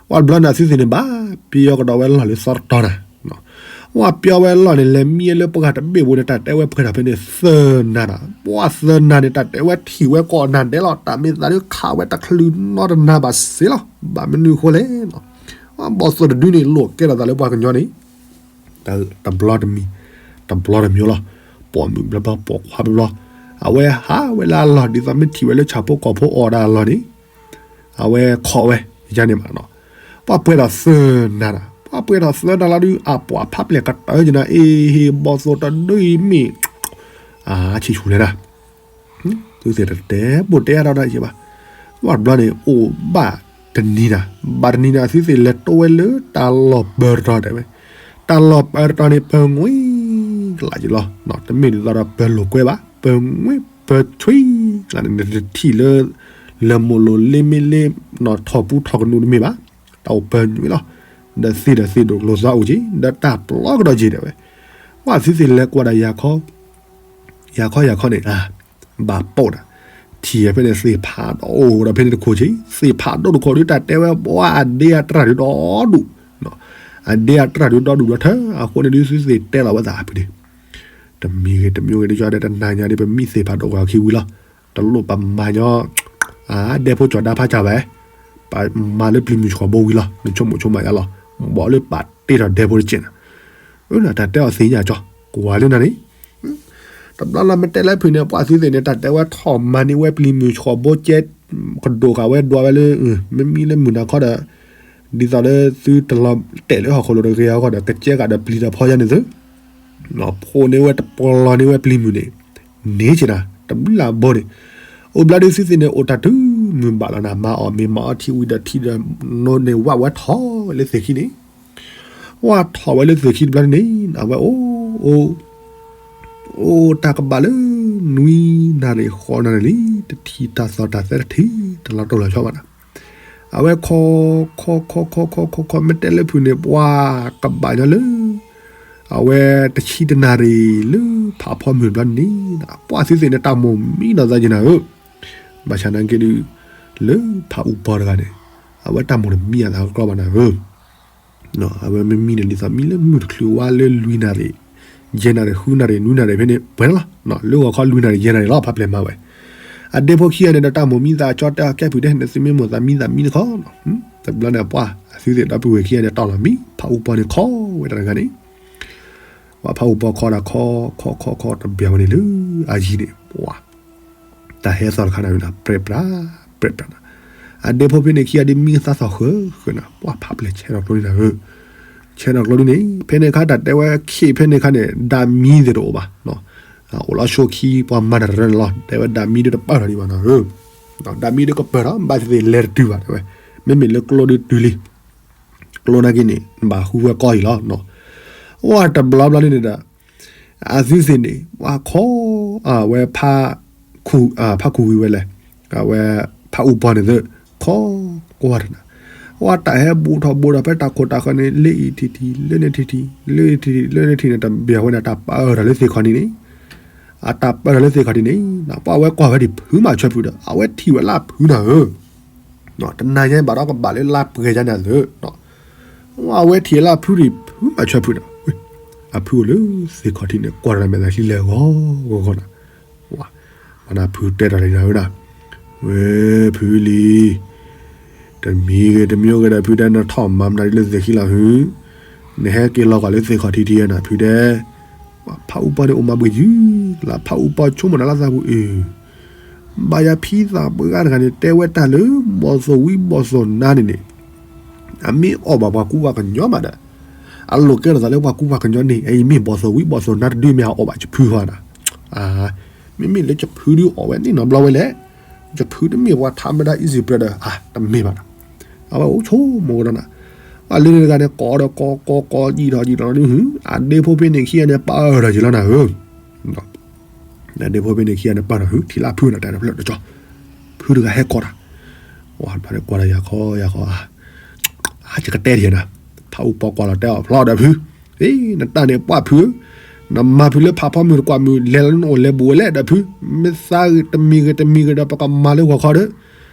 ဝဲတဘျီန့ၣ် အသုသ့ၣ်န့ၣ်ဘၣ် ပျီကဒီးဝဲလီၢ်လၢသီတတီၤနၤ, ဝဲပျီဝဲလီၢ်န့ၣ် လဲၤမံလၢပှၢ်တဘ့ၣ်ဘိန့ၣ် တၢ်တဲဝဲပှဲၤထီၣ်ဖဲန့ၣ်သၢနၤဒီး ပှၢ်သၢနၤန့ၣ် တၢ်တဲဝဲထံၣ်ဝဲကိးနၤဒဲးလီၤ တၢ်မ့ၢ်သးဒုးခးဝဲတချုးနီတနၤဘၣ်စ့လီၤ ဘၣ်မနုၤအဃိလဲၣ်, ဘီၣ်သိၣ်တဒုန့ၣ် လိာ်ကဲထီၣ်သးလၢပှၤကညီန့ၣ် တဘျီတမံၤ, တဘျီတမံၤလီၤ, ပိာ်မုၣ်ဘျီဘျီ ပိာ်ခွါဘျီဘျီ, အဝဲဟးဝဲလၢအလီၢ် ဒ်သိးမ့ၢ်ထံၣ်ဝဲလၢဆၣ်ဖိကီၢ်ဖိအီၣ်ဒၣ်အလီၢ်န့ၣ်, အဝဲခိးဝဲယန့ၣ်မးနီၤ, ပှၤပှဲၤထီၣ်သၢနၤဒီး ပှၤပှဲၤထီၣ်သၢနၤလီၤဒုး အပှၤဖးပျဲၢ်ကတၢၢ်ကနၤ အ့ဟ့ၣ် ဘီၣ်သိၣ်တဒုအံၤမ့ၢ် အဆံၣ်ဆူၣ်လဲၣ်ဒၣ် သုသ့ၣ်တတဲဘိၣ်တဲအါထီၣ်ဒၣ်ယဲဘၣ်, ဝဲတဘျီန့ၣ် အိၣ်ဘၣ်တနံၤနၤ, ဘၣ်တနံၤနၤ သုသ့ၣ်လဲၤတိဝဲလၢတၢ်လီၢ်ပၢၤတတီၤတဲဝဲ, တၢ်လီၢ်ပၢၤတတီၤန့ၣ် ပၢၤငွ့ကလးယံၤလီၤ, တမ့ၢ်ဒ်သိးဒီးပၢၤလိာ်ကွဲဘၣ်, ပၢၤငွ့ပၢၤဆွံကလးန့ၣ် နတထံၣ်လၢ လၢမိၢ်လိာ်လ့မ့ၢ်လ့ ထီၣ်ပူထီၣ်ကနူးတမ့ၢ်ဘၣ်, တၢ်အိၣ်ပၢၤငွ့လီၤ, ဒီးသ့ၣ်ဒီးသ့ၣ်ဒိၣ်လိာ်သးအိၣ်က့ၤ ဒီးတၢ်ပျီကဒီးက့ၤတဲဝဲ, ဝဲသုသ့ၣ်လဲၤကွၢ်ဒၣ်ယၤခီ ယၤခီယၤခီန့ၣ် ဘၣ်ပိာ်ဒၣ်, ထံၣ်ဖဲန့ၣ်သ့ၣ်ဖးဒိၣ်ဒီးဖဲန့ၣ်တခိၣ်က့ၤ သ့ၣ်ဖးဒိၣ်တခိၣ်ဒုးတၢ်တဲဝဲ ပှၤအဒ့အတြၢ်ဒုးဒီဒူၣ်, အဒ့အတြၢ်ဒုးဒီဒူၣ်ဒီးထၢ အဃိန့ၣ်ဒုးသုသ့ၣ်တဲလီၤဝဲသးဖုဒ့, တမံၤဂ့ၤတမံၤဂ့ၤဒုးကီဒီးတနၤညါဒုး ပမံသ့ၣ်ဖးဒိၣ်ဂီၤခံဝံၤလီၤ, တလိၣ်ပမၤညီ အဒဲဖိကၠီၤဒါဖးစၢ်ဝဲ, ပမၤလၢပျံၤမုၢ်ဆှီဘိဝံၤလီၤ နဆိကမိၣ်ဆိကမးယါလီၤ, ဘၣ်လၢပာ်တ့ထီၣ်ဒဲဖိတစဲးနၤ အၢ တၢ်တဲအီၤသ့ၣ်ညါကၠီ ကွၢ်လၢနၤန့ၣ်, တဘျီလၢမ့ၢ်တဲလၢဖုန့ၣ် ပှၤသုသ့ၣ်န့ၣ် တၢ်တဲဝဲထီၣ်မၤန့ၢ်ဝဲပျံၤမုၢ်ဆှီဘိကဲ ကဒိၣ်ဃာ်ဝဲဒွးဝဲလၢ မ့မ့ၢ်လၢမုၢ်နၤခီဒီး ဒ်သိးလၢသုတလီၤတဲာ်လၢဟီၣ်ခိၣ်လိၤတဂ့ၤအဂီၢ်ဒီး ကကဲဃာ်ဒီးပျံၤဒီးဖီယါန့ၣ်သု ဖိန့ၢ်ဝဲတပျီန့ၢ်ဝဲပျံၤမုၢ်န့ၣ် န့ၢ်က့ၤနၤ တဘျုးလၢဘိန့ၣ်, အိၣ်ဘျီဒုးသုသ့ၣ်န့ၣ် အိၣ်တၢ်တုၤမုၢ်ဘၣ်လီၤနၤ မၤအီၣ်မ့ၤမၤအီထံဝံၤဒီးထံဒီး နိန့ၣ်ဝၣ်ဝဲထီၣ်ဝဲလၢသုးခံန့ၣ် ဝၣ်ထီၣ်ဝဲလၢသုးခံတဘျီန့ၣ် အဝဲအိၣ် အိၣ်တၢ်ကဘၣ်လၢ နွံနၣ်ရံၣ်ဃိးနၣ်ရံၣ်လံ တထံၣ်တၢ်သီၣ်တၢ်သဲတထံၣ် တလီၤတိၢ်လီၤဆီဘၣ်နၤ, အဝဲခီ ခီ ခီ ခီ ခီ ခီ ခီ မ့ၢ်တဲလၢဖုန့ၣ် ပှၤကဘၣ်ညီလၢ အဝဲတဆံတနၣ်ရံၣ်လၢဖးဖီမုၢ်တဘျီန့ၣ် ပှၤသုသ့ၣ်န့ၣ် တၢ်မိၣ်မံနီၢ်သးက့ၤနၤဧၢ, ဘၣ်ဆၣ်နာ်က့ဒုး လၢဖးအူပီၤတဂၤန့ၣ် အဝဲတၢ်မိၣ်တမံအသးကကျီဘၣ်နၤဧၢ အဝဲမ့ၢ်မံန့ၣ် ဒ်သိးမံလၢမုၢ်တချုးဝါလၢလွံၢ်နၣ်ရံၣ်, ယဲၢ်နၣ်ရံၣ် ဃုနၣ်ရံၣ် နွံနၣ်ရံၣ်ဖဲန့ၣ် ပှဲၤလီၤ, လၢဂီၤခီလွံၢ်နၣ်ရံၣ် ယဲၢ်နၣ်ရံၣ်လီၤ ဖးပျဲၢ်မၤဝဲ, အဒဲဖိခံဂၤန့ၣ်ဒီးတၢ်မိၣ်မံသးကၠီတဲအီၤ ကဲဖုဒဲ နသုမ့ၢ်မိၣ်သးမံသးမံတခီ, တဘျီန့ၣ်ပှၤ အသုသ့ၣ်ဒီပုၢ်ဝဲၢ်ခံဂၤန့ၣ် တီၢ်လီၤမံ ဖးအူပီၤန့ၣ်ခီဝဲတၢ်တဂၤန့ၣ် ပှၤဖးအူပီၤခီဒီးခီ ခီ ခီ ခီ တဘၣ်ဝဲန့ၣ်လၢအယံၤန့ၣ် ပှၤ တၢ်ဟဲသီၣ်တခါန့ၣ်ဝဲဒၣ် ပြဲးပြး ပြဲးပြးနၤ, အဒဲဖိဖဲန့ၣ်ခံဂၤဒ်မံကသါသီၣ်ဃၢၤ ဃၢၤနၤ ပှၤဖးပျဲၢ်ဆဲးထီၣ်ကျိန့ၣ်နၤဧၢ, ဆဲးထီၣ်ကျိဒ်န့ၣ် ဖဲန့ၣ်အခါတၢ်တဲဝဲခံးဖဲန့ၣ်အခါန့ၣ် ဒၣ်မံသ့ၣ်တအိၣ်ဘၣ်, အိၣ်လီၤဆိခံပှၤမၤတၢ်တရၢန့ၣ်လီၤ. တဲဝဲဒၣ်မံၤဒုးတပၢၢ်ထီၣ်ဒံးဘၣ်နီၤဧၢ, ဒၣ်မံၤဒုးကပၢၢ်ထီၣ် ဘၣ်သ့ၣ်သ့ၣ်လဲၤတတုၤဘၣ် တဲဝဲ, မ့မ့ၢ်လၢကျိဒုးတုၤလံ, ကျိနာ်က့န့ၣ် နဘၣ်ဟူဝဲကီၢ်အံၤလီၤ. အိၣ်တဘျီဘျီလံန့ၣ်ဒီး အသုသ့ၣ်န့ၣ် ဝဲခီ အဝဲ ဖးခူၣ်ဝံၤဝဲလဲၣ်, အဝဲ ဖးအူပီန့ၣ်သ့ၣ် ခီကွၢ်တနၤ, ဝဲတၢ်ဟဲဘူးထီၣ်ဘူးထီၣ်ဖဲတၢ်ခိၣ်တၢ်ဃၢၤန့ၣ် လၢအံၤထံၣ်ထံၣ် လၢန့ၣ်ထံၣ်ထံၣ် လၢအံၤထံၣ်ထံၣ် လၢန့ၣ်ထံၣ်န့ၣ် တဘၣ်ဝဲန့ၣ် တၢ်ပၢၢ်ထီၣ်လၢသ့ၣ်ခီၣ်ထံးန့ၣ်, အတၢ်ပၢၢ်ထီၣ်လၢသ့ၣ်ခီၣ်ထံးန့ၣ် ပှၤဝဲကွၢ်ဝဲဒံးဖုမၤဆၢဖုဒီး အဝဲထံၣ်ဝဲလၢအဖုနၤဧၢ, တနၤညါဘၣ်ဒီးကဘၣ်လၢလါပှဲၤညါန့ၣ်သ့ၣ် အဝဲထံၣ်လၢအဖုဒံး ဖုမၤဆၢဖုန့ၣ်, အဖုအိၣ်လၢသ့ၣ်ခီၣ်ထံးန့ၣ် ကွၢ်တၢ်မဲာ်သးချံလဲၤဂီၤဂီၤဂီၤနၤ, ဝဲနဖုတဲတၢ်လံနၤဧၢနၤ, ဝဲ ဖုလံၤ, တမံၤဂ့ၤတမံၤဂ့ၤဒီး ဖုတဲ နထီၣ်မၤမနုၤဒ်လၢသ့ၣ်ခံလီၤဟု, နဟဲက့ၤလီၤကွၢ်လၢသ့ၣ်ခီၣ်ထံးထံးနၤ ဖုတဲ ဖးအူပီန့ၣ်အိၣ်မၤဘှံးယုၤလၢ ဖးအူပီဆိကမိၣ်တၢ်လၢသးပူၤအံၤ, ဘၣ်ယၤဖံသးပှၢ်တဂၤန့ၣ် တဲဝဲတၢ်လၢ ဘီၣ်သိၣ်ဝံဘီၣ်သိၣ်နါန့ၣ်န့ၣ်, အမ့ၢ်အီၣ်ဘၣ်ပှၤကူပှၤကညီမးဒီး, အလိာ်ကဲထီၣ်သးလၢပှၤကူပှၤကညီန့ၣ် အအံၤမ့ၢ်ဘီၣ်သိၣ်ဝံဘီၣ်သိၣ်နါတဒုမ့ၢ်အအီၣ်ဘၣ်ယဖုဃီနၤ, မ့မ့ၢ်လၢယဖုဒုးအီၣ်ဝဲန့ၣ်နီတဘျီဝဲလဲၣ်, ယဖုတမ့ၢ်ပှၤထးမတၤအံၤစံးပြၢဒီး တမ့ၢ်ဘၣ်နၤ, အဝဲအိၣ်ဆိကမိၣ်ကဒီးနၤ, ပှၤလၢန့ၣ်တဂၤန့ၣ် ကိးဒီးကိးကိးကိးယံာ်ထီၣ်ယံာ်ထီၣ်ဒုးဟု, အဒ့ဖိဖဲန့ၣ်ခံဂၤန့ၣ် ပၢၢ်ထီၣ်ယံာ်လီၤနၤဧၢ, အဒ့ဖိဖဲန့ၣ်ခံဂၤန့ၣ် ပၢၢ်ထီၣ်ဟု ထံၣ်လၢဖုနၤ တဲတဖျၢၣ်တကီ, ဖုတဂၤဟဲကိးတၢ်, ဝဲကွၢ်ဒီးယၤခီယၤခီ, အါ ယကတဲတ့ၢ်နၤ, ဖးအူပီကွၢ်လီၤတဲအီၤဖျီဒီးဖု, နတၢ်န့ၣ်ပှၢ်ဖုဧၢ, နမၤဖုလၢဖးဖီမုၢ်တကွၢ်မုၢ် လဲၤလီၤနအိၣ်လဲၤဘူးဝဲလဲၣ်ဒီးဖု, မ့ၢ်သးဂ့ၤတမံၤဂ့ၤတမံၤဂ့ၤဒီး ပကမၤလၢဂီၤခီဒီး,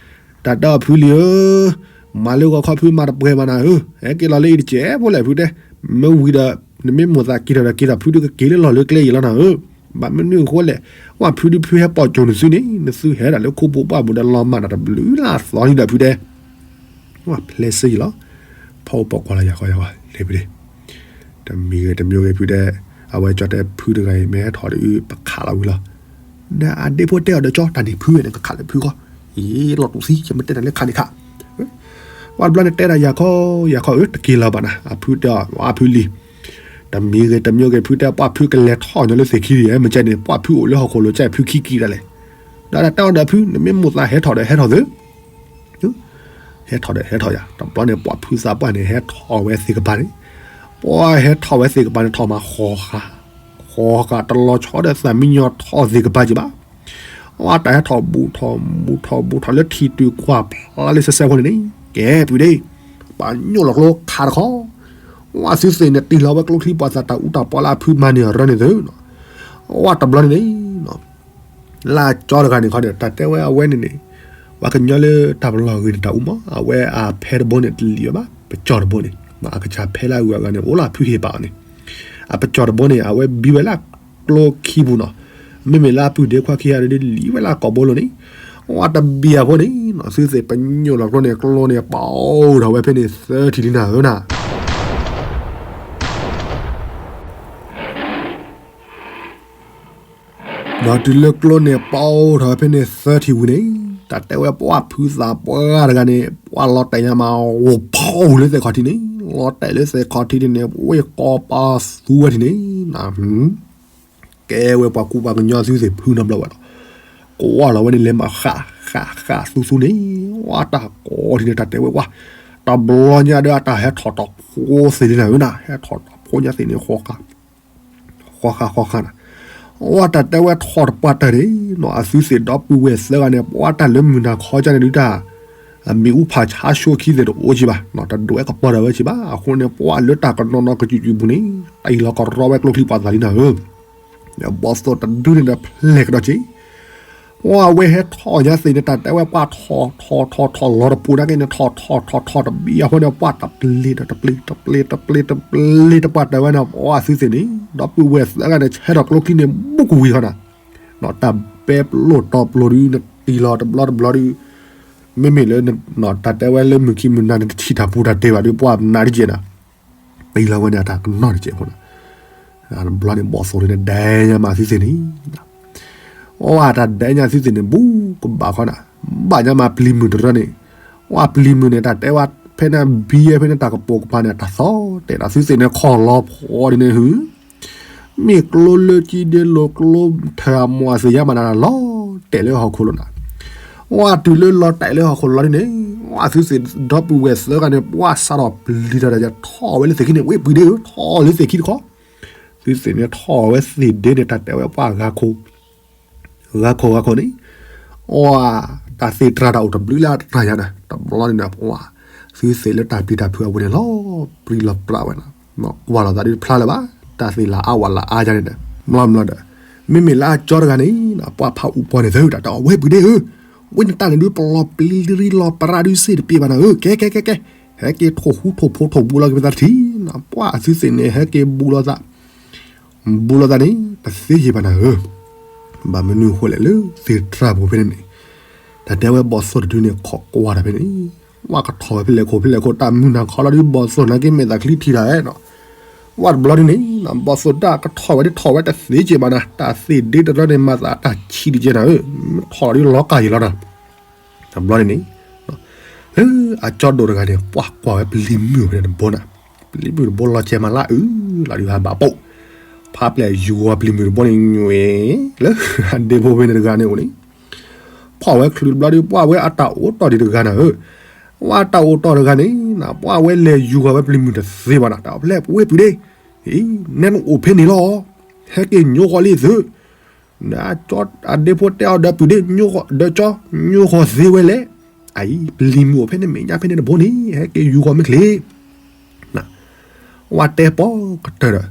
တၢ်တဲအီၤဖုလံၤဧၢ, မၤလၢဂီၤခီဖုမၤတပှဲၤဘၣ်နၤဧၢ, ဟဲက့ၤလီၤလၢအံၤတစဲးဖိလဲၣ်ဖုတဲ, မ့ၢ်ဝံၤဒီး နမ့ၢ်မိၣ်သးက့ၤထီၣ်ဒီးက့ၤထီၣ် ဖုဒုးကက့ၤလၢလီၢ်လၢကျဲအံၤလီၤနၤဧၢ, ဘၣ်မနုၤအဃိလဲၣ်, ဝဲဖုဒုးဖုဟဲပိာ်ကၠိၣ်နသုန့ၣ် နသုဟဲဒၣ်လၢခိပူၤပှၢ်ပူၤဒီးလီၤမၢ်နၤတဘျုးလၢအသီလံဒီးဖုတဲ ဝဲဖျဲးစ့ၢ်ကီးလီၤ, ဖးအူပီကွၢ်လီၤယၤဃီယၤဃီလဲၤဖုဒဲ, တမံၤဂ့ၤတမံၤဂ့ၤဖုဒဲ, အဝဲကၠီတဲဖုတဂၤအံၤ မ့ၢ်ဟဲထီၣ်ဒီး ပခးလီၤဝံၤလီၤ, နအဒ့ဖိတဲအီၤဒီးကၠီ တၢ်န့ၣ်ဖုန့ၣ် ကခးလၢဖုဃီ, အံၤ လီၤတူာ်သံ ယမ့ၢ်တဲနၤလၢခးန့ၣ်ခး ပှၤတဘျီန့ၣ်တဲဒၣ်ယၤခီယၤခီဧၢ တက့ၤလီၤဘၣ်နၤ အဖုတဲအီၤ ဝဲဖုလံၤ, တမံၤဂ့ၤတမံၤဂ့ၤဖုတဲ ပှၢ်ဖုကလဲၤထီၣ်ညီလၢသ့ၣ်ခံဒံး မ့ၢ်ကဲန့ၣ် ပှၢ်ဖုအိၣ်လၢဟီၣ်ခိၣ်လိၤကဲ ဖုခံကံဒၣ်လဲာ်, ဒီးတၢ်တဲအီၤဒီးဖု နမ့ၢ်မိၣ်သးဟဲထီၣ်ဒီးဟဲထီၣ်သု ဟဲထီၣ်ဒီးဟဲထီၣ်ယၤ တဘျီန့ၣ် ပှၢ်ဖုသးပှၢ်န့ၣ် ဟဲထီၣ်ဝဲသ့ၣ်ကပၤန့ၣ်, ပှၢ်ဟဲထီၣ်ဝဲသ့ၣ်ကပၤန့ၣ် ထီၣ်မးဃီဃာ်, ဃီဃာ်တလီၤဆီဒီးသးမံညီထီၣ်သ့ၣ်ကပၤက့ၤဘၣ်, အတၢ်ဟဲထီၣ်ဘူးထီၣ်ဘူးထီၣ်လၢထံၣ်တုၤကွၢ်ဖျါလၢစဲစဲဖိန့ၣ်န့ၣ် ကဲပုၢ်ဒ့, ပှၤညိၣ်လီၤကျိခးတခီ, ဝဲသုသ့ၣ်န့ၣ် တ့ၢ်လီၤဝဲကျိချံပှၤသးတၢ်အူတၢ်ပီလၢအဖုမၤန့ၢ်အရၢန့ၣ်သု, ဝဲတဘျီန့ၣ်န့ၣ် လၢကၠီတဂၤန့ၣ်ခီန့ၣ် တၢ်တဲဝဲအဝဲန့ၣ်န့ၣ်, ပှၤကညီလၢတၢ်ပလီၢ်ဂ့ၤန့ၣ် တၢ်အူမး အဝဲအဖဲတဘိန့ၣ် တလံာ်ဝဲဘၣ် ပကၠီတဘိန့ၣ်, အကစၢ်ဖဲလၢအဂုၤအဂၤန့ၣ် အိၣ်လၢအဖုဟ့ၣ်ပာ်အီၤန့ၣ်, အပကၠီတဘိန့ၣ် အဝဲဘံဝဲလၢကျိခံပူၤနီၤ, မ့မ့ၢ်လၢအပုၢ်ဒ့ခွါခံဂၤဒ်လံဝဲလၢကိာ်ဘိလိၤန့ၣ်, ဝဲတဘံအဖိန့ၣ် သုသ့ၣ်ပညိၣ်လီၤကျိန့ၣ် ကျိန့ၣ် ပအိၣ်ထီၣ်ဝဲဖဲန့ၣ်သၢထံၣ်လံနၤဧၢနၤ ဒီးတုၤလၢကျိန့ၣ် ပအိၣ်ထီၣ်ဝဲဖဲန့ၣ်သၢထံၣ်ဝံၤန့ၣ်, တၢ်တဲဝဲပှၢ်ဖုသးပှၢ်တဂၤန့ၣ် ပှၢ်လီၤတဲာ်ညါမး ဂီၤဖီၣ်လၢသဲးခီၣ်ထံးန့ၣ်, လီၤတဲာ်လၢသဲးခီၣ်ထံးန့ၣ် ဝ့ၢ်ကိးပၤသူဝဲထံၣ်န့ၣ်, ကဲဝဲပှၤကူပှၤကညီသုသ့ၣ်ဖုနီတဘျီဝဲလီၤ, ကွၢ်လီၤဝဲန့ၣ်လဲၤမၤဃးဃးဃးသူသူန့ၣ်, ဝဲတၢ်ကိးထံးန့ၣ် တၢ်တဲဝဲပှၢ်, တဘျီညါဒီးအတၢ်ဟဲထီၣ်တၢ်ဖိသ့ၣ်လံနၤဧၢနၤ, ဟဲထီၣ်တၢ်ဖိညါသ့ၣ်န့ၣ် ဃီဃာ် ဃီဃာ်ဃီဃာ်နၤ, ဝဲတၢ်တဲဝဲထီၣ်တပှၢ်တၢၢ်န့ၣ်နီၤ, အသုသ့ၣ်ဒီပုၢ်ဝဲၢ်သၢဂၤန့ၣ် ပှၢ်တၢ်လၢမုၢ်နၤခီကၢ်န့ၣ်ဒုးတၢ်, အမံၤအူဖးဆါဆိခံသ့ၣ်တအိၣ်ကံဘၣ်, တဒွဲၣ်ကပီၤဒၣ်ဝဲကံဘၣ်, အဃိန့ၣ် ပှၢ်လၢတၢ်ကနီၤနီၤကစူၤကစူၤပူၤန့ၣ်, တၢ်အံၤလီၤကရီဝဲကျိချံပှၤသးလံနၤဧၢ ဘီသိၣ်တဒုန့ၣ်ဒီးဖျဲၣ်ကဒီးက့ၤ, ပှၢ်ဝဲဟဲထီၣ်ညါသ့ၣ်န့ၣ် တၢ်တဲဝဲပှၢ်ထီၣ်ထီၣ်ထီၣ်ထီၣ်လီၤတပူၤနာ်က့န့ၣ် ထီၣ်ထီၣ်ထီၣ်ထီၣ်တဘံအဃိန့ၣ် ပှၢ်တပျ့ၤဒီးတပျ့ၤ တပျ့ၤတပျ့ၤတပျ့ၤတပှၢ်တၢၢ်ဝဲန့ၣ် ပှၢ်သုသ့ၣ်န့ၣ် ဒီပုၢ်ဝဲၢ်သၢဂၤန့ၣ် ဆဲးထီၣ်ကျိချံန့ၣ် ဘူးကဝံၤဃီနၤ, တၢ်ပဲပျိၢ်တီပျိၢ်ဒုး နတံၢ်လီၤတဘျီတဘျီဒုး, မ့မ့ၢ်လၢ တၢ်တဲဝဲလၢမုၢ်ခံမုၢ်နၤန့ၣ် တထံၣ်တၢ်ပူၤတၢ်တဲဘၣ်ဒုး ပှၢ်နၤတကဲနၤ တံၢ်လီၤဝဲန့ၣ် အတၢ်ကနီၣ်တကဲဖိနၤ, တဘျီန့ၣ် ဘီၣ်သိၣ်န့ၣ် ဒဲညါမးသုသ့ၣ်န့ၣ်, အတၢ်ဒဲညါသုသ့ၣ်န့ၣ် ဘူးကဘၣ်ဃီနၤ, ဘၣ်ညါမးပျံၤမုၢ်တရၢန့ၣ်, ပှၢ်ပျံၤမုၢ်န့ၣ် တၢ်တဲဝဲဖဲန့ၣ် ဘံဝဲဖဲန့ၣ် တၢ်ကပိာ်ကပၤန့ၣ် တၢ်သီတဲာ်ဒီးသုသ့ၣ်န့ၣ် ခီၣ်လီၤဖီဒ်န့ၣ်ဟု မ့ၢ်ကျိလၢကံဒ့လိၤ ကျိထၢအမီၤအသ့ၣ်ညါမးနၤ လီၤတဲာ်လၢဟီၣ်ခိၣ်လိၤနၤ. ဝဲတုၤလၢလီၤတဲာ်လၢဟီၣ်ခိၣ်လီၤဒ်န့ၣ်, ဝဲသုသ့ၣ်ဒီပုၢ်ဝဲၢ်သၢဂၤန့ၣ် ပှၤစးထီၣ်ပျံၤတၢ်ဒီး ထီၣ်ဝဲလၢသ့ၣ်ခံန့ၣ် ဝ့ၢ်ပှံၤဒ့ဧၢ, ထီၣ်လၢသ့ၣ်ခံတခီ, သုသ့ၣ်န့ၣ်ထီၣ်ဝဲသ့ၣ်ဒ့န့ၣ် တၢ်တဲဝဲပှၤဂၤခိၣ် ဂၤခိၣ်ဂၤခိၣ်န့ၣ်, အ တၢ်သ့ၣ်တြၢ်တၢ်အိၣ်တဘျုးလၢအတြၢ်ယၤနၤ, တဘျီန့ၣ်နၤ ပှၤ သုသ့ၣ်လၢတၢ်ပျံၤတၢ်ဖုးအပူၤန့ၣ် လီၤပြံလီၤပြးဝဲနၤ, ကွၢ်လိာ်သးဒ်တဖျါလၢၤဘၣ်, တၢ်သ့ၣ်လၤအါဝဲလၤအါယၤန့ၣ်နၤ, ဘျီဘျီဒီး မ့မ့ၢ်လၢအကၠီတဂၤန့ၣ် ပှၤဖးအူပီန့ၣ်သၢ တၢ်တဲအီၤဝ့ၢ်ပှံၤဒ့ဧၢ, ဝ့ၢ်နတၢ်န့ၣ်ဒုး ပလီၤပျံၤလံလီၤပြးဒုးစ့ၢ်တပျံၤဘၣ်နၤဧၢ, ကဲကဲကဲကဲ, ဟဲက့ၤထိၣ်ဟူးထိၣ်ဖိးထိၣ်ဘူးလီၤက့ၤပသးတထံၣ်, ပှၤအသုသ့ၣ်န့ၣ် ဟဲက့ၤဘူးလိာ်သး ဘူးလိာ်သးန့ၣ် တသ့ယံာ်ဘၣ်နၤဧၢ, ဘၣ်မနုၤအဃိလဲၣ်လၢသ့ၣ်တြၢ်ပူၤဖဲန့ၣ်န့ၣ်, တၢ်တဲဝဲဘီၣ်သိၣ်တဒုန့ၣ် ခိးကွၢ်တၢ်ဖဲန့ၣ်, ဝဲကထီၣ်ဝဲဖဲလဲၣ်ခိၣ်ဖဲလဲၣ်ခိၣ် တၢ်မုၢ်နၤခီလီၤဒုး ဘီၣ်သိၣ်နာ်က့မဲာ်သးချံထံၣ်တၢ်ဝဲနီၤ, ဝဲတဘျီဒုန့ၣ် ဘီၣ်သိၣ်တၢ်ကထီၣ်ဝဲဒ်ထီၣ်ဝဲတသ့က့ၤဘၣ်နၤ, တၢ်သ့ၣ်ဒ့တရီန့ၣ် မၤသးတၢ်ဆံးတကဲနၤဧၢ, ထီၣ်လီၤဒုးလီၤကၢ်ယံာ်လီၤနၤ တဘျီန့ၣ်န့ၣ်, လၢအကၠီဒိၣ်တဂၤန့ၣ် ပှၤကွၢ်ဝဲပျံၤမုၢ်ဖဲန့ၣ်တဘိနၤ, ပျံၤမုၢ်တဘိလီၤကဲမးလၢအုၣ်လီၤဒုးဟးဘၣ်ပိာ်, ဖးပျဲၢ်ယူၤဝဲပျံၤမုၢ်တဘိန့ၣ် ညွဲလၢအဒ့ဖိဖဲန့ၣ်တဂၤန့ၣ်အိၣ်န့ၣ်, ဖီၣ်ဝဲချုးတဘျီဒုး ပှၤဝဲအတၢ်အိၣ်တီၢ်ဒံးတဂၤနၤဧၢ, ဝဲအတၢ်အိၣ်တီၢ်တဂၤန့ၣ် ပှၤဝဲလဲၤယူၤဃီၤဝဲပျံၤမုၢ်တသ့ဘၣ်နၤ, တၢ်ဖဲလဲၣ်ဝ့ၢ်ပှံၤဒ့, နဲနအိၣ်ဖဲန့ၣ်လီၤ, ဟဲက့ၤညိဃီၤလံသု နကၠီအဒ့ဖိတဲအီၤဒီးပှံၤဒ့ ဒီးကၠီ ညိဃီၤသ့ဝဲလဲၣ်, အအံၤ ပျံၤမုၢ်အိၣ်ဖဲန့ၣ်မဲာ်ညါဖဲန့ၣ်တဘိန့ၣ် ဟဲက့ၤယူၤဃီၤမ့ၢ်ချ့ ဝဲတဲပိာ်ကတၢၢ်ဒီး,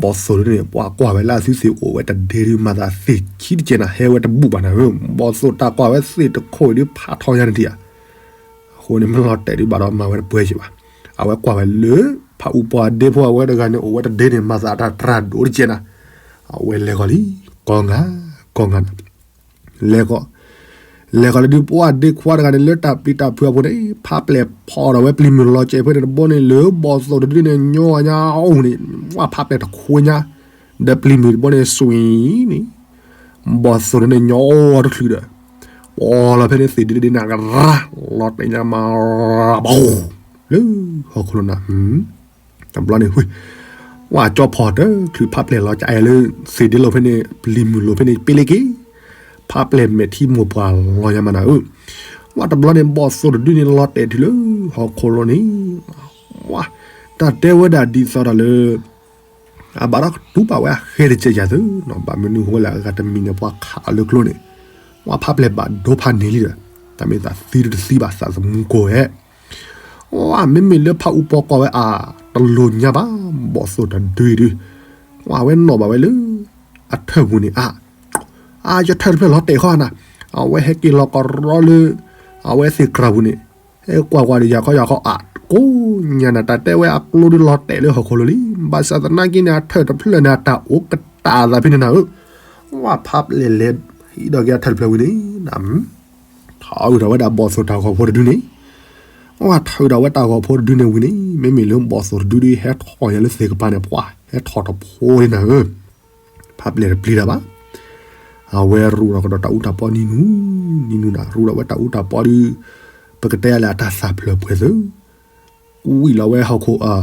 ဘီၣ်သိၣ်ဒုန့ၣ် ပှၤကွၢ်ဝဲလၢအသုသ့ၣ်အိၣ်ဝဲတဒ့ဒုး မၤသးသ့ၣ်ဆံးတကဲနၤ ဟဲဝဲတဘူၣ်ဘၣ်နၤဧၢ, ဘီၣ်သိၣ်တၢ်ကွၢ်ဝဲသ့ၣ်တခိၣ်အံၤဒုး ဖးထီညါတထံၣ်ဧါ, အဃိန့ၣ် မ့ၢ်လီၤတဲာ်ဒုးဘၣ်ဒီးမၤဝဲတပှဲၤက့ၤဘၣ်, အဝဲကွၢ်ဝဲလၢ ဖးအူပီအဒ့ဖိအဝဲတဂၤန့ၣ် အိၣ်ဝဲတဒ့န့ၣ် မၤသးတၢ်တြၢ်ဒိၣ်တကဲနၤ, အဝဲလဲၤဃီၤလံ, ကီငါ, ကီငါနၤ လဲၤဃီၤ, လဲၤဃီၤလၢဒုးပှၤဒ့ခွါတဂၤန့ၣ် လၢတၢ်ပျံၤတၢ်ဖုးအပူၤန့ၣ် ဖးပျဲၢ်ဖီၣ်ဒီးဝဲပျံၤမုၢ်လီၤကဲးဖဲန့ၣ်တဘိန့ၣ် လၢဘီၣ်သိၣ်တဒုန့ၣ် ညီညါအိၣ်န့ၣ်, ဝဲဖးပျဲၢ်တခွ့ညါ, ဒီးပျံၤမုၢ်တဘိန့ၣ် စွံန့ၣ်, ဘီၣ်သိၣ်တဒုန့ၣ် ညီတချုးဒီး, ပီလီၤဖဲန့ၣ်သ့ၣ်ဒ့ဒ့နၤကရၢ, လီၤတဲာ်ညါမးရၢဘီ, လၢဟီၣ်ခိၣ်လိၤနၤ တဘျီန့ၣ် ဝဲကၠီဖီၣ်တၢ် ချုးဖးပျဲၢ်လီၤကအဲၣ်လၢ သ့ၣ်ဒ့လိၤဖဲန့ၣ် ပျံၤမုၢ်လိၤဖဲန့ၣ် ပ့လ့က့ၤ, ဖးပျဲၢ်မဲာ်ထံမိၢ်ပှၢ်လီၤညါမးနၤဧၢ, ဝဲတဘျီန့ၣ် ဘီၣ်သိၣ်တဒုန့ၣ် လီၤတဲာ်တုၤလၢဟီၣ်ခိၣ်လိၤန့ၣ်, ဝဲ တၢ်တဲဝဲဒၣ်ဒ်သိးဒီးလၢ အဘၣ်ဒီးကတူၢ်ဘၣ်ဝဲအဃဲတကဲးယၤသု, ဘၣ်မနုၤအဃိလဲၣ် အဂၤတမံၤန့ၣ် ပှၤခးအီၤလၢကျိန့ၣ်, ဝဲဖးပျဲၢ်ဘၣ်ဒိဖးန့ၢ်လံဒီး, တၢ်မ့ၢ်သးသံတသံဘၣ်သးသမူကိးဝဲ ဝဲမ့မ့ၢ်လၢဖးအူပီကွၢ်ဝဲအတလိၤညါဘၣ်, ဘီၣ်သိၣ်တဒုအံၤဒုး, ဝဲနီၣ်ဘၣ်ဝဲလၢ အထၢၣ်ပူၤန့ၣ်အါ, အါယထၢၣ်တဖျၢၣ်လီၤတဲာ်ခီနၤ, အဝဲဟဲက့ၤလီၤကရီလၢ အဝဲသ့ၣ်ကြၢးပူၤန့ၣ်, ဟဲကွၢ်ကွၢ်ဒီးယၤခီယၤခီအါ, ကိးညါနၤ တၢ်တဲဝဲအကျိဒုးလီၤတဲာ်လၢဟီၣ်ခိၣ်လိၤလံ, ဘၣ်ဆၣ်သနာ်က့န့ၣ် အထၢၣ်တဖျၢၣ်န့ၣ် အတၢ်အိၣ်ကတၢ်အသးဖဲန့ၣ်နၤဧၢ, ဝဲဖးပျဲၢ်လဲၤဟံးဒီးက့ၤအထၢၣ်တဖျၢၣ်ဝံၤန့ၣ် ထီၣ်အုၣ်ထီၣ်ဝဲဒၣ်ဘီၣ်သိၣ်တၢ်ဂီၤဖိတဒုန့ၣ်, ဝဲထီၣ်အုၣ်ထီၣ်ဝဲတၢ်ဂီၤဖိတဒုန့ၣ်ဝံၤန့ၣ် မ့မ့ၢ်လၢဘီၣ်သိၣ်တဒုဒုး ဟဲထီၣ်ညါလၢသ့ၣ်ကပၤန့ၣ် ပှၤဟဲထီၣ်တဖိလံနၤဧၢ, ဖးပျဲၢ်တပျံၤတၢ်ဘၣ်, အဝဲရူးဒီးကဒီးတၢ်အူတၢ်ပီနံၤနူနံၤနူနၤ ရူးဒီးဝဲတၢ်အူတၢ်ပီဒုး, ပကတဲယၤလၢအတၢ်သးဖျၢၣ်ပှဲၤသု ကွံာ်လီၤဝဲဟီၣ်ခိၣ်, ကွံာ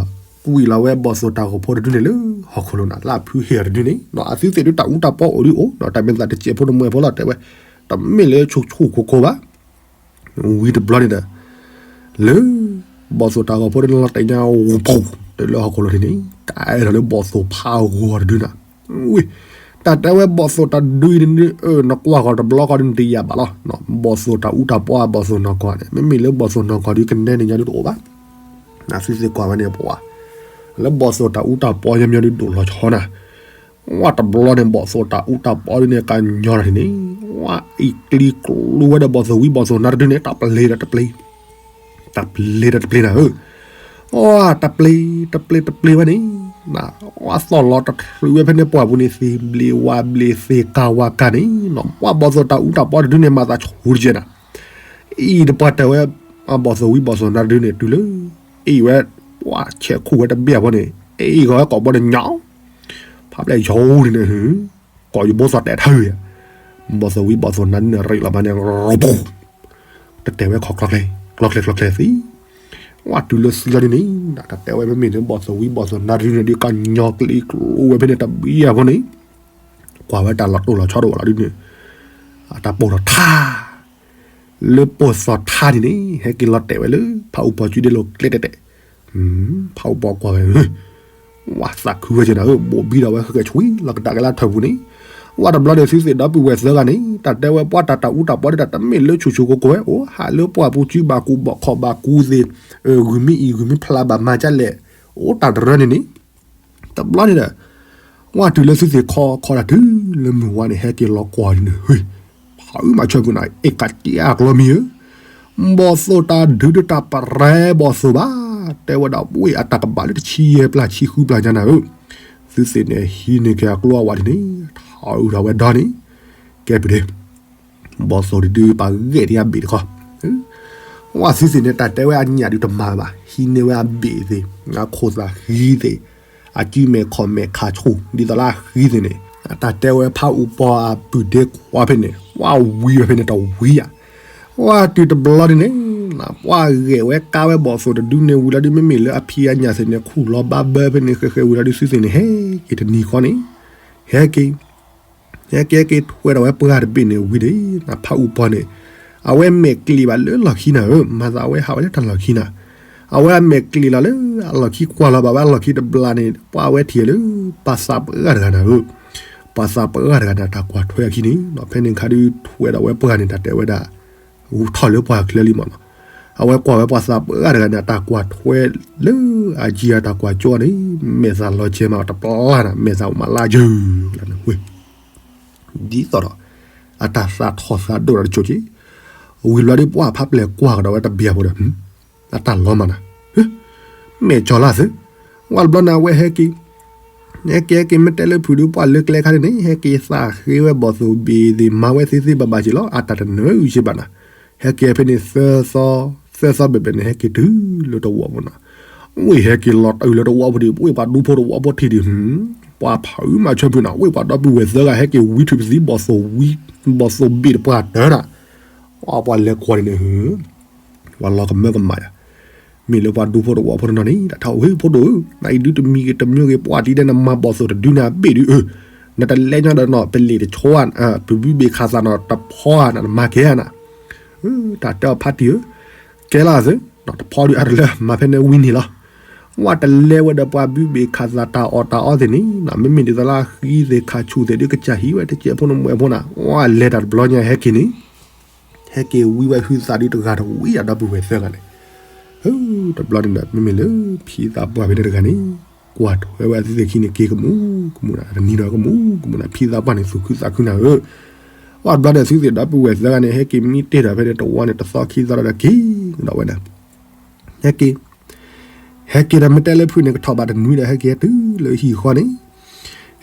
်လီၤဝဲဘီၣ်သိၣ်တၢ်ဂီၤဖိတဒုန့ၣ်လၢဟီၣ်ခိၣ်လိၤနၤ လၢအဖုဟ့ၣ်အီၤတဒုန့ၣ် အသုသ့ၣ်ဒုးတၢ်အူတၢ်ပီအိၣ်ဒုးအိၣ် တၢ်မ့ၢ်သးတစဲးဖိတမှဲၤဖိလီၤတဲဝဲ, တမ့ၢ်လၢဆူၣ်ဆူၣ်ခိၣ်ခိၣ်ဘၣ်, ဝံၤတဘျီန့ၣ်ဒီး, လၢ ဘီၣ်သိၣ်တၢ်ဂီၤဖိတဒုန့ၣ်လီၤတဲာ်ညါ ပူၤ တုၤလၢဟီၣ်ခိၣ်လိၤန့ၣ်န့ၣ် ကအဲၣ်ဒိးလၢဘီၣ်သိၣ်ဖးဂီၤတဒုနၤ, ဝံၤ, တၢ်တဲဝဲဘီၣ်သိၣ်တဒုအံၤန့ၣ် နကွၢ်ဂီၤတဘျီဃီဒုးနတယာ်ဘၣ်လီၤ, ဘီၣ်သိၣ်တၢ်အူတၢ်ပီ ဘီၣ်သိၣ်နီၢ်ကီၢ်န့ၣ် မ့မ့ၢ်လၢဘီၣ်သိၣ်နီၢ်ကီၢ်ဒုးကနဲန့ၣ်ညါဒုးတအိၣ်ဘၣ်, နသုသ့ၣ်ကွၢ်ဝဲန့ၣ်ပှၤ, လၢဘီၣ်သိၣ်တၢ်အူတၢ်ပီညီညီဒုးဒိၣ်လီၤဆီနၤ, ဝဲတဘျီန့ၣ် ဘီၣ်သိၣ်တၢ်အူတၢ်ပီဒုးန့ၣ် ကညီထီၣ်န့ၣ်န့ၣ်, ဝဲအံၤကျံကျူဝဲဒီးဘီၣ်သိၣ်ဝံဘီၣ်သိၣ်နါတဒုန့ၣ် တၢ်ပျ့ၤဒီးတပျ့ၤ တၢ်ပျ့ၤဒီးတပျ့ၤနၤဧၢ, ဝဲတပျ့ၤ တပျ့ၤ တပျ့ၤဝဲန့ၣ်, ဝဲသီၣ်လီၤတချုးဝဲဖဲန့ၣ်ပှၢ်ပူၤန့ၣ် သ့ၣ်ဘျ့ဝါဘျ့သ့ၣ်ကၤဝါကၤန့ၣ်, ဝဲဘီၣ်သိၣ်တၢ်အူတၢ်ပီတဒုန့ၣ် မၤသးဆူၣ်တကဲနၤ, အံၤတပှၢ်တၢၢ်ဝဲ, ဘီၣ်သိၣ်ဝံဘီၣ်သိၣ်နါတဒုန့ၣ် တုၤလၢ, အံၤဝဲ, ဝဲဆဲးခိၣ်ဝဲတဘ့ၣ်အဖီန့ၣ် အံၤဂီၤဝဲကိာ်ဘီန့ၣ်ညါ ဖးပျဲၢ်ယိၤန့ၣ်န့ၣ်, ကိးယဘိသီၣ်တဲာ်ထၢၣ်, ဘီၣ်သိၣ်ဝံဘီၣ်သိၣ်နါန့ၣ် ရ့းလီၤမးန့ၣ် ရပူၤ, တတဲာ်ဝဲခီၣ်ကျီကျဲ, ကျီကျဲကျီကျဲသံ, ဝဲတုၤလၢသံလီၤဒ်န့ၣ် တၢ်တဲဝဲမ့မ့ၢ်န့ၣ် ဘီၣ်သိၣ်ဝံဘီၣ်သိၣ်နါဒုန့ၣ်ဒုး ကညီကျ့ကျိဝဲဖဲန့ၣ်တဘံယၤဖိန့ၣ် ကွၢ်ဝဲတၢ်လီၤတိၢ်လီၤဆီတအိၣ်လီၤဒ်န့ၣ် အတၢ်ပိာ်ထီၣ်ထါ လၢပိာ်သိၣ်ထါန့ၣ်န့ၣ် ဟဲက့ၤလီၤတဲာ်ဝဲလၢ ဖးအူပီၤစုဒ့လိာ်ကျဲတဲာ်တဲာ်, ဖးအူပီၤကွၢ်ဝဲ ဝဲသးခုဝဲက့ၤနၤဧၢ ဘိးဘံဒီးဝဲဃဲၤဆှံလီၤကဒါက့ၤလၢထၢၣ်ပူၤန့ၣ်, ဝဲတဘျီန့ၣ် သုသ့ၣ်ဒီပုၢ်ဝဲၢ်သၢဂၤန့ၣ် တၢ်တဲဝဲပှၤတၢ်တၢ်အူတၢ်ပီဒ်တၢ်တမ့ၢ်လၢဆူၣ်ဆူၣ်ကိၢ်ကိၢ်ဝဲ အိၣ်ဟးလၢပှၢ်ပူၤစုဘၣ်ကူဘၣ်ခီၣ်ဘၣ်ကူသ့ၣ်, ဂုၢ်မ့ၢ်အံၤဂုၢ်မ့ၢ်ဖျါဘၣ်မၤကလဲၣ်, အိၣ်တၢ်တရၢန့ၣ်န့ၣ် တဘျီန့ၣ်ဒီး ဝဲတုၤလၢသုသ့ၣ်ခီခီတၢ်တုၤလၢမုၢ်ဝါန့ၣ် ဟဲက့ၤလီၤကွၢ်ဒ်န့ၣ် ဟ့ၣ်, ဖးအုမၤဆၢဖုနၤ အဲၣ်ကးက့အကျီမံၤဧၢ, ဘီၣ်သိၣ်တၢ်ဒုးဒုးတၢ်ပရဲဘီၣ်သိၣ်ဘၣ်, တဲဝဲဒၣ်ဝ့ၢ်အတၢ်ကဘၣ်လၢတဆံယဲၢ်ပျၢ်ဆံဃုပျၢ်ညါနၤဧၢ, သုသ့ၣ်န့ၣ်ဟံးန့ၢ်က့ၤအကျိအဝဲဒ်န့ၣ် ထီၣ်အုၣ်ထီၣ်ဝဲဒီန့ၣ်, ကဲပူၤဒ့ ဘီၣ်သိၣ်တဒုးပာ်ဂဲၢ်ဒ်အဘ့ၣ်တခီ, ဝဲသုသ့ၣ်န့ၣ်တၢ်တဲဝဲအညၣ်ဒုးတမၤဘၣ်, ဟံးန့ၢ်ဝဲအဘ့ၣ်သ့ၣ်, အခိၣ်သးဃံသ့ၣ်, အစုမဲာ်ခီၣ်မဲာ်ခါဆူၣ် ဒ်သိးလၢအဃံသ့ၣ်န့ၣ်, တၢ်တဲဝဲဖးအူပီၤအပုၢ်ဒ့ခွါဖဲန့ၣ် ဝဲဝံဝဲဖဲန့ၣ်တဝံယၤ, ဝဲတုၤတဘျီဒ်န့ၣ် ပှၤဂဲၤဝဲကါဝဲဘီၣ်သိၣ်တဒုန့ၣ်ဝံၤလီၤဒုး မ့မ့ၢ်လၢအဖံးအညၣ်သ့ၣ်န့ၣ် ခူၣ်လီၤဘၣ်ဘၢဖဲန့ၣ် ဃဲဃဲဝံၤလီၤဒုး သုသ့ၣ်န့ၣ် ဟဲက့ၤတနံၤဃီန့ၣ်, ဟဲက့ၤ ဟဲက့ၤဟဲက့ၤထွဲဒီးဝဲပှၢ်တဘ့ၣ်န့ၣ်ဝံၤဒီး ဖးအူပီၤန့ၣ် အဝဲမဲာ်ကျံးဘၣ်လၢလီၢ်ခံနၤဧၢ, မၤသးအဝဲဟးဝဲလၢတၢ်လီၢ်ခံနၤ, အဝဲအမဲာ်ကျံးလီၤလၢအလီၢ်ခံကွၢ်လီၤဘၣ်ဝဲအလီၢ်ခံတဘျီန့ၣ် ပှၤဝဲထံၣ်လၢ ပှၤသးပှၢ်တဂၤနၤဧၢ, ပှၤသးပှၢ်တဂၤန့ၣ် တၢ်ကွၢ်ထွဲအခံန့ၣ် ဖဲန့ၣ်ခါဒုးထွဲဒီးဝဲပှၢ်န့ၣ် တၢ်တဲဝဲဒၣ် ထီၣ်လၢပှၢ်ချၢလံမးနီၤ, အဝဲကွၢ်ဝဲပှၤသးပှၢ်တဂၤန့ၣ် အတၢ်ကွၢ်ထွဲလၢအယံၤအတၢ်ကွၢ်ကၠီန့ၣ် မဲာ်သးလီၤကဲမးတပျၢ်နၤ မဲာ်သးမၤလၢယုၢ်လၢနဝ့ၢ် ဒ်သိးဒီး အတၢ်သးထီၣ်သးဒိၣ်ဒီးတစိၤက့ၤ, ဝံၤဘျီဒုးပှၢ်ဖးပျဲၢ်ကွၢ်ကဒီးဝဲတဘျီဖိဒီး အတၢ်လီၤမးနၤ, မဲာ်ကၠီၤလၢသု, ဝံၤတဘျီန့ၣ် အဝဲဟဲက့ၤ, ဟဲက့ၤဟဲက့ၤ မ့ၢ်တဲလၢဖုးဒုးပှၢ်လၢကျဲခါန့ၣ်န့ၣ် ဟဲက့ၤသးဃ့ဝဲဘီၣ်သိၣ်ဘ့ၣ်သ့ၣ် မၤဝဲသ့သ့ဘၣ်ဘၣ်က့ၤလီၤ အတၢ်တနၢအုၣ်က့ၤဘၣ်နၤ, ဟဲက့ၤဖဲန့ၣ် သၢသီဘဲၣ်ဘဲၣ်န့ၣ် ဟဲက့ၤတုၤလၢတဝီဖိနၤ, ဝ့ၢ်ဟဲက့ၤလီၤတုၤလၢတဝီဖိဒံး ဝ့ၢ်ပှၤဒူဖိတဝီဖိထံၣ်ဒံး ပှၤဖးအုမၤဆၢဖုနၤ ဝ့ၢ်ပှၤဒီပုၢ်ဝဲၢ်သၢဂၤ ဟဲက့ၤဝံထုးပသံ ဘီၣ်သိၣ်ဘ့ၣ်တပှၢ်တၢၢ်နၤ, ပှၤလဲၤကွၢ်န့ၣ်န့ၣ် ပှၤလီၤကမၢကမၣ်ယၤ, မ့ၢ်လၢပှၤဒူဖိတဝီဖိတနီၤန့ၣ် တၢ်ထီၣ်ဝဲဖိဒိၣ်ဧၢ, နအံၤဒုးတမံၤဂ့ၤတမံၤဂ့ၤ ပှၤဒ်ဒဲးနမၤဘီၣ်သိၣ်တဒုန့ၣ်အဘ့ၣ်ဒုးဧၢ, နတလဲၤညီဒီးနီၤ ပလ့ၣ်တဆီဧါ, ပဘုဘ့ၣ်ခးသးနီၤတဖီဧါနၤ နမၤကဲဧါနၤ, တၢ်တဲအီၤဖးတံၢ်ဧၢ, ကဲလီၤသု, တဖီဒုးအါတလၢ မၤဖဲန့ၣ်ဝံၤန့ၣ်လီၤ, ဝံၤတလဲၤဝဲဒီးပှၤဘုဘ့ၣ်ခးသးတၢ်အီၣ်တၢ်အီသ့ၣ်န့ၣ် မ့မ့ၢ်ဒ်သိးလၢအဃံသ့ၣ်ခးဆူၣ်သ့ၣ်ဒုး ကစၢ်ဟံးဝဲတကဲးဖိနမွဲဖိနၤ ဝံၤလဲၤတၢ်တဘျီညါဟဲက့ၤန့ၣ် ဟဲက့ၤဝံဝဲဟုသးဒုးတဂၤတဝံယၤဒီပုၢ်ဝဲၢ်သၢဂၤန့ၣ်, တဘျီန့ၣ်ဒီး မ့မ့ၢ်လၢဖံသးပှၢ်ဖဲန့ၣ်တဂၤန့ၣ် ကွၢ်ထွဲဝဲအသုသ့ၣ်ခံန့ၣ်က့ၤကမူးကမူးနၤ တနံၤဒီးကမူးကမူးနၤ ဖံသးပှၢ်န့ၣ်သူၣ်ခုသးခုနၤဧၢ, ဝံၤတဘျီန့ၣ်သုသ့ၣ်ဒီပုၢ်ဝဲၢ်သၢဂၤန့ၣ် ဟဲက့ၤမံတ့ၢ်ဒီးဖဲန့ၣ်တဝီန့ၣ် တသီခံသီဒီးက့ၤကဒီးဝဲဒၣ်, ဟဲက့ၤ ဟဲက့ၤဒီးမ့ၢ်တဲလၢဖုးန့ၣ် ကထီၣ်ဘၣ်တနွံဒီး ဟဲက့ၤတုၤလၢဟံၣ်ဃီန့ၣ်,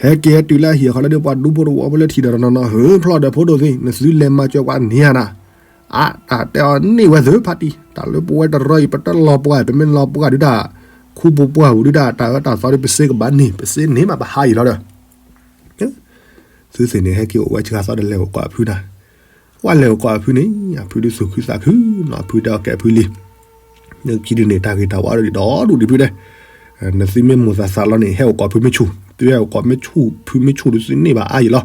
ဟဲက့ၤဟဲတုၤလၢအဟံၣ်ဃီလၢဒုး ပှၤဒူဖိတဝီဖိလၢထံၣ်ဒီးနီၢ်နီၢ် ဟၢဖျီၣ်ဒီးဖိဒိၣ်သ့ၣ် နသုလဲၤမၤစၢၤပှၤန့ၢ်ဧါနၤ, အတၢ်တဲအီၤန့ၢ်ဝဲသုဖးတံၢ် တၢ်လၢပဝဲတရၢအံၤ ပတလီၤပှီၢ် ပမ့ၢ်လီၤပှီၢ်ဒုးတၢ် ခူပူၤပှၢ်ပူၤဒုးတၢ် တၢ်အၢတၢ်သီဒုး ပစ့ကဘၣ်န့ၢ် ပစ့န့ၢ်မးပဟးအံၤလီၤဒီး သုသ့ၣ်န့ၣ် ဟဲက့ၤအိၣ်ဝဲစှၤသီဒီးလဲၤအိၣ်ကိးအဖုနၤ, ဝဲလဲၤအိၣ်ကိးအဖုန့ၣ် အဖုဒုးသူၣ်ခုသးခုနီၤ အဖုတဲအီၤကဲအဖုလံ, နခံဒုးန့ၣ် တၢ်ဂ့ၤတၢ်ဝါဒီးဒီးဒူၣ်ဒံးဖုတဲ, နသုမ့ၢ်မိၢ်သးသးလီၤန့ၣ် ဟဲအိၣ်ကိးဖုမ့ၢ်ဆူၣ် သုဟဲအိၣ်ကိးမ့ၢ်ဆူၣ် ဖုမ့ၢ်ဆူၣ်ဒုးသုန့ၢ်ဘၣ်အါအံၤလီၤ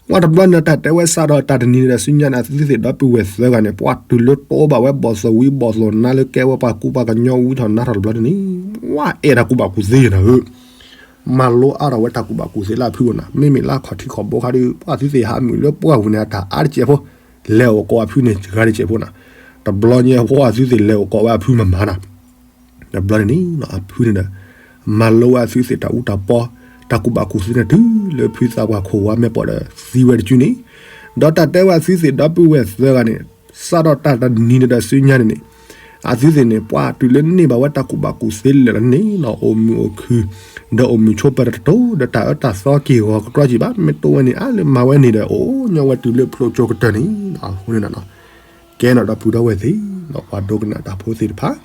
ဝံၤတဘျီန့ၣ် တၢ်တဲဝဲစးဒီးတၢ်တနံၤန့ၣ်ဒီး ဆူညါန့ၣ် အသုသ့ၣ်ဒီပုၢ်ဝဲၢ်သၢဂၤန့ၣ် ပှၤတုၤလၢတိဘၣ်ဝဲ ဘီၣ်သိၣ်ဝံဘီၣ်သိၣ်နါလၢ ကဲဝဲပှၤကူပှၤကညီဝံထီၣ်နါထီၣ်တဘျီန့ၣ် ဝဲအဲၣ်တၢ်ကူၣ်ဘၣ်ကူၣ်သ့နၤဧၢ, မၤလိအါထီၣ်ဝဲတၢ်ကူၣ်ဘၣ်ကူၣ်သ့လၢအဖုအိၣ်နၤ မ့မ့ၢ်လၢအခီၣ်ထံးခီၣ်ဘိခါဒီး ပှၤသုသ့ၣ်ဟးမုာ်လၢပှၢ်ပူၤန့ၣ် အတၢ်အါတစဲးဖိ လဲၤအိၣ်ကိးအဖုန့ၣ် စှၤတစဲးဖိနၤ, တဘျီညါပှၤသုသ့ၣ်လဲၤအိၣ်ကိးဝဲအဖုမၤမၤနၤ တဘျီန့ၣ်န့ၣ် အဖုန့ၣ်ဒီး မၤလိဝဲအသုသ့ၣ်တၢ်အူတၢ်ပီ တၢ်ကူၣ်ဘၣ်ကူၣ်သ့န့ၣ် တုၤလၢဖုသးပှၢ်ခိၣ်ဝါမဲာ်ပီၢ်ဒီးသံဝဲတစုန့ၣ်, ဒီးတၢ်တဲဝဲအသုသ့ၣ်ဒီပုၢ်ဝဲၢ်သၢဂၤန့ၣ် စးထီၣ်တၢ်တနံၤန့ၣ်ဒီးဆူညါန့ၣ်န့ၣ် အသုသ့ၣ်န့ၣ် ပှၤတုၤလၢန့ၢ်ဘၣ်ဝဲတၢ်ကူၣ်ဘၣ်ကူၣ်သ့လၢာ်လီၤန့ၣ် အိၣ်မုာ်အိၣ်ခုၣ် ဒီးအိၣ်မုာ်ဆိးပၢၤတတီၤ ဒီးတၢ်အၢတၢ်သီက့ၢ်ဂီၤကတြီကံဘၣ် မ့ၢ်တိဝဲန့ၣ် အါလၢမၤဝဲန့ၣ်ဒီး အိၣ်ညီဝဲတုၤလၢဖျိကၠိကတၢၢ်န့ၣ် အဃိန့ၣ် ကဲနီၤဒီပုၢ်ဒီဝဲၢ်သ့ၣ် ပှၤဒိကနၣ်တၢ်ဖိသ့ၣ်တဖၣ်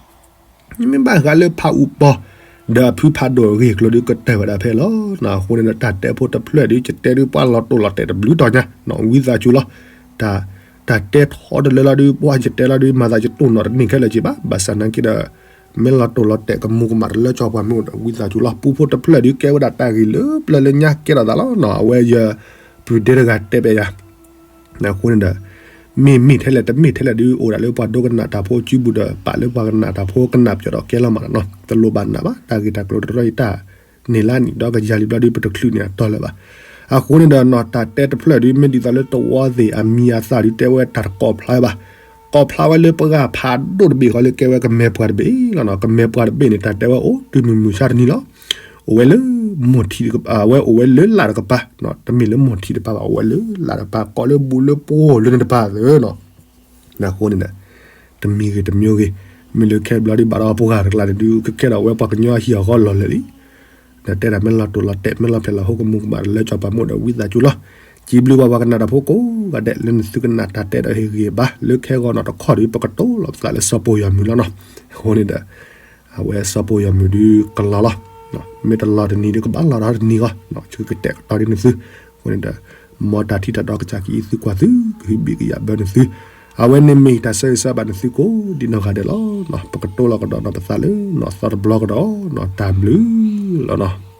မ့ၢ်ဘၣ်ဃးလၢဖးအူပီၤ ဒီးအဖုဖးဒိၣ်အဂ့ၢ်အကျိၤဒုးကတၢၢ်ဝဲဒၣ်ဖဲလီၤ. အဃိန့ၣ်ဒီးတၢ်တဲဖိတဖျၢၣ်ဒုး ယတဲဒုးပှၤလီၤတိၢ်လီၤတဲာ်တဘျုးတီၤညါ ဝံသးစူၤလီၤ. တၢ် တၢ်တဲထီတလၢလီၤဒုး ပှၤယတဲလီၤဒုး မၤသးယတိၢ်နီၣ်တန့ၢ်ခဲလၢာ်က့ၤဘၣ်. ဘၣ်ဆၣ်နာ်က့ဒီး မ့ၢ်လီၤတိၢ်လီၤတဲာ်ကမူၤကမၣ်တလၢကၠီပှၤမ့ၢ်အိၣ်ဒီး ဝံသးစူၤလီၤ. ပူဖိတဖျၢၣ်ဒုးကဲဝဲဒၣ်တၢ်ဂ့ၢ်လၢပျၢၤလၢညါကဲထီၣ်သးလီၤနီၤ. အဝဲယပုၢ်ဒ့တဂၤတဲပျဲယၤ အဃိန့ၣ်ဒီး မ့ၢ်မ့ၢ်ထဲလဲၣ်တမ့ၢ်ထဲလဲၣ်ဒုး အိၣ်ဒၣ်လၢပှၤဒိကနၣ်တၢ်ဖိစုပူၤဒီး ပာ်လၢပှၤကနၣ်တၢ်ဖိကနၣ်ပျီဒီးကဲလီၤမးနီၤ. တလိၣ်ဘၣ်နာ်ဘၣ် တၢ်ဂ့ၢ်တၢ်ကျိၤတရီတၢ်န့ၣ်လၢနံၣ်ဒီးကယၤလံဘျီဒုး ပတချုးန့ၢ်အတီလၢၤဘၣ်. အဃိန့ၣ်ဒီးနီၤ တၢ်တဲတဖျၢၣ်ဒုး မ့ၢ်ဒ်သိးလၢတဝီသ့ၣ်အမံၤအသၣ်ဒုး တဲဝဲတၢ်တကိးဖျါဝဲဘၣ်. ကိးဖျါဝဲလၢပှၤဂၤဖးဒိၣ်တဘ့ၣ်ဃီလၢကဲဝဲကမဲာ်ပှၤတဘ့ၣ်လီၤနီၤ. ကမဲာ်ပှၤတဘ့ၣ်န့ၣ် တၢ်တဲဝဲအိၣ်တုၤမုၢ်မုၢ်ဆါတနံၤလီၤ. အိၣ်ဝဲလၢ မိၢ်ထံး အဝဲအိၣ်ဝဲလၢလၢ်တကပၤ, တမ့ၢ်လၢမိၢ်ထံးတပၤဘၣ် အိၣ်ဝဲလၢလၢ်တကပၤ ကိးလၢဘူးလၢပှိၤလၢန့ၣ်တပၤသၢနီၤ. အဃိန့ၣ်ဒီး တမံၤဂ့ၤတမံၤဂ့ၤ, မ့ၢ်လၢခဲဘျီဒုးဘၣ်ဒီးပှၤဂၤတကျါန့ၣ်ဒုး ကကဲထီၣ်ဝဲပှၤကညီအဟံၣ်အဃီလီၢ်လၢာ်လံ. ဒီးတဲဒၣ်မ့ၢ်လီၤတိၢ်လီၤတဲာ် မ့ၢ်လီၤဖျဲးလီၤဟိကမူၤကမၣ်ဒီးလၢကၠီပှၤမ့ၢ်အိၣ်ဒီးဝံသးစူၤလီၤ. စံးဘျုးဘၣ်ပှၤကနၣ်တၢ်ဖိကိးဂၤဒဲးလၢနသုကနၣ်တၢ်တဲဒီးဟ့ၣ်ဂံၢ်ဘါ လၢခဲဂီၤနီၤတခီဒုး ပကတိၤလီၤပသးလၢစီၤပီၢ်ယီၤမုၢ်လီၤနီၤ. အဃိန့ၣ်ဒီး အဝဲစီၤပီၢ်ယီၤမုၢ်ဒုးကလီၤလီၤ. မ့ၢ်တလီၤတနံၤဒုးကဘၣ်လီၤဒီးတနံၤဂီၢ်, ကကတဲာ်ကတီၤဒ်နသု. အဃိန့ၣ်ဒီး မ်တၢ်ထံၣ်တၢ်ဒီကစၢ်ကအံးသုကွၢ်သု ကဟုဘံၣ်ကယာ်ဘၢနသု. အဝဲန့ၣ်မ့ၢ်တၢ်ဆၢဂ့ၤဆၢဝါဘၣ်နသုကိးဒံးနီၢ်ဂၤဒဲးလီၤ. ပကတိၤလီၤကဒီးနီၤပသးလၢနီၢ်သီတဘျီကဒီးနီၤ တၢ်ဘျုးလီၤနီၤ.